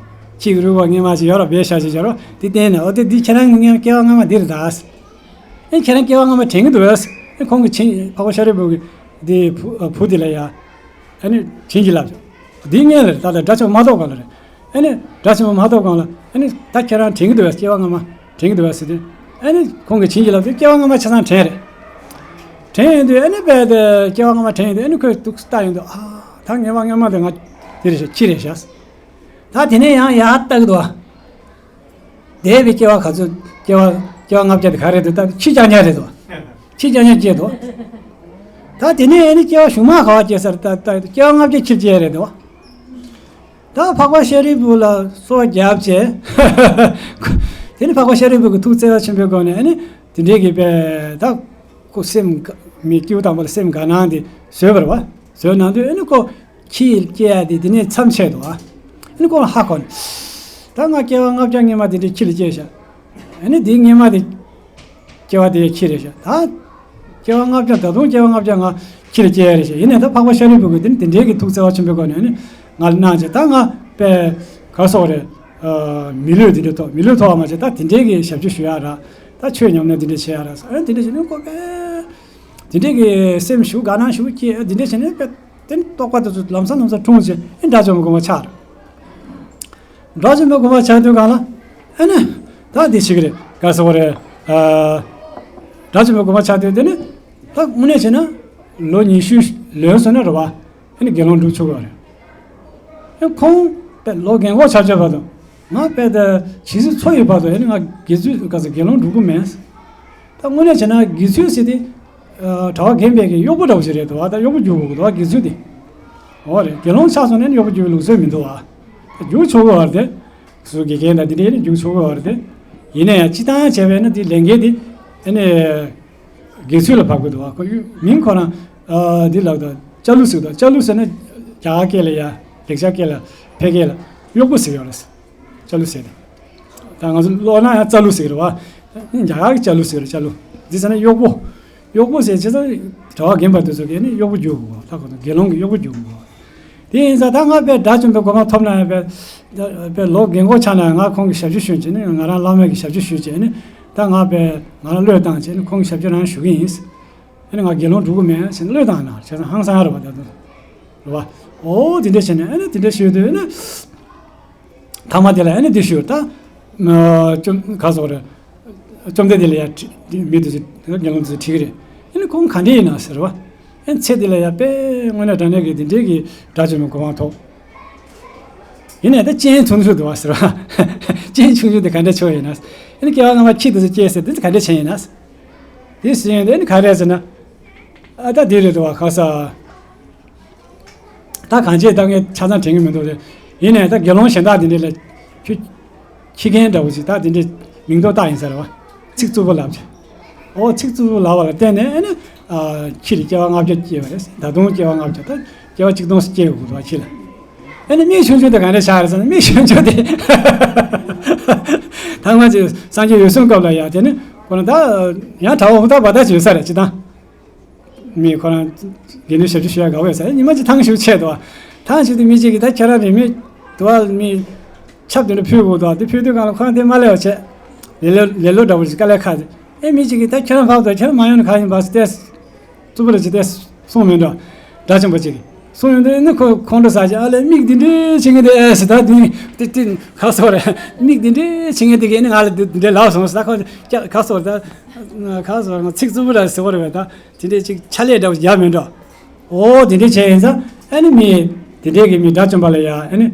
ཁྱི་གི་རུས་ཁོག་སྔོན་མ་ཞིག་ཡོད་རོགས་བེད་ཤ་ཞིག་ཡོད་རོགས་དེ་བསྟན་ནས། ཨོ་དེ་འདི་ཁྱེད་རང་ངས་སྐྱེ་བ་སྔ་མ་འདི་རེད་ད། ཨེ་ཁྱེད་རང་སྐྱེ་བ་སྔ་མ་དྲན་གི་འདུག་ཨེ་ཁོང་གི་ཆིང་འཕགས་པ་ཤཱ་རིའི་བུ་གི་དེ་བུ་བུ་དེ་ལ་ཡ། ཨ་ནི་བྱིན་གྱིས་བརླབས། འདི་ངས་ལ་ད་ལྟ་དགྲ་བཅོམ་མ་ཐོབ་གོང་ལ་རེད། ཨ་ནི་དགྲ་བཅོམ་མ་ཐོབ་གོང་ལ་ཨ་ནི་ད་ཁྱེད་རང་དྲན་གྱི་འདུག་བས། སྐྱེ་བ་སྔ་མ་དྲན་གྱི་འདུག་བས་ཟེར་དུས། ཨ་ནི་ཁོང་གིས་བྱིན་གྱིས་བརླབས་དུས་སྐྱེ་བ་སྔ་མ་ཆ་ཚང་དྲན་རེད། དྲན་ཡོང་དུས་ཨ་ནི་དཔེ་དེ་སྐྱེ་བ་སྔ་མ་དྲན་ཡོང་དུས་ཨ་ནི་ཁོས་འདུག་ལྟ་ཡོང་དུས། ཨ་ད་ངེས་པ་སྔ་མ་དེ་ང་དེ་རེད་ཤག་ཁྱི་རེད་ཤག་ད་དེ་ནས་ཡང་ཡར་ལྟ་གི་འདུག་བ། འདས་པའི་སྐྱེ་བ་ག་ཚོད་སྐྱེ་བ་སྐྱེ་བ་ལྔ་བརྒྱ་དེ་ག་རེ་འདུག་ད་ཁྱི་རྐྱང་རྐྱང་རེད་དོ། ཁྱི་རྐྱང་རྐྱང་སྐྱེས་དོ། ད་དེ་ནས་ཨ་ནི་སྐྱེ་བ་གཞུག་མ་ག་བ་སྐྱེ་སར་ད་ད་སྐྱེ་བ་ལྔ་བརྒྱ་ཁྱི་སྐྱེ་རེད་དོ། ད་འཕགས་པ་ཤཱ་རིའི་བུ་ལ་གསོལ་བ་བརྒྱབ་བྱས། དེ་ནི་འཕགས་པ་ཤཱ་རིའི་བུ་གི་ཐུགས་བརྩེ་བ་ཆེན་པོའི་སྒོ་ནས་ཨ་ནི་དེ་འདྲའི་གི་པའི་ད་ཁོ་སེམས་དགའ་མི་སྐྱིད་པོ་དང་པོ་ལ་སེམས་དགའ་སྣང་དེ་བཟོས་པ་རེད་བ། བཟོས་གནང་དུས་ཨ་ནི་ཁོ། ཁྱི་སྐྱེ་ཡ་དེ་དེ་ནས་མཚམས་ཆད་འདུག་ཨ། ཨ་ནི་ཁོང་ཧ་གོ་ནས། ད་ང་སྐྱེ་བ་ལྔ་བརྒྱ་སྔོན་མ་དེ་འདྲའི་ཁྱི་ལ་སྐྱེས་ཤག་ཨ་ནི་དེའི་སྔོན་མ་དེ། སྐྱེ་བ་དེ་ཁྱི་རེད་ཤག་ད། སྐྱེ་བ་ལྔ་བརྒྱ་ད་དུང་སྐྱེ་བ་ལྔ་བརྒྱ་ང་ཁྱི་ལ་སྐྱེ་ཡ་རེད་ཤག་ཡིན་ནའི་ད་འཕགས་པ་ཤཱ་རིའི་བུ་གིས་དེ་ནི་དེ་འདྲའི་གི་ཐུགས་བརྩེ་བ་ཆེན་པོའི་སྒོ་ནས་ཨ་ནི་ང་ལ་གནང་བྱས། ད་ང་དཔེ་ག་སོགས་རེད། མི་ལུས་དེ་འདྲ་ཐོབ། མི་ལུས་ཐོབ་པ་མ་ཟད་ད་དེ་འདྲའི་གི་ཞབས་ཕྱི་ཞུ་ཡ་ར། ད་ཆོས་ཉམས་ལེན་དེ་འདྲ་བྱེད་ཡ་ར་ཟེར། ཨ་ནི་དེ་འདྲ་བྱས་ནས་ཁོ་དཔེ། དེ་འདྲའི་གི་སེམས་ཤུགས་དགའ་སྣང་ཤུགས་སྐྱེས། དེ་འདྲ་བྱས་ནས་དཔེ་དེ་རྟོགས་པ་དེ་ཚོ་ལམ་སང་ལམ་སང་འཁྲུངས་བྱས་ཨེ་དགྲ་བཅོམ་པའི་གོ་འཕང་ཆགས་རེད། དགྲ་བཅོམ་པའི་གོ་འཕང་ཆགས་དུས་གང་ལ་ཨེ་ནི་ད་འདི་བྱེད་ཀྱི་རེད། ག་ཟེར་བ་རེད། ཨ་དགྲ་བཅོམ་པའི་གོ་འཕང་ཆགས་དུས་དེ་ནི་ད་དངོས་གནས་བྱས་ན་ལོ་ཉི་ཤུ་ལོན་སོང་ན་རེད་བ། ཨེ་ནི་དགེ་སློང་སྒྲུབ་ཆོག་གི་རེད། ཨེ་ཁོང་དཔེ་ལོ་རྒན་གོག་ཆགས་ཆགས་བར་དུ་ང་དཔེ་ད་ཇི་སྲིད་འཚོ་ཡི་བར་དུ་ཨེ་ནི་ང་དགེ་ཚུལ་ག་ཟེར་དགེ་སློང་སྒྲུབ་ཀྱི་མེད། ད་དངོས་གནས་བྱས་ན་དགེ་ཚུལ་ཟེར་དེ། ཨ་གྲྭ་པ་རྒན་པའི་གི་གཡོག་པོ་འདྲ་བོ་ཞིག་རེད་འདུག་བ། ད་གཡོག་པོ་རྒྱུག་དགོས་འདུག་བ་དགེ་ཚུལ་དེ། འོ་རེད། དགེ་སློང་ཆགས་སོང་ན་ནི་གཡོག་པོ་རྒྱུག་པའི་ལུགས་སྲོལ་མི་འདུག་བ། རྒྱུག་ཆོག་གི་བ་རེད་དེ། སུ་དགེ་རྒན་དང་དེ་འདྲའི་ནི་རྒྱུག་ཆོག་གི་བ་རེད་དེ། ཡིན་ན་ཡང་སྤྱིར་བཏང་བྱས་པས་ན་དེ་ལས་འགན་དེ་ཨ་ནི་དགེ་ཚུལ་ལ་བབས་ཀྱི་འདུག་བ། ཁོ་མིང་ཁོ་རང་ཨ་འདི་ལབ་དང་། ལྕགས་ལུ་ཟེར་དང་། ལྕགས་ལུ་ཟེར་ན་རྒྱ་གར་སྐད་ལ་ཡ། ལེགས་སྦྱར་སྐད་ལ་ཕལ་སྐད་ལ་གཡོག་པོ་ཟེར་ཡོད་རེད། ལྕགས་ལུ་ཟེར་ཏེ། ད་ང་ཚོ་ཀློག་ན་ཡང་རྩ་ལུ་ཟེར་གི་རེད་བ། རྒྱ་གར་གྱི་ལྕགས་ལུ་ཟེར་གི་རེད། ལྕགས་ལུ། འདི་ཟེར་ན་གཡོག་པོ། གཡོག་པོ་ཟེར་ཅི་ཙམ་གྲྭ་པ་རྒན་པ་དེ་ཚོ་གིས་ནི་གཡོག་པོ་རྒྱུག་དགོས་ད་ཁོ་ཚོ་དགེ་སློང་གི་གཡོག་པོ་རྒྱུག་དགོས། དེ་ཡིན་ཙང་ད་ང་དཔེ་དགྲ་བཅོམ་པའི་གོ་འཕང་ཐོབ་ན་ཡང་དཔེ་དཔེ་ལོ་རྒན་འཁོགས་ཆགས་ན་ཡང་ང་ཁོང་གི་ཞབས་ཕྱི་ཞུས་བྱས་ནི་ང་རང་བླ་མ་གི་ཞབས་ཕྱི་ཞུས་བྱས་ནི་ད་ང་དཔེ་ང་རང་བློས་བཏང་བྱས་ནི་ཁོང་གི་ཞབས་ཕྱི་རང་ཞུ་གི་ཡིན། ཨ་ནི་ང་དགེ་སློང་འགྲོ་གི་མེད་ཟེར་ནས་བློས་བཏང་ན་བྱས་ཙང་ཧང་སང་ཡ་རེད་པ་ད་དུང་། རེད་པ། འོ་དེ་འདྲ་བྱས་ནས་ཨ་ནི་དེ་འདྲ་ཞུས་དུས་ཨ་ནི། ཐ་མ་དེ་ལ་ཨ་ནི་དེ་ཞུས་ད། བཅོམ་ག་སོགས་རེད། བཅོམ་ལྡན་འདས་ལ་ཡ་དྲི་མི་དེ་ཚོ་དགེ་སློང་དེ་ཚོ་དྲིས་ཀྱི་རེད། ཨ་ནི་ཁོང་ག་འདྲས་ཡིན་ན་ཟེར་བ། ཨ་ནི་ཚེ་འདི་ལ་ཡ་དཔེ་དངོས་གནས་དྲང་གནས་ཀྱི་དེ་འདྲས་ཀྱི་དགྲ་བཅོམ་པའི་གོ་འཕང་ཐོབ། ཡིན་ནའི་ད་རྐྱེན་ཆུང་ཆུང་འདུག་བ་ཟེར་བ། རྐྱེན་ཆུང་ཆུང་དེ་ག་འདྲས་ཆོག་ཡིན་ན། ཨ་ནི་སྐྱེ་བ་སྔ་མ་ཁྱི་དེ་ཚོ་སྐྱེས་ཟེར་དེ་ཚོ་ག་འདྲས་བྱས་ཡིན་ན། དེ་ཟེར་ཡོང་དུས་ཨ་ནི་ག་རེ་ཟེར་ན། ཨ་ད་དེ་རེད་འདུག་བ་ག་ས། ད་གང་བྱས་ད་ངས་ཆ་ཚང་དྲན་གྱི་མི་འདུག་སྟེ། ཡིན་ནའི་ད་དགེ་སློང་གཞན་དག་དེ་འདྲས་ལ་ཁྱོད་ཁྱི་རྒན་འདྲ་བོ་ཞིག་ད་དེ་འདྲས་མིང་འདོགས་བཏགས་ཡིན་ས་རེད་བ། ཚིག་རྩུབ་པོ་ལབ་བྱས། ཨོ་ཚིག་རྩུབ་པོ་ལབ་པ་ལ་བརྟེན་ནས་ཨ་ནི་ཨ་ཁྱི་ལ་སྐྱེ་བ་ལྔ་བརྒྱ་སྐྱེས་པ་རེད། ད་དུང་སྐྱེ་བ་ལྔ་བརྒྱ་ད་སྐྱེ་བ་གཅིག་སྟོང་སྐྱེ་དགོས་འདུག་བ་ཁྱི་ལ། ཨ་ནི་མིག་ཆུང་ཆུང་དེ་ག་འདྲས་ཆགས་རེད་ཟེར་ན་མིག་ཆུང་ཆུང་དེ། ཐང་མ་ཅིག་སངས་རྒྱས་འོད་སྲུང་སྐབས་ལ་ཡ་དེ་ནི་ཁོ་ན་ད་ཡང་གྲྭ་པ་ཧུར་ཐག་འབད་ཐག་བྱེད་ས་རེད་ཅི་ད། མི་ཁོ་རང་དགེ་འདུན་ཞབས་ཕྱི་ཞུ་ཡ་དགའ་བོ་ཡོད་ས་ཉི་མ་གཅིག་ཐང་ཞིག་ཆད་འདུག་ཐང་ཞིག་ཏུ་མི་གཅིག་གིས་ད་ཁྱེད་རང་རིན་མེད་དུ་བ་མི་ཆབ་དེ་འདྲ་ཕུལ་དགོས་འདུག་དེ་ཕུལ་དུས་གང་ལ་ཁོ་རང་དེ་མ་ལས་པ་བྱས། ལེ་ལོ་ལེ་ལོ་འདྲ་བོ་ཞིག་དཀའ་ལས་ཁག་ཨེ་མི་གཅིག་གིས་ད་ཁྱེད་རང་ཕབ་འདུག་ཁྱེད་རང་མ་ཡོང་ན་གང་ཡིན་པ་ཟེར་ཏེ། རྩུབ་པོ་ལ་ཅི་སྟེ་གསུངས་མིན་འགྲོ། དགྲ་བཅོམ་པ་གཅིག་གིས་གསུངས་ཡོང་དུས་ནི་ཁོ་ཁོང་ཁྲོ་ཟ་བྱས་ཨ་ལས་མིག་འདི་འདྲའི་བྱེད་ངེས་དེ་ཨེ་ཟེར་ད་འདི་ཏི་ཏི་ག་སོག་རེད་མིག་འདི་འདྲའི་བྱེད་ངེས་དེ་གས་ནི་ང་ལ་འདི་འདྲའི་ལབ་སོང་ཟེར་ད་ཁོ་ག་སོག་རེད་ད། ག་སོག་རེད་ཚིག་རྩུབ་པོ་ར་ཟེར་བ་རེད་བས་ད། དེ་འདྲས་ཅིག་ཕྱག་ལས་འདྲ་བོ་ཡག་མིན་འགྲོ། འོ་དེ་འདྲས་བྱས་ཡིན་ཙང་ཨ་ནི་མི་དེ་འདྲས་ཀྱི་མི་དགྲ་བཅོམ་པ་ལ་ཡ་ཨ་ནི་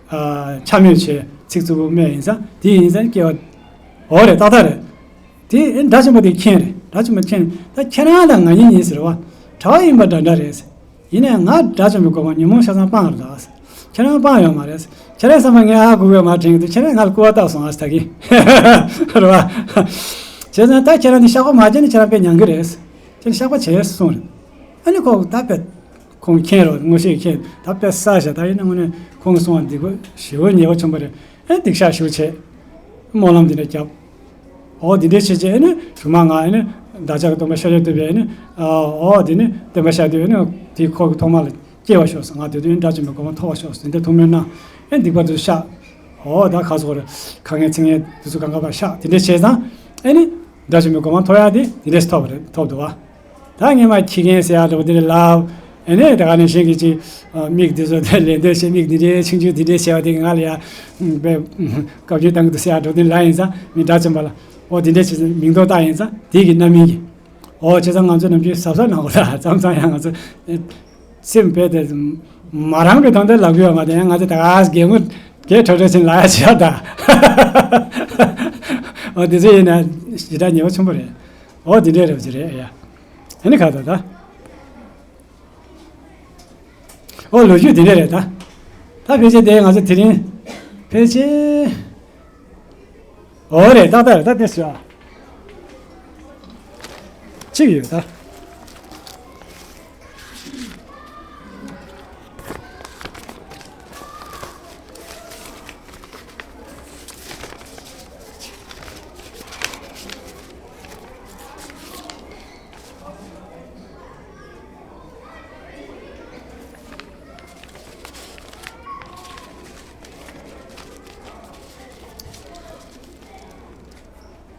འཕྱ་སྨོད་བྱས་ཚིག་རྩུབ་པོ་སྨྲས་ཡིན་ཙང་དེ་ཡིན་ཙང་སྐྱེ་བ་འོ་རེད་ཏག་ཏག་རེད། དེ་ཨ་ནི་དགྲ་བཅོམ་པ་དེ་མཁྱེན་རེད་དགྲ་བཅོམ་པ་མཁྱེན་ད་ཁྱེད་རང་དང་ང་གཉིས་ཡིན་ཟེར་བ་གྲྭ་པ་ཡིན་པ་འདྲ་འདྲ་རེད། ཡིན་ནའི་ང་དགྲ་བཅོམ་པའི་གོ་འཕང་ཉོན་མོངས་ཆ་ཚང་སྤངས་རེད་ད། ཁྱེད་རང་སྤངས་ཡོད་མ་རེད། ཁྱེད་རང་བསམ་པ་ངས་ཧ་གོ་གི་ཡོད་མ་དྲན་གི་འདུག་ཁྱེད་རང་ང་ལ་སྐུར་བ་བཏབ་སོང་ཨ་ཟེར་ད་གི་རེད་བ། བྱས་ཙང་ད་ཁྱེད་རང་འདི་བཤགས་པ་མ་བྱས་ན་ཁྱེད་རང་དཔེ་མྱང་གི་རེད། ཁྱེད་བཤགས་པ་བྱས་གསུངས་རེད། ཨ་ནི་ཁོ་ད་དཔེ་ཁོང་མཁྱེན་རོགས་དངོས་ཤེས་མཁྱེན་ད་དཔེ་ས་བཞག་ད་ཡིན་ན་དངོས་གནས་ཁོང་གི་གསུང་བ་འདི་གོ་ཞེ་པོ་ཉེས་པ་ཆེན་པོ་རེད། ཨ་ནི་སྡིག་བཤགས་ཞུ་བྱས། སྨོན་ལམ་འདི་འདྲ་བརྒྱབ། འོ་འདི་འདྲའི་བྱས་རྗེས་ཨ་ནི་གཞུག་མ་ང་ཨ་ནི་བདག་ཅག་གི་སྟོན་པ་ཤཱཀྱ་ཐུབ་པས་ཨ་ནི་འོ་འདི་ནི་སྟོན་པ་ཤཱཀྱ་ཐུབ་ཨ་ནི་དེའི་ཁོག་གི་ཐོག་མ་ལ་སྐྱེ་བར་ཤོག་ཟེར་ང་དེ་དུས་དགྲ་བཅོམ་པའི་གོ་འཕང་ཐོབ་པར་ཤོག་ཟེར་འདི་ཐུགས་སྨོན་གནང་ཨ་ནི་སྡིག་པ་དེ་ཚོ་བཤགས། འོ་ད་ག་སོག་རེད་ཁ་ངན་ཚིག་ངན་དེ་ཚོ་གང་ག་པར་བཤགས་དེ་འདྲ་བྱས་ཙང་ཨ་ནི་དགྲ་བཅོམ་པའི་གོ་འཕང་ཐོབ་ཡག་དེ་དེ་འདྲས་ཐོབ་པ་རེད་ཐོབ་འདུག་བ། ད་ངས་མ་ཁྱི་རྒན་ཟེར་ཡག་འདྲ་པོ་དེ་ལ་ལབ། ཨ་ནི་ད་ག་ནས་གཞན་གྱིས་ཅིག་མིག་འདི་ཚོ་དེ་ལེན་འདོད་བྱེད་མིག་འདི་འདྲའི་ཆུང་ཆུང་འདི་འདྲའི་བྱས་པ་དེ་གིས་ང་ལ་ཡ་དཔེ་བཀའ་བཀྱོན་བཏང་གི་འདུག་ཟེར་ཡག་འདྲ་པོ་དེ་ལབ་ཡིན་ཙང་མི་དགྲ་བཅོམ་པ་ལ་ཨོ་དེ་འདྲའི་ཆེ་ཚང་མིང་འདོགས་བཏགས་ཡིན་ཙང་དེ་གི་རྣམ་སྨིན་གྱིས་ཨོ་བྱས་ཙང་ང་ཚོ་ནམ་རྒྱུན་གཟབ་གཟབ་གནང་དགོས་ད་མཚམས་མཚམས་ཡང་ང་ཚོ་སེམས་དཔེ་དེ་མ་རང་གི་དོན་དེ་ལབ་གི་ཡོད་མ་རེད་ཡང་ང་ཚོ་ད་ག་གད་མོ་གད་ཁྲོ་ཁྲོ་ཕྱིན་ལབ་ཡག་བྱེད་ཡག་ད་ཨོ་དེ་ཚོ་ཡིན་ན་ཞེ་དྲག་ཉེས་པ་ཆེན་པོ་རེད། ཨོ་དེ་འདྲའི་རེད་པ་ཅིག་རེད་ཡ། ཨ་ནི་ཁ་ད་ད། ཨོ་ལོ་རྒྱུས་དེ་འདྲ་རེད་ད། ད་ཕལ་ཆེར་དེ་ང་ཚོ་དེ་རིང་ཕལ་ཆེར། ཨོ་རེད་ཏག་ཏག་རེད་ད་དེ་སུ་ཨ། གཅིག་ཡོད་ད།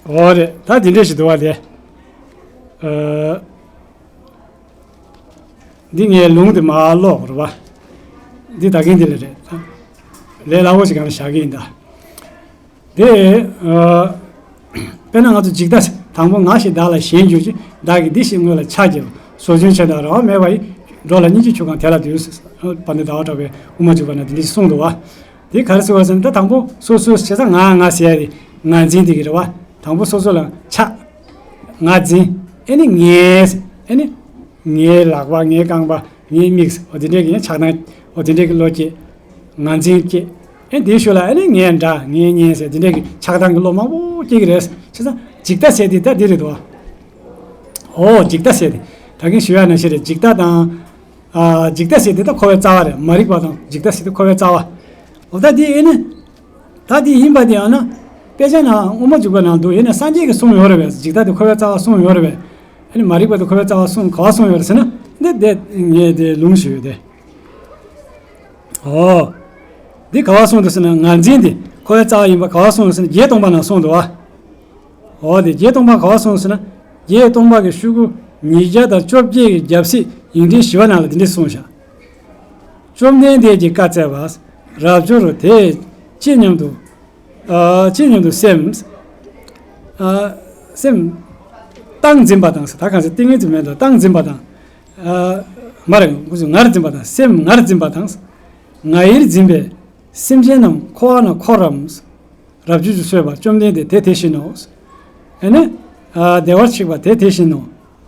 ཨོ་རེད་ད་དེ་འདྲས་ཞིག་འདུག་བ་དེ། ཨ། འདི་ངའི་ལུང་དེ་མ་ཀློག་རེད་བ། འདི་ད་གིན་འདི་ལ་རེད། ལས་སླ་བོ་ཞིག་གང་ལ་བཞག་གི་ཡིན་ད། དེ། ཨ། དཔེར་ན་ང་ཚོ་འཇིག་ལྟ་དང་པོ་ང་ཞེས་བདག་ལ་ཞེན་གྱུར་ཅིག་བདག་གིས་འདི་ཞེས་དངོས་ལ་ཆགས་ཀྱི་ཟོ་ཆུན་ཆེ་དང་རེ་བ་མེད་པ་ཡི། འགྲོ་ལ་སྙིང་རྗེ་ཆུ་གང་དེ་ལ་འདུད། དཔལ་ལྡན་ཟླ་བ་གྲགས་པས་དབུ་མ་འཇུག་པ་ན་འདི་འདྲ་ཞིག་གསུངས་འདུག་བ། དེ་ག་རེ་ཟེར་བ་ཟེར་ན་ད་དང་པོ་སོ་སོ་བྱས་ཙང་ང་ང་ཟེར་ཡ་དེ་ང་འཛིན་དེ་གི་རེད་བ། དང་པོ་སོ་སོ་ལ་ཆགས། ང་འཛིན། ཨེ་ནི་ངའི། ཨེ་ནི། ངའི་ལག་པ་ངའི་རྐང་པ་ངའི་མིག་འོ་དེ་འདྲས་ཀྱི་ཆགས་སྡང་འོ་དེ་འདྲས་ཀྱི་བློ་སྐྱེས། ང་འཛིན་སྐྱེས། ཨེ་དེའི་ཤུལ་ལ་ཨེ་ནི་ངའི་འདྲ་ངའི་གཉེན་ཟེར་དེ་འདྲས་ཀྱི་ཆགས་སྡང་གི་བློ་མང་པོ་སྐྱེ་གི་རེད། བྱས་ཙང་འཇིག་ལྟ་ཟེར་དེ་ད་འདི་རེད་དོ། ཨོ་འཇིག་ལྟ་ཟེར་དེ་ད་གིན་ཞུ་ཡ་ནང་བཞིན་རེད་འཇིག་ལྟ་དང་། ཨ། འཇིག་ལྟ་ཟེར་དེ་ད་འཁོར་བའི་རྩ་བ་རེད་མ་རིག་པ་དང་འཇིག་ལྟ་ཟེར་དེ་འཁོར་བའི་རྩ་བ། འོ་ད་དེ་ཨེ་ནི། ད་དེ་ཡིན་པ་དེ་ཡང་ན། དཔེ་ཆ་ནང་དབུ་མ་འཇུག་པ་ནང་འདུག་ཡིན་ན་སངས་རྒྱས་ཀྱིས་གསུངས་ཡོད་རེད་པས་འཇིག་ལྟ་དེ་འཁོར་བའི་རྩ་བ་གསུངས་ཡོད་རེད་པས། ཨ་ནི་མ་རིག་པ་དེ་འཁོར་བའི་རྩ་བ་གསུངས། ག་བ་གསུངས་ཡོད་རེད་ཟེར་ན། འདི་འདི་ངས་དེ་ལུང་ཞུས་ཡོད་དེ། ཨོ། འདི་ག་བ་གསུངས་འདུག་ཟེར་ན། ངར་འཛིན་དེ་འཁོར་བའི་རྩ་བ་ཡིན་པ་ག་བ་གསུངས་ཟེར་ན། བརྒྱད་སྟོང་པ་ནང་གསུངས་འདུག་བ། ཨོ་དེ་བརྒྱད་སྟོང་པ་ག་བ་གསུངས་ཟེར་ན། བརྒྱད་སྟོང་པ་གི་ཤོག་གུ་ཉིས་བརྒྱ་དང་བཅོ་བརྒྱད་ཀྱི་རྒྱབ་གཟིགས་ཡིག་ཕྲེང་བཞི་པ་ནང་ལ་འདི་འདྲས་གསུངས་བཞག། བཅོམ་ལྡན་འདས་ཀྱིས་བཀའ་སྩལ་པ། རབ་འབྱོར་དེ་ཅི་སྙམ་དུ། ཨ་ཅི་སྙམ་དུ་སེམས། ཨ་སེམས། རྟག་འཛིན་པ་དང་ཟེར། ད་གང་ཟེར། ཏིང་ངེ་འཛིན་མེད་དོ། རྟག་འཛིན་པ་དང་། ཨ་མ་རེད། ངར་འཛིན་པ་དང་། སེམས་ངར་འཛིན་པ་དང་། ངར་འཛིན་པས་སེམས་ཅན་རྣམས་འཁོར་བ་ན་འཁོར་རམ། རབ་འབྱོར་གྱིས་གསོལ་པ། བཅོམ་ལྡན་འདས་དེ་དེ་བཞིན་ནོ། ཨ་ནི། ཨ་བདེ་བར་གཤེགས་པ་དེ་དེ་བཞིན་ནོ།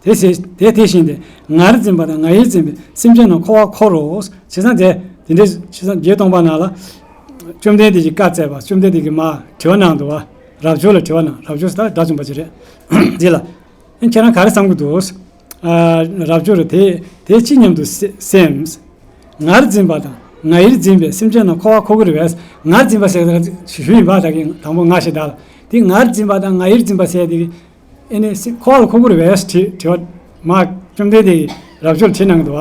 དེ་ཟེར་དེ་དེ་བཞིན་ཏེ། ངར་འཛིན་པ་དང་ངར་འཛིན་པས་སེམས་ཅན་རྣམས་འཁོར་བར་འཁོར་རོ། བྱས་ཙང་དེ་དེ་འདྲའི་བྱས་ཙང་བརྒྱད་སྟོང་པ་ནང་ལ། བཅོམ་ལྡན་འདས་ཀྱིས་བཀའ་སྩལ་པ། བཅོམ་ལྡན་འདས་ཀྱིས་མར་དྲི་བ་གནང་འདུག་བ། རབ་འབྱོར་ལ་དྲི་བ་གནང་། རབ་འབྱོར་ཟེར་ད་དགྲ་བཅོམ་པ་ཅིག་རེད། འདི་ལ། ཨ་ཁྱེད་རང་ག་རེ་བསམ་གྱི་འདུག། ཨ་རབ་འབྱོར་དེ་དེ་ཅི་སྙམ་དུ་སེ་སེམས། ངར་འཛིན་པ་དང་ངར་འཛིན་པས་སེམས་ཅན་རྣམས་འཁོར་བར་འཁོར་གྱི་རེད་པས། ངར་འཛིན་པ་ཟེར་ཞུ་ཡིན་པ། ད་གིན་དང་པོ་ང་ཞེས་བདག་ལ། དེ་ངར་འཛིན་པ་དང་ངར་འཛིན་པ་ཟེར་དེ། ཨ་ནི་སེམས་འཁོར་བར་འཁོར་གྱི་རེད་པས་དྲི་དྲི་བ་མར་བཅོམ་ལྡན་འདས་ཀྱིས་རབ་འབྱོར་དྲིས་གནང་གི་འདུག་བ།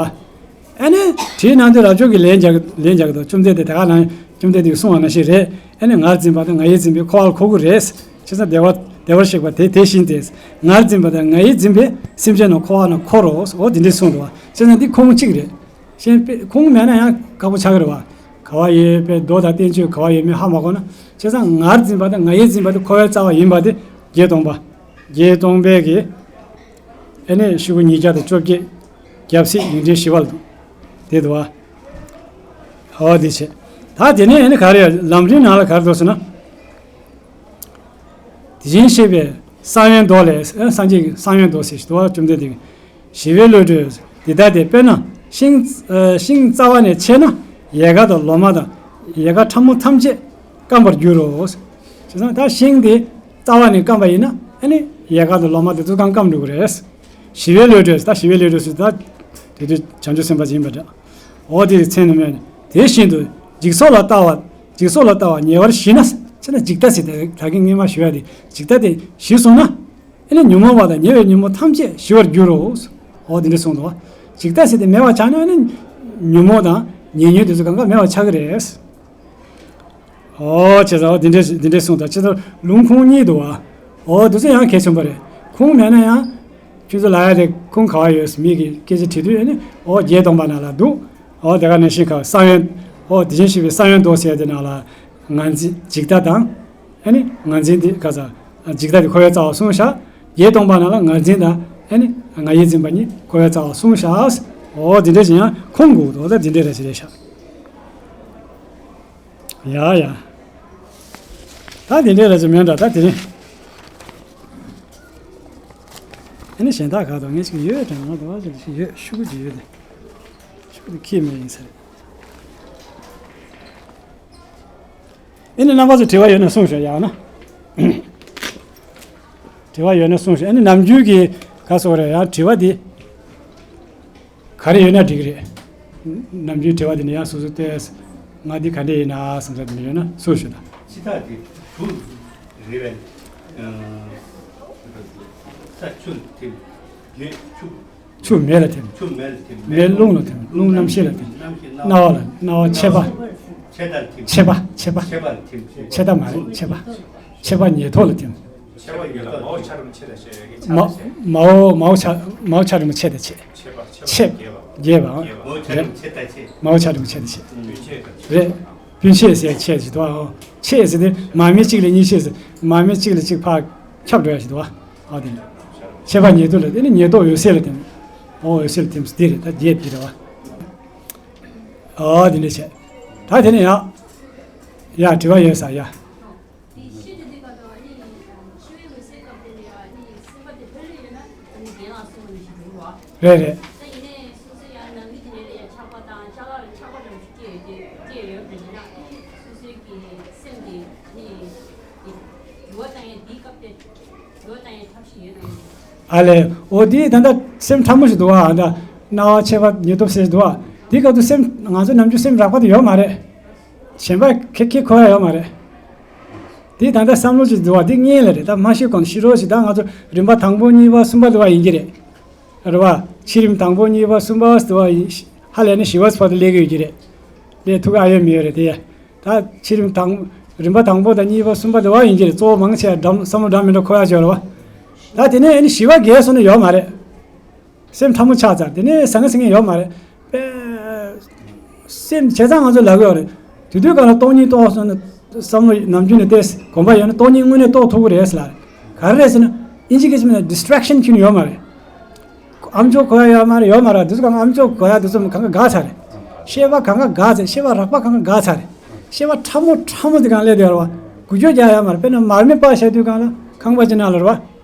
ཨ་ནི་དྲིས་གནང་དུས་རབ་འབྱོར་གྱིས་ལན་རྒྱག་ལན་རྒྱག་གི་འདུག། བཅོམ་ལྡན་འདས་ད་ག་ནང་བཅོམ་ལྡན་འདས་ཀྱིས་གསུངས་པ་ནང་བཞིན་རེད། ཨ་ནི་ངར་འཛིན་པ་དང་ངར་འཛིན་པས་འཁོར་བར་འཁོར་གྱི་རེད། བྱས་ཙང་བདེ་བ་བདེ་བར་གཤེགས་པ་དེ་དེ་བཞིན་ཏེ། ངར་འཛིན་པ་དང་ངར་འཛིན་པས་སེམས་ཅན་རྣམས་འཁོར་བ་ན་འཁོར་རོ། འོ་དེ་འདྲས་གསུངས་འདུག་བ། བྱས་ཙང་འདི་ཁུངས་གཅིག་རེད། གཞན་དཔེ་ཁུངས་མེད་ན་ཡང་ཁག་པོ་ཆགས་ཀྱི་རེད་བ། ག་བ་ཡོད་པའི་མདོ་དང་བསྟན་བཅོས་ག་བ་ཡོད་མེད་ཧ་མ་གོ་ན། བྱས་ཙང་ངར་འཛིན་པ་དང་ངར་འཛིན་པ་དེ་འཁོར་བའི་རྩ་བ་ཡིན་པ་དེ་བརྒྱད་སྟོང་པ། བརྒྱད་སྟོང་པའི་གི། ཨ་ནི་ཤོག་གུ་ཉིས་བརྒྱ་དང་བཅོ་བརྒྱད། རྒྱབ་གཟིགས་ཡིག་ཕྲེང་བཞི་པ་ལ་འདུག། དེ་འདུག་བ། ཨོ་དེ་བྱས། ད་དེ་ནས་ཨ་ནི་ག་རེ་ལམ་རིམ་ནང་ལ་ག་རེ་འདུག་ཟེར་ན། དེ་བཞིན་གཤེགས་པའི་གསང་བའི་མདོ་ལས། ཨ་སངས་རྒྱས་ཀྱི་གསང་བའི་མདོ་ཟེར་ཞིག་འདུག་བ། བཅོམ་ལྡན་འདས་ཀྱིས། ཞི་བའི་བློ་གྲོས་འདི་ལྟ་སྟེ། དཔེར་ན་ཤིང་། ཨ་ཤིང་རྩ་བ་ནས་ཆད་ན་ཡལ་ག་དང་ལོ་མ་དང་ཡལ་ག་ཕྲ་མོ་ཐམས་ཅད་སྐམ་པར་འགྱུར་རོ། བྱས་ཙང་ད་ཤིང་དེ་རྩ་བ་ནས་སྐམ་པ་ཡིན་ན་ཨ་ནི་ཡལ་ག་དང་ལོ་མ་དེ་ཚོ་སྐམ་སྐམ་འགྲོ་གི་རེད། ཞི་བའི་བློ་གྲོས། ད་ཞི་བའི་བློ་གྲོས་སུ་ད་དེ་དུས་བྱང་ཆུབ་སེམས་དཔའ་ཡིན་པ་འདྲ། འོ་དེ་མཚན་ནི་མེད། དེ་བཞིན་དུ་འཇིག་ཚོགས་ལ་ལྟ་བ། འཇིག་ཚོགས་ལ་ལྟ་བ་ཉེ་བར་ཞི་ན། ཅེ་ན་འཇིག་ལྟ་ཟེར་ཏེ་ད་གིན་སྔོན་མ་ཞུ་ཡ་དེ་འཇིག་ལྟ་དེ་ཞི་སོང་ན། ཨ་ནི་ཉོན་མོངས་པ་དང་ཉེ་བའི་ཉོན་མོངས་ཐམས་ཅད་ཞི་བར་འགྱུར་རོ། འོ་དེ་འདྲ་གསུངས་འདུག་བ། འཇིག་ལྟ་ཟེར་དེ་མེད་པ་ཆགས་ན་ཨ་ནི་ཉོན་མོངས་དང་ཉེ་ཉོན་དེ་ཚོ་གང་ག་མེད་པ་ཆགས་ཀྱི་རེད། ཨོ་བྱས་ཙང་འདི་འདྲས་འདི་འདྲས་གསུངས་དང་། བྱས་ཙང་ལུང་ཁུངས་གཉིས་འདུག་བ། ཨོ་འདི་ཚོ་ཡང་གལ་ཆེན་པོ་རེད། ཁུངས་མེད་ན་ཡང་ཁྱོད་ཚོ་ལ་ཡ་དེ་ཁུངས་ག་བ་ཡོད་མི་གི་སྐད་ཆ་དྲིས་དུས་ཨ་ནི་ཨོ་བརྒྱད་སྟོང་པ་ནང་ལ་འདུག། ཨོ་དེ་ག་ནང་བཞིན་ག་གསང་བའི། ཨོ་དེ་བཞིན་གཤེགས་པའི་གསང་བའི་མདོ་ཟེར་དེ་ནང་ལ་ངར་འཛིན་འཇིག་ལྟ་དང་། ཨ་ནི་ངར་འཛིན་དེ་ག་ས་འཇིག་ལྟ་དེ་འཁོར་བའི་རྩ་བ་གསུངས་ཤག། བརྒྱད་སྟོང་པ་ནང་ལ་ངར་འཛིན་དང་ཨ་ནི་ངར་ཡིད་འཛིན་པ་གཉིས་འཁོར་བའི་རྩ་བ་གསུངས་ཤག། ཨོ་དེ་འདྲས་ཞིག་ཡང་ཁུངས་དགོས་འདུག། ད་དེ་འདྲས་རེད་ཞིག་རེད་ཤག། ཡ་ཡ། ད་དེ་འདྲའི་ར་ཅིག་མེད་འདྲ་ད་དེ་རིང་། ཨ་ནི་གཞན་དག་ག་དང་ངས་ཅིག་ཡོད་དྲན་ང་དང་ཅིག་ཡོད་ཤུ་གུ་ཅིག་ཡོད་དེ། ཤུ་གུ་དེ་ཁྱེད་མེད་ཡིན་ས་རེད། ཨ་ནི་རྣམ་པ་ཚོ་དྲི་བ་ཡོད་ན་གསུངས་ཤོག་ཡག་ན། དྲི་བ་ཡོད་ན་གསུངས་ཤོག། ཨ་ནི་ནམ་རྒྱུན་གྱི་ག་སོགས་རེད་ཡང་དྲི་བ་འདི། ག་རེ་ཡོད་ན་འགྲིག་གི་རེད། ནམ་རྒྱུན་དྲི་བ་འདི་ནི་ཡང་སོ་སོ་ལྟོས། ང་འདི་ག་འདྲས་ཡིན་ན་བསམ་ས་འདི་ནི་ཡོད་ན་སུ་ཞུ་ད། ཕྱི་ཐག་དེ་དྲུག་རེད་པས། ས་ཆུ་ལ་ཐིམ། མེ་ཆུ། ཆུ་མེ་ལ་ཐིམ། ཆུ་མེ་ལ་ཐིམ། མེ་རླུང་ལ་ཐིམ། རླུང་རྣམ་ཤེས་ལ་ཐིམ། རྣམ་ཤེས་སྣང་བ་ལ་སྣང་བ་མཆེད་པ། མཆེད་པ་ལ་ཐིམ། མཆེད་པ་མཆེད་པ། མཆེད་པ་ལ་ཐིམ། མཆེད་པ་མ་རེད་མཆེད་པ། མཆེད་པ་ཉེར་ཐོབ་ལ་ཐིམ། མཆེད་པ་ཉེར་ཐོབ་མའོ་ཆ་རུ་མཆེད་ལ་ཤེས་ཡོད་ཀྱི་ཆ་མ་ལ་ཤེས། མའོ་མའོ་ཆ་མའོ་ཆ་རུ་མཆེད་དེ་ཆེ། མཆེད་པ་མཆེད་པ་རྒྱས་པའང་རེད། མའོ་ཆ་རུ་མཆེད་དེ་ཆེ། མཆེད་དེ་ཆེ། རེད། སྤུན་མཆེད་ཟེར་ཆེ་ཞིག་འདུག་ཨ། ཆེ་ཟེར་དེ་མ་མི་གཅིག་ལས་གཉིས་ཆེ་ཟེར། མ་མི་གཅིག་ལས་གཅིག་ཕར་ཁྱབ་འགྲོ་ཡ་ཞིག་འདུག་ཨ། ཨ་དེ་ནི་མཆེད་པ་ཉེར་ཐོབ་ལ་དེ་ནི་ཉེར་ཐོབ་འོད་གསལ་ལ་ཐིམ། ཨོ་འོད་གསལ་ལ་ཐིམ་ཟེར་དེ་རེད། ད་རྒྱས་དེ་རེད་བ། ཨ་དེ་འདྲ་བྱས། ད་དེ་ནི་ཡ། ཡ་དྲི་བ་ཡོད་ས་ཡ། དེ་ཤི་དེ་དུས་སྐབས་དང་ཨ་ནི་འཆི་བའི་འོད་གསལ་སྐབས་དེ་ནས་ཨ་ནི་སེམས་པ་དེ་ཕར་ལ་ཡོད་ན་ཨ་ནི་གདན་ལ་སོང་བ་ནི་ཞིག་རེད་བ། རེད་རེད། ད་ཡིན་ནའི་སོ་སོའི་ཡང་ནང་གི་དེ་ནས་ལ་ཡང་ཆགས་པ་དང་ཆགས་པ་ཆགས་པ་ཙམ་ཞིག་སྐྱེས་ཡོད་དེ་སྐྱེས་ཡོད་པ་ཡིན་ན་ཨ་ནི་སོ་སོའི་གི་སེམས་དེ་ཨ་ནི་འགྱུར་བ་བཏང་ཡས་དེའི་སྐབས་དེ་འགྱུར་བ་བཏང་ཡས་ཐབས་ཤེས་ཡོད་དམ། ཨ་ལས། འོ་དེ་ད་ལྟ་སེམས་ཕྲ་མོ་ཞིག་འདུག་བ། ད་སྣང་བ་མཆེད་པ་ཉེར་ཐོབ་ཟེར་ཞིག་འདུག་བ། དེའི་སྐབས་དུ་སེམས་ང་ཚོ་ནམ་རྒྱུན་སེམས་རགས་པ་དེ་ཡོད་མ་རེད། གཞན་པ་ཁེ་ཁེ་ཁོ་ཡ་ཡོད་མ་རེད། དེ་ད་ལྟ་བསམ་བློ་ཅིག་འདུག་བ། དེ་སྔོན་ལ་རེད། ད་མ་ཤི་གོང་ཤི་རོགས་ཞིག་ད་ང་ཚོ་རིམ་པ་དང་པོ་གཉིས་པ་གསུམ་པ་འདུག་བ་ཡིན་གྱི་རེད། རེད་བ། ཕྱི་རིམ་དང་པོ་གཉིས་པ་གསུམ་པ་ཟེར་བ་ཡིན། ཧ་ལས་ནས་བཞི་པ་བར་དུ་སླེབས་ཀྱི་ཡོད་ཀྱི་རེད། ལས་ཐུབ་ཀྱི་ཨ་ཡོད་མི་ཡོད་རེད་དེ། ད་ཕྱི་རིམ་དང་། རིམ་པ་དང་པོ་དང་གཉིས་པ་གསུམ་པ་དེ་བ་ཡིན་གྱི་རེད། གཙོ་བོ་མང་ཆེ་བ་འགྲམ་བསམ་བློ་འགྲམ་མི་འགྲོ་ཁོ་ཡ་ཅོ་རེད་བ། ད་དེ་ནས་ཨ་ནི་བཞི་པ་བརྒལ་སོང་ན་ཡོད་མ་རེད། སེམས་ཕྲ་མོ་ཆགས་ཚར། དེ་ནས་ཟང་ངེ་ཟིང་ངེ་ཡོད་མ་རེད། པས། སེམས་བྱས་ཙང་ང་ཚོ་ལབ་ཀྱི་ཡོད་རེད། དེ་དུས་ག་ལ་སྟོང་ཉིད་རྟོགས་སོང་ན། བསམ་བློ་ནམ་རྒྱུན་ནས་ཏོག་ཙམ་གོམས་པ་ཡོད་ན་སྟོང་ཉིད་དངོས་གནས་རྟོགས་ཐུབ་ཀྱི་རེད་ཟེར་ལ། ག་རེ་རེད་ཟེར་ན། ཨིན་ཇི་སྐད་ཆ་མིན་ན་distraction་ཁྱོན་ནས་ཡོད་མ་རེད། ཨམ་ཅོག་གོ་ཡ་ཡོད་མ་རེད། ཡོད་མ་རེད། དེ་ཚོ་གང་ཨམ་ཅོག་གོ་ཡ་དེ་ཚོ་གང་ག་འགག་ཚར་རེད། ཤེས་པ་གང་ག་འགག་ཚར། ཤེས་པ་རགས་པ་གང་ག་འགག་ཚར་རེད། ཤེས་པ་ཕྲ་མོ་ཕྲ་མོ་དེ་གང་སླེབས་བསྡད་ཡོད་རེད་བ། འགུལ་སྐྱོད་རྒྱག་ཡ་མ་རེད། དཔེར་ན་མར་མེ་སྤར་བཞག་དུས་གང་ལ་ཁང་པ་ཅིག་ནང་ལ་རེད་བ།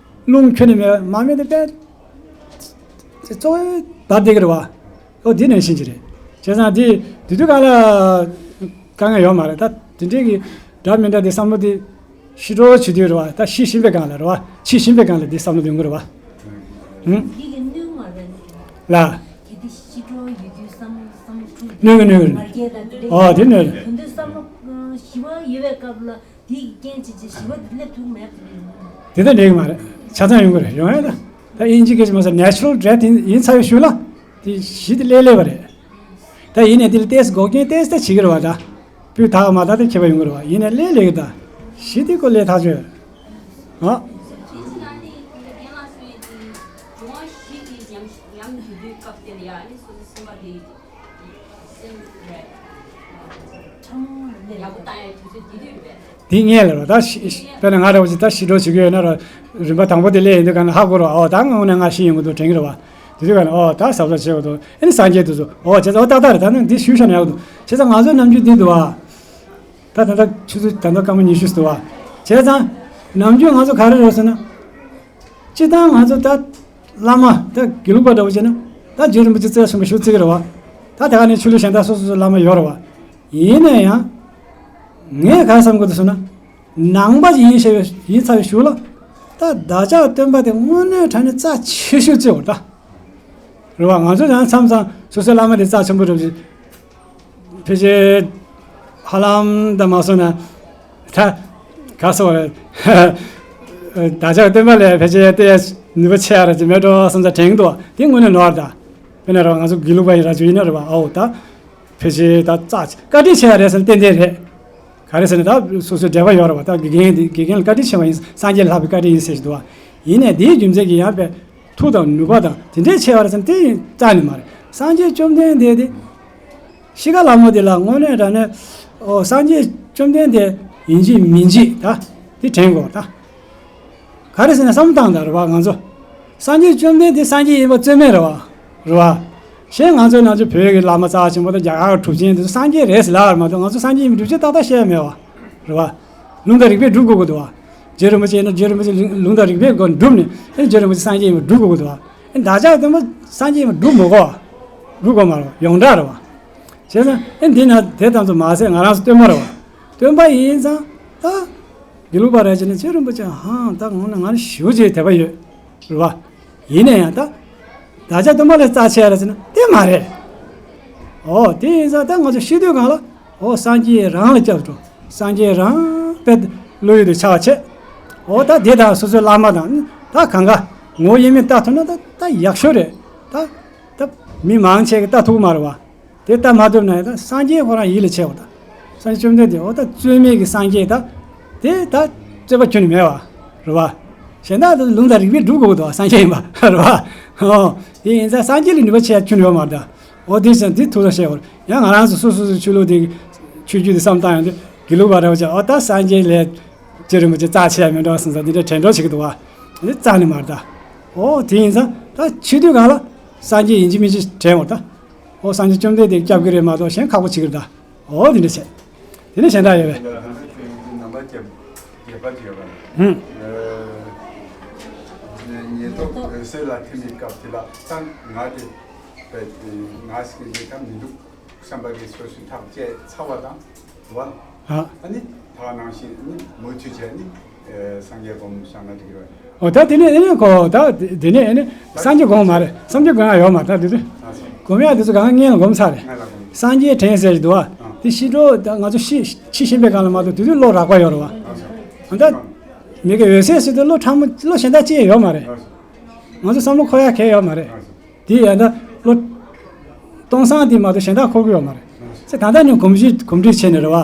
རླུང་ཁྱོན་ནས་མེད་པ། མར་མེ་དེ་དཔེ། དེ་གཙོ་བོའི་བར་བསྡད་ཀྱི་རེད་བ། ཨོ་འདི་ནང་བཞིན་གྱི་རེད། བྱས་ཙང་འདི་དུས་དུས་གང་ལ་དཀའ་ངལ་ཡོད་མ་རེད། ད་དེ་འདྲའི་གི་འདྲ་མི་འདྲ་དེ་བསམ་བློ་དེ་ཤི་འགྲོ་བྱེད་དུས་རེད་བ། ད་ཤི་བཞིན་པའི་སྒང་ལ་རེད་བ། འཆི་བཞིན་པའི་སྒང་ལ་འདི་བསམ་བློ་འདོན་དགོས་རེད་བ། ཧུམ། འདི་གི་གནོད་མ་རེད། ལ། གལ་ཏེ་ཤི་འགྲོ་ཡོད་དུས་བསམ་བསམ་བློ་འཁྲུག་གནོད་གི་གནོད་གི། མར་རྒྱས་དང་དེ་འདྲའི། ཨོ་དེ་གནོད་རེད། དེ་འདྲའི་བསམ་བློ་ཞི་བ་ཡོད་པའི་སྐབས་ལ། དེའི་རྐྱེན་བྱས་བྱས་ཞི་བ་དེ་སླེབས་ཐུབ་མེད་པ་རེད། དེ་ལྟར་ལེགས་མ་རེད། ཆ་ཚང་ཡོང་གི་རེད། ཡོང་ཡ་ད། ད་དབྱིན་ཇི་སྐད་ཆ་མ་ཟེར་natural death་ཡིན་ཡིན་ཚར་བའི་ཤུལ་ལ། དེ་ཞི་དེ་སླེབས་སླེབས་པ་རེད། ད་ཡིན་ནའི་དེ་ལ་ཏོག་ཙམ་འགོག་རྐྱེན་ཏོག་ཙམ་བྱེད་ཀྱི་རེད་བ་ད། སྤུས་དག་མ་དག་དེ་ཁྱད་པར་ཡོང་གི་རེད་བ། ཡིན་ནའི་སླེབས་སླེབས་ཀྱི་ད། ཞི་དེ་ཁོ་སླེབས་ཐག་ཆོད། ཨ། དེ་ངས་ལབ་རོགས་ད་ཤི་ཤི་དཔེར་ན་ང་འདྲ་བོ་ཅིག་ད་ཤི་འགྲོ་བྱེད་ཀྱི་ཡོད་ན་རོ། རིམ་པ་དང་པོ་དེ་སླེབས་ཡོང་དུས་ག་ན་ཧ་གོ་རོ། ཨོ་ད་ང་དངོས་གནས་ང་ཤི་ཡོང་གི་འདུག་དྲན་གྱི་རེད་བ། དེ་དུས་ག་ན་ཨོ་ད་གཟབ་གཟབ་བྱེད་དགོས་འདུག་ཨེ་ནི་སངས་རྒྱས་དེ་ཚོ་ཨོ་བྱས་ཙང་ཨོ་ཏག་ཏག་རེད། ད་ནི་འདི་ཞུ་ཤ་ན་ཡག་འདུག་བྱས་ཙང་ང་ཚོའི་ནམ་རྒྱུན་འདི་འདུག་བ། ད་ད་ལྟ་ཆུ་ཚོད་ད་ལྟ་སྐར་མ་ཉི་ཤུ་འདུག་བ། བྱས་ཙང་ནམ་རྒྱུན་ང་ཚོ་ག་རེ་རེད་ཟེར་ན། སྤྱིར་བཏང་ང་ཚོ་ད་བླ་མ་ད་དགེ་ལུགས་པ་འདྲ་བོ་བྱས་ན་ད་རྗེ་རིན་པོ་ཆེ་རྩེ་གསུམ་པ་ཞུ་རྩེ་གི་རེད་བ། ད་དེ་ག་ནས་ཆོས་ལུགས་གཞན་དག་སོ་སོ་སོ་བླ་མ་ཡོད་རེད་བ། ཡིན་ན་ཡང་། ངས་ག་རེ་བསམ་གི་འདུག་ཟེར་ན། ནང་པ་ཞིག་ཡིན་ཤེས་པའི་ཡིན་ཚར་བའི་གཞུག་ལ། ད་བདག་ཅག་སྟོན་པ་དེ་དངོས་གནས་དྲང་གནས་རྩ་ཆེ་ཤོས་བརྩི་བར་ད། རེད་བ། ང་ཚོ་ཡང་མཚམས་མཚམས་སོ་སོའི་བླ་མ་དེ་རྩ་ཆེན་པོ་རེད་བ། ཕལ་ཆེར་ཧ་ལམ་ད་མ་སོང་ན་ད་ག་སོ་རེད། བདག་ཅག་སྟོན་པ་ལས་ཕལ་ཆེར་ཏོག་ཙམ་ནུས་པ་ཆེ་ཡ་ར་ཅིག་མེད་འགྲོ་བསམ་ས་དྲན་འདུག་དེ་དངོས་གནས་ནོར་ད། དཔེར་ན་ར་བ་ང་ཚོ་དགེ་ལུགས་པ་ཡིན་ར་ཅིག་ཡིན་ན་རེད་བ། ཨོ་ད་ཕལ་ཆེར་ད་རྩ་བཀའ་དྲིན་ཆེ་ཡ་རེད་ཟེར་ན་ཏན་ཏན་རེད། ག་རེ་ཟེར་ན་ད་སོ་སོའི་འབྲེལ་བ་ཡོད་རེད་བ། ད་དགེ་རྒན་དེ་དགེ་རྒན་ལ་བཀའ་དྲིན་ཆེ་བ་ཡིན། སངས་རྒྱས་ལ་ལྷག་པའི་བཀའ་དྲིན་ཡིན་ཟེར་གྱི་འདུག་བ། ཡིན་ནའི་དེའི་རྒྱུ་མཚན་གྱིས་ཡང་པའི་མཐུ་དང་ནུས་པ་དང་དེ་འདྲའི་ཆེ་བ་རེད་ཟེར་ན་དེ་རྩ་ནས་མ་རེད། སངས་རྒྱས་བཅོམ་ལྡན་འདས་དེ། ཤི་ཁ་ལ་མོ་དེ་ལ་དངོས་གནས་དྲང་གནས། ཨོ་སངས་རྒྱས་བཅོམ་ལྡན་འདས་ཡིན་གཅིག་མིན་གཅིག་ད་དེ་དྲན་དགོས་ད། ག་རེ་ཟེར་ན་བསམ་བློ་བཏང་དང་རེད་བ་ང་ཚོ། སངས་རྒྱས་བཅོམ་ལྡན་འདས་སངས་རྒྱས་ཡིན་པ་རྩོད་མེད་རེད་བ། རེད་བ། གཞན་ང་ཚོ་ནང་ཚོ་བོད་ཀྱི་བླ་མ་རྩ་ཆེན་པོ་དང་རྒྱ་གར་གྱི་གྲུབ་ཆེན་དེ་ཚོ་སངས་རྒྱས་རེད་ཟེར་ལབ་རེད་མ་གཏོགས། ང་ཚོ་སངས་རྒྱས་ཡིན་པའི་སྒྲུབ་བྱེད་ཏག་ཏག་བཤད་ཡ་མེད་བ། རེད་བ། ལུང་དང་རིགས་པས་སྒྲུབ་དགོས་ཀྱི་འདུག་བ། རྗེ་རིན་པོ་ཆེ་ཡིན་ན་རྗེ་རིན་པོ་ཆེ་ལུང་དང་རིགས་པས་སྒོ་ནས་སྒྲུབ་ནས་ཨེ་རྗེ་རིན་པོ་ཆེ་སངས་རྒྱས་ཡིན་པ་སྒྲུབ་དགོས་ཀྱི་འདུག་བ། ཨེ་བདག་ཅག་སྟོན་པ་སངས་རྒྱས་ཡིན་པ་སྒྲུབ་མི་དགོས་བ། སྒྲུབ་དགོས་མ་རེད་བ། ཡོངས་གྲགས་རེད་བ། བྱས་ཙང་ཨེ་འདི་ན་དེ་ཙམ་དུ་མ་ཟད་ང་རང་ཚོ་སྟོན་པ་རེད་བ། སྟོན་པ་ཡིན་ཙང་ད། དགེ་ལུགས་པ་རེད་ཅེ་ན་རྗེ་རིན་པོ་ཆེ་ཧང་ད་ངོ་ནས་ང་ནི་ཞེ་པོ་ཅིག་དད་པ་ཡོད། རེད་བ། ཡིན་ན་ཡང་ད། བདག་ཅག་སྟོན་པ་ལས་རྩ་ཆེ་རེད་ཟེར་ན་དེ་མ་རེད། ཨོ་དེ་ཡིན་ཙང་ད་ང་ཚོ་ཤི་དུས་གང་ལ་ཨོ་སངས་རྒྱས་རང་ལ་སྐྱབས་འགྲོ། སངས་རྒྱས་རང་དཔེ་བློ་ཡུལ་དུ་ཆགས་བྱས། ཨོ་ད་དེ་དང་སོ་སོའི་བླ་མ་དང་ད་གང་ག་ངོ་དབྱེར་མེད་ལྟ་ཐུབ་ན་ད་ད་ཡག་ཤོས་རེད། ད་ད་མི་མང་ཆེ་གི་ལྟ་ཐུབ་ཀྱི་མ་རེད་བ། དེ་ལྟ་མ་ཐུབ་ན་ཡང་ད་སངས་རྒྱས་ཁོ་རང་ཡིད་ལ་ཆེས་པ་དང་། སངས་རྒྱས་བཅོམ་ལྡན་འདས་འོ་ད་རྩོད་མེད་ཀྱི་སངས་རྒྱས་ད། དེ་ད་རྩོད་པ་ཁྱོན་ནས་མེད་པ། རེད་བ། གཞན་དག་ད་ལུང་དང་རིགས་པས་སྒྲུབ་དགོས་ཀྱི་འདུག་བ། སངས་རྒྱས་ཡིན་པ་རེད་བ། ཨོ། དེ་ཡིན་ཙང་སངས་རྒྱས་ལས་ནུས་པ་ཆེ་ཡ་ཁྱོན་ནས་ཡོད་མ་རེད་ད། ཨོ་དེ་ཙང་དེ་ཐུགས་ལ་བཞག་དགོས་རེད། ཡང་ང་རང་ཚོ་སོ་སོ་སོའི་ཆོས་ལུགས་དེ། ཆོས་བརྒྱུད་དེ་བསམ་བཏང་ཡོང་དུས་དགེ་ལུགས་པ་འདྲ་བོ་ཅིག་ཨོ་ད་སངས་རྒྱས་ལས། རྗེ་རིན་པོ་ཆེ་རྩ་ཆེ་ཡ་མེད་འགྲོ་བསམ་ས་འདི་འདྲ་དྲན་འགྲོ་བྱེད་ཀྱི་འདུག་བ། འདི་རྩ་ནས་མ་རེད་ད། ཨོ་དེ་ཡིན་ཙང་ད་ཤི་དུས་གང་ལ་སངས་རྒྱས་ཡིན་གཅིག་མིན་གཅིག་དྲན་འོང་ད། ཨོ་སངས་རྒྱས་བཅོམ་ལྡན་འདས་སྐྱབས་ཀྱི་རེད་མ་གཏོགས་གཞན་ཁག་པོ་བྱེད་ཀྱི་རེད་ད། ཨོ་དེ་འདྲ་བྱས། དེ་ནས་གཞན་དག་ཡོད་པས། རྣམ་པ་བརྒྱད་པ་ཅིག་ཡོད་པ། ཧུམ། ཉེན་རྟོག་འོད་གསལ་ལ་ཐིམ་པའི་སྐབས་དེ་ལ་ད་ང་དེ་ང་ཞིག་གི་ལས་ཀ་མི་འདུག་བསམ་པ་གི་སོ་སོའི་ཐག་བཅད་ཚར་བ་དང་བ། ཨ། ཨ་ནི་ད་ནང་བཞིན་ནི་མུ་མཐུད་བྱས་ནི་སངས་རྒྱས་སྒོམ་བཞག་ན་འགྲིག་གི་རེད། འོ་ད་དེ་ནས་ཨེ་ནས་གོ་ད་དེ་ནས་ཨེ་ནས་སངས་རྒྱས་སྒོམ་མ་རེད། སངས་རྒྱས་སྒོམ་ཡ་ཡོད་མ་རེད། ད་དེ་དུས་སྒོམ་ཡ་དེ་ཚོ་གང་སྔོན་ལ་སྒོམ་ཚར་རེད། སངས་རྒྱས་དྲན་ཟེར་གྱི་འདུག་བ། དེ་ཤི་འགྲོ་ད་ང་ཚོ་ཤི་ཤི་བཞིན་པའི་སྒང་ལ་མ་གཏོགས་དེ་དུས་བློ་རགས་པ་ཡོད་རེད་བ། ད་མི་གི་འོད་གསལ་ཟེར་དུས་བློ་ཕྲ་མོ་བློ་གཞན་དག་ཅི་ཡང་ཡོད་མ་རེད། ང་ཚོ་བསམ་བློ་འཁོར་ཡ་གང་ཡོད་མ་རེད། དེ་ཡང་ད་བློ་སྟོང་སང་དེ་མ་གཏོགས་གཞན་དག་འཁོར་གི་ཡོད་མ་རེད། ཚེ་ད་ལྟ་ནས་གོམས་གཤིས་གོམས་འདྲིས་བྱས་ནས་རེད་བ།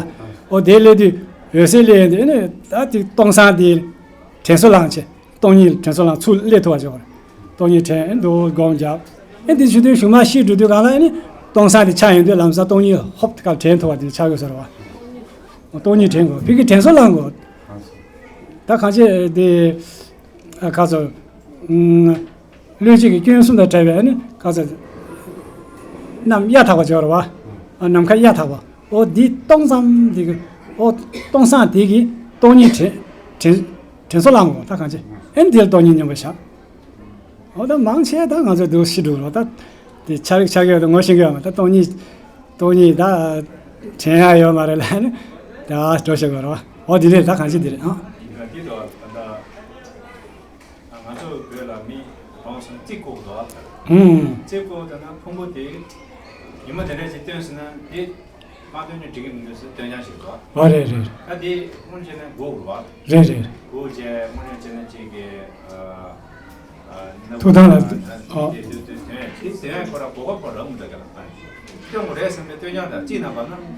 ཨོ་དེ་སླེབས་དུས་འོད་ཟེར་སླེབས་ཡོང་དུས་ཨ་ནི་ད་དེ་སྟོང་སང་དེ་དྲན་གསོ་ལངས་བྱས། སྟོང་ཉིད་དྲན་གསོ་ལངས་ཚུར་སླེབས་ཐུབ་པ་བྱེད་དགོས་རེད། སྟོང་ཉིད་དྲན་འདུག་སྒོམ་རྒྱབ། ཨེ་འདི་ཞུ་དུས་གཞུག་མ་ཤི་འགྲོ་དུས་གང་ལ་ཨེ་ནི་སྟོང་སང་དེ་ཆགས་ཡོང་དུས་ལམ་སང་སྟོང་ཉིད་ཧོབ་དེ་ག་དྲན་ཐུབ་པ་དེ་ཆགས་ཡོད་ས་རེད་བ། སྟོང་ཉིད་དྲན་དགོས། ཕ་གི་དྲན་གསོ་ལངས་དགོས། ད་གང་ཅི་དེ་ཨ་ག་ཚོད་ཨུམ། བློས་བྱས་ཀྱི་སྐྱོན་གསུམ་དང་བྲལ་བའི་ཨ་ནི་ག་ཚོད་ནམ་གཡའ་དག་པ་སྦྱོར་བ། ཨ་ནམ་མཁའ་གཡའ་དག་པ། ཨོ་འདི་སྟོང་ཙམ་དེ་གི་ཨོ་སྟོང་སང་དེ་གི་སྟོང་ཉིད་དྲན་དྲན་དྲན་གསོ་ལངས་དགོས། ད་གང་ཅི་ཨེ་ནི་དེ་ལ་སྟོང་ཉིད་སྙོམས་པར་བཞག། ཨོ་ད་མང་ཆེ་ད་ང་ཚོ་འདུག་ཤི་འགྲོ་རོགས་ད། དེ་ཆ་རིག་ཆ་གི་ཡོད་དོ་ངོ་ཤེས་གི་ཡོད་མ་ད་སྟོང་ཉིད་སྟོང་ཉིད་ད་དྲན་ཡ་ཡོད་མ་རེད་ལ་ནི་ད་འགྲོ་ཤེས་གི་རོགས། ཨོ་དེ་རེད་ད་གང་ཅི་དེ་རེད་ཨང་། ཡིན་ད་དེ་དོ་ད་ད་ང་ཚོ་བོད་ལ་མི་གང་སོང་རྩིས་བཀོག་དོ། ཨུམ། རྩིས་བཀོག་ད་ན་ཕུང་པོ་དེ་ཉི་མ་དེ་འདྲ་ཞིག་སྟོན་ཟེར་ན་དེ་མ་སྟོན་ན་འགྲིག་གི་མི་འདུག་ཟེར་སྟོན་ཡ་ཞིག་དོ། ཨོ་རེད་རེད། ད་དེ་སྔོན་བྱས་ན་སྒོ་བར་བ། རེད་རེད། སྒོ་བྱས་སྔོན་བྱས་ན་ཅིག་གི་ཐུགས་ཐང་ལ་ཨོ།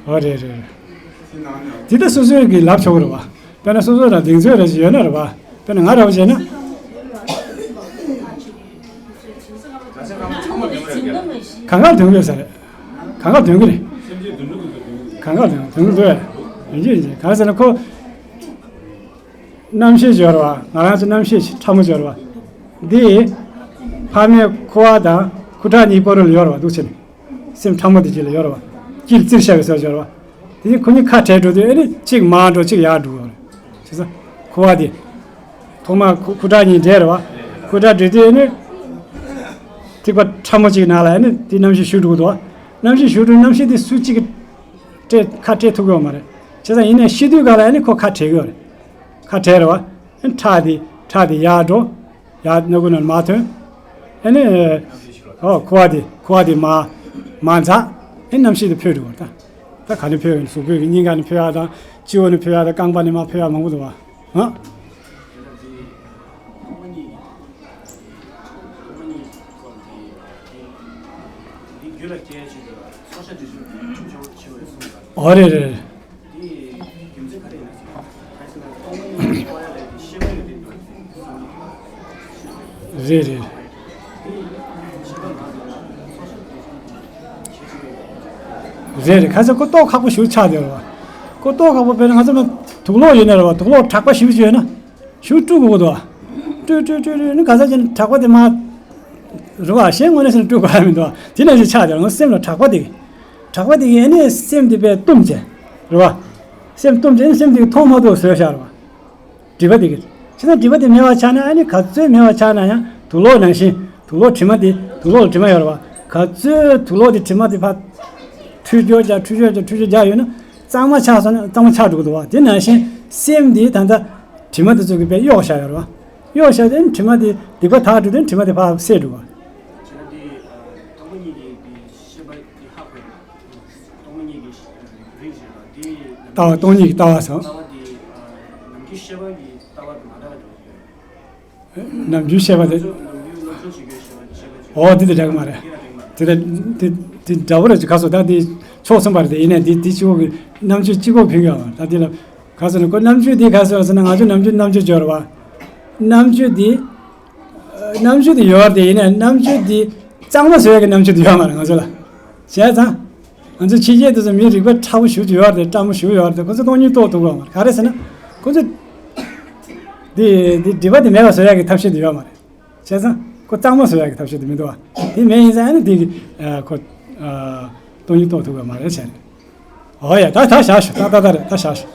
ཨོ་རེད་རེད། འདི་ལྟ་སོ་སོའི་གི་ལབ་ཆོག་གི་རེད་བ། དཔེར་ན་སོ་སོ་ལ་གདེང་ཚོད་རེ་ཞིག་ཡོད་ན་རེད་བ། དཔེར་ན་ང་ར་བ་བྱས་ན། གང་ག་དོན་གི་ས་རེད། གང་ག་དོན་གི་རེད། གང་ག་དོན་དོན་གི་འདུག་ཡ། ཡིན་གྱི་ཡིན་གྱི་གང་ཟེར་ན་ཁོ། རྣམ་ཤེས་སྦྱོར་བ་ང་རང་ཚོ་རྣམ་ཤེས་ཕྲ་མོ་སྦྱོར་བ། འདི། ཕ་མའི་ཁུ་བ་དང་ཁུ་ཁྲག་གཉིས་བར་ལ་ཡོད་རེད་བ་འདུག་ཕྱིན། སེམས་ཕྲ་མོ་དེ་གཅིག་ལ་ཡོད་རེད་བ། དཀྱིལ་བཙིར་བཞག་པའི་བཟོ་སྦྱོར་བ། དེ་ནི་ཁོ་གཉིས་ཁ་བྲལ་འགྲོ་དུས་ཨེ་ནི་གཅིག་མར་འགྲོ་གཅིག་ཡར་འགྲོ་གི་རེད། བྱས་ཙང་ཁུ་བ་དེ། ཐོག་མར་ཁུ་ཁུ་ཁྲག་གཉིས་འདྲེས་རེད་བ། ཁུ་ཁྲག་འདྲེས་དུས་ཨེ་ནི། ཐིགས་པ་ཕྲ་མོ་གཅིག་ནང་ལ་ཨེ་ནི་དེ་རྣམ་ཤེས་ཞུགས་འགྲོ་གི་འདུག་བ། རྣམ་ཤེས་ཞུགས་འགྲོ་རྣམ་ཤེས་དེ་སུ་གཅིག་གིས་སྤྲད་ཁ་སྤྲད་ཐུབ་ཀྱི་ཡོད་མ་རེད། བྱས་ཙང་ཡིན་ནའི་ཤི་དུས་ག་ལ་ཨེ་ནི་ཁོ་ཁ་བྲལ་གྱི་ཡོད་རེད། ཁ་བྲལ་རེད་བ། ཨེ་ནི་ཁྲག་དེ་ཁྲག་དེ་ཡར་འགྲོ། ཡར་སྣ་ཁུག་ནང་མར་ཐོན། ཨེ་ནི། ཨོ་ཁུ་བ་དེ་ཁུ་བ་དེ་མར་མར་འཛག་ཨེ་རྣམ་ཤེས་དེ་འཕོས་འགྲོ་བ་ད། ད་ག་ནས་འཕོས་ཡོད་ན་གཟུགས་པོའི་གི་སྙིང་ག་ནས་འཕོས་ཡ་དང་སྤྱི་བོ་ནས་འཕོས་ཡ་དང་རྐང་པ་ནས་མར་འཕོས་ཡ་མང་པོ་འདུག་བ། ཧ། ཨོ་རེད་རེད། རེད་རེད། རེད་རེད། ཁ་སང་ཁོ་ལྟོ་ཁག་པོ་ཞེ་པོ་ཆགས་བསྡད་རེད་བ། ཁོ་ལྟོ་ཁག་པོ་དཔེར་ན་ང་ཚོ་ན་དུག་ལོག་ཡོད་ན་རེད་བ། དུག་ལོག་དྲག་པ་ཞེ་པོ་ཅིག་ཡོད་ན། ཞུ་དཀྲུག་དགོས་འདུག་བ། དཀྲུག་དཀྲུག་དཀྲུག་དཀྲུག་ནི་ག་ས་ཅན་དྲག་པ་དེ་མ། རེད་བ། གཞན་དངོས་གནས་ཟེར་ན་དཀྲུག་དགོས་ཡ་མི་འདུག་བ། དེ་ནང་བཞིན་ཆགས་བསྡད་རེད། ང་སེམས་ལ་དྲག་པ་དེ། དྲག་པ་དེ་གིས་ཨ་ནི་སེམས་དེ་དཔེ་བཏུམས་བྱས། རེད་བ། སེམས་བཏུམས་བྱས་ཨ་ནི་སེམས་དེ་གིས་མཐོང་མ་ཐུབ་བཟོས་བཞག་རེད་བ། སྒྲིབ་པ་དེ་གིས། བྱས་ཙང་སྒྲིབ་པ་དེ་མེད་པ་ཆགས་ན་ཨ་ནི་ག་ཚོད་མེད་པ་ཆགས་ན་ཡང་དུག་ལོག་ནང་བཞིན་དུག་ལོག་དྲི་མ་དེ་དུག་ལོག་དྲི་མ་ཡོད་རེད་བ། ག་ཚོད་དུག་ལོག་དེ་དྲི་མ་དེ་ཕར། འཁྲུད་སྐྱོར་རྒྱག་འཁྲུད་སྐྱོར་རྒྱག་འཁྲུད་སྐྱོར་རྒྱག་ཡོད་ན་གཙང་མ་ཆགས་སོང་ན་གཙང་མ་ཆགས་འགྲོ་གི་འདུག་བ། དེ་ནང་བཞིན་སེམས་དེ་ད་ལྟ་དྲི་མ་དེ་ཚོ་གིས་དཔེ་གཡོགས་བཞག་ཡོད་རེད་བ། གཡོགས་བཞག་དེ་དྲི་མ་དེ་སྡིག་པ་དག་འགྲོ་དུས་དྲི་མ་དེ་ཕར་སེལ་འགྲོ་གི་རེད། སྟོང་ཉིད་ཀྱི་ལྟ་བ། སྟོང་ཉིད་ཀྱི་ལྟ་བ་སོ། ལྟ་བ་དེ་ནམ་རྒྱུན་ཤེས་པ་གི་ལྟ་བ་དང་མ་འདྲ་བ་འགྲོ་གི་ཡོད། ནམ་རྒྱུན་ཤེས་པ་དེ། ནམ་རྒྱུན་རྣམ་ཅོ་ཞིག་ཡོད་ཤེས་པ་ཤེས་པ་ཅིག་འོ་དེ་དེ་འདྲ་གི་མ་རེད། དེ་དེ་དེ་དེ་འདྲ་བོ་རེད་ཅིག་ག་སོ་ད་དེ་ཕྱོགས་གསུམ་པ་རེད། དེ་ཡིན་ནའི་དེ་དེ་གཅིག་པོ་གི་རྣམ་ཅོ་གཅིག་པོ་ཕུལ་གི་ཡོད་པ་ད་དེ་ལ་ག་སོ་ནི་ཁོ་རྣམ་ཅོ་དེ་ག་སོ་ཟེར་ན་ང་ཚོ་ནམ་རྒྱུན་རྣམ་ཅོ་སྦྱོར་བ། རྣམ་ཅོ་དེ། རྣམ་ཅོ་དེ་ཡོད་རེད། དེ་ཡིན་ནའི་རྣམ་ཅོ་དེ་གཙང་མ་བཟོ་ཡ་གི་རྣམ་ཅོ་དེ་ཡོད་མ་རེད་ང་ཚོ་ལ། བྱས་ཙང་། ང་ཚོ་ཕྱི་རྒྱལ་དེ་ཚོ་མི་རིག་པ་ཕྲ་བོ་ཞེ་པོ་ཅིག་ཡོད་རེད། སྤྲང་པོ་ཞེ་པོ་ཡོད་རེད། ཁོ་ཚོ་སྟོང་ཉིད་རྟོགས་ཐུབ་ཀྱི་ཡོད་མ་རེད། ག་རེ་ཟེར་ན། ཁོ་ཚོ། འདི་འདི་སྒྲིབ་པ་དེ་མེད་པ་བཟོ་ཡག་གི་ཐབས་ཤེས་དེ་ཡོད་མ་རེད། བྱས་ཙང་ཁོ་གཙང་མ་བཟོ་ཡག་གི་ཐབས་ཤེས་དེ་མི་འདུག་བ། དེ་མེད་ཡིན་ཙང་ཨ་ནི་དེ་གི་ཁོ་སྟོང་ཉིད་རྟོགས་ཐུབ་ཀྱི་ཡོད་མ་རེད་བྱས་ནས། ཨོ་ཡ་ད་ད་བཞག་ཞུ། ད་ད་ད་རེད། ད་བཞག་ཞུ།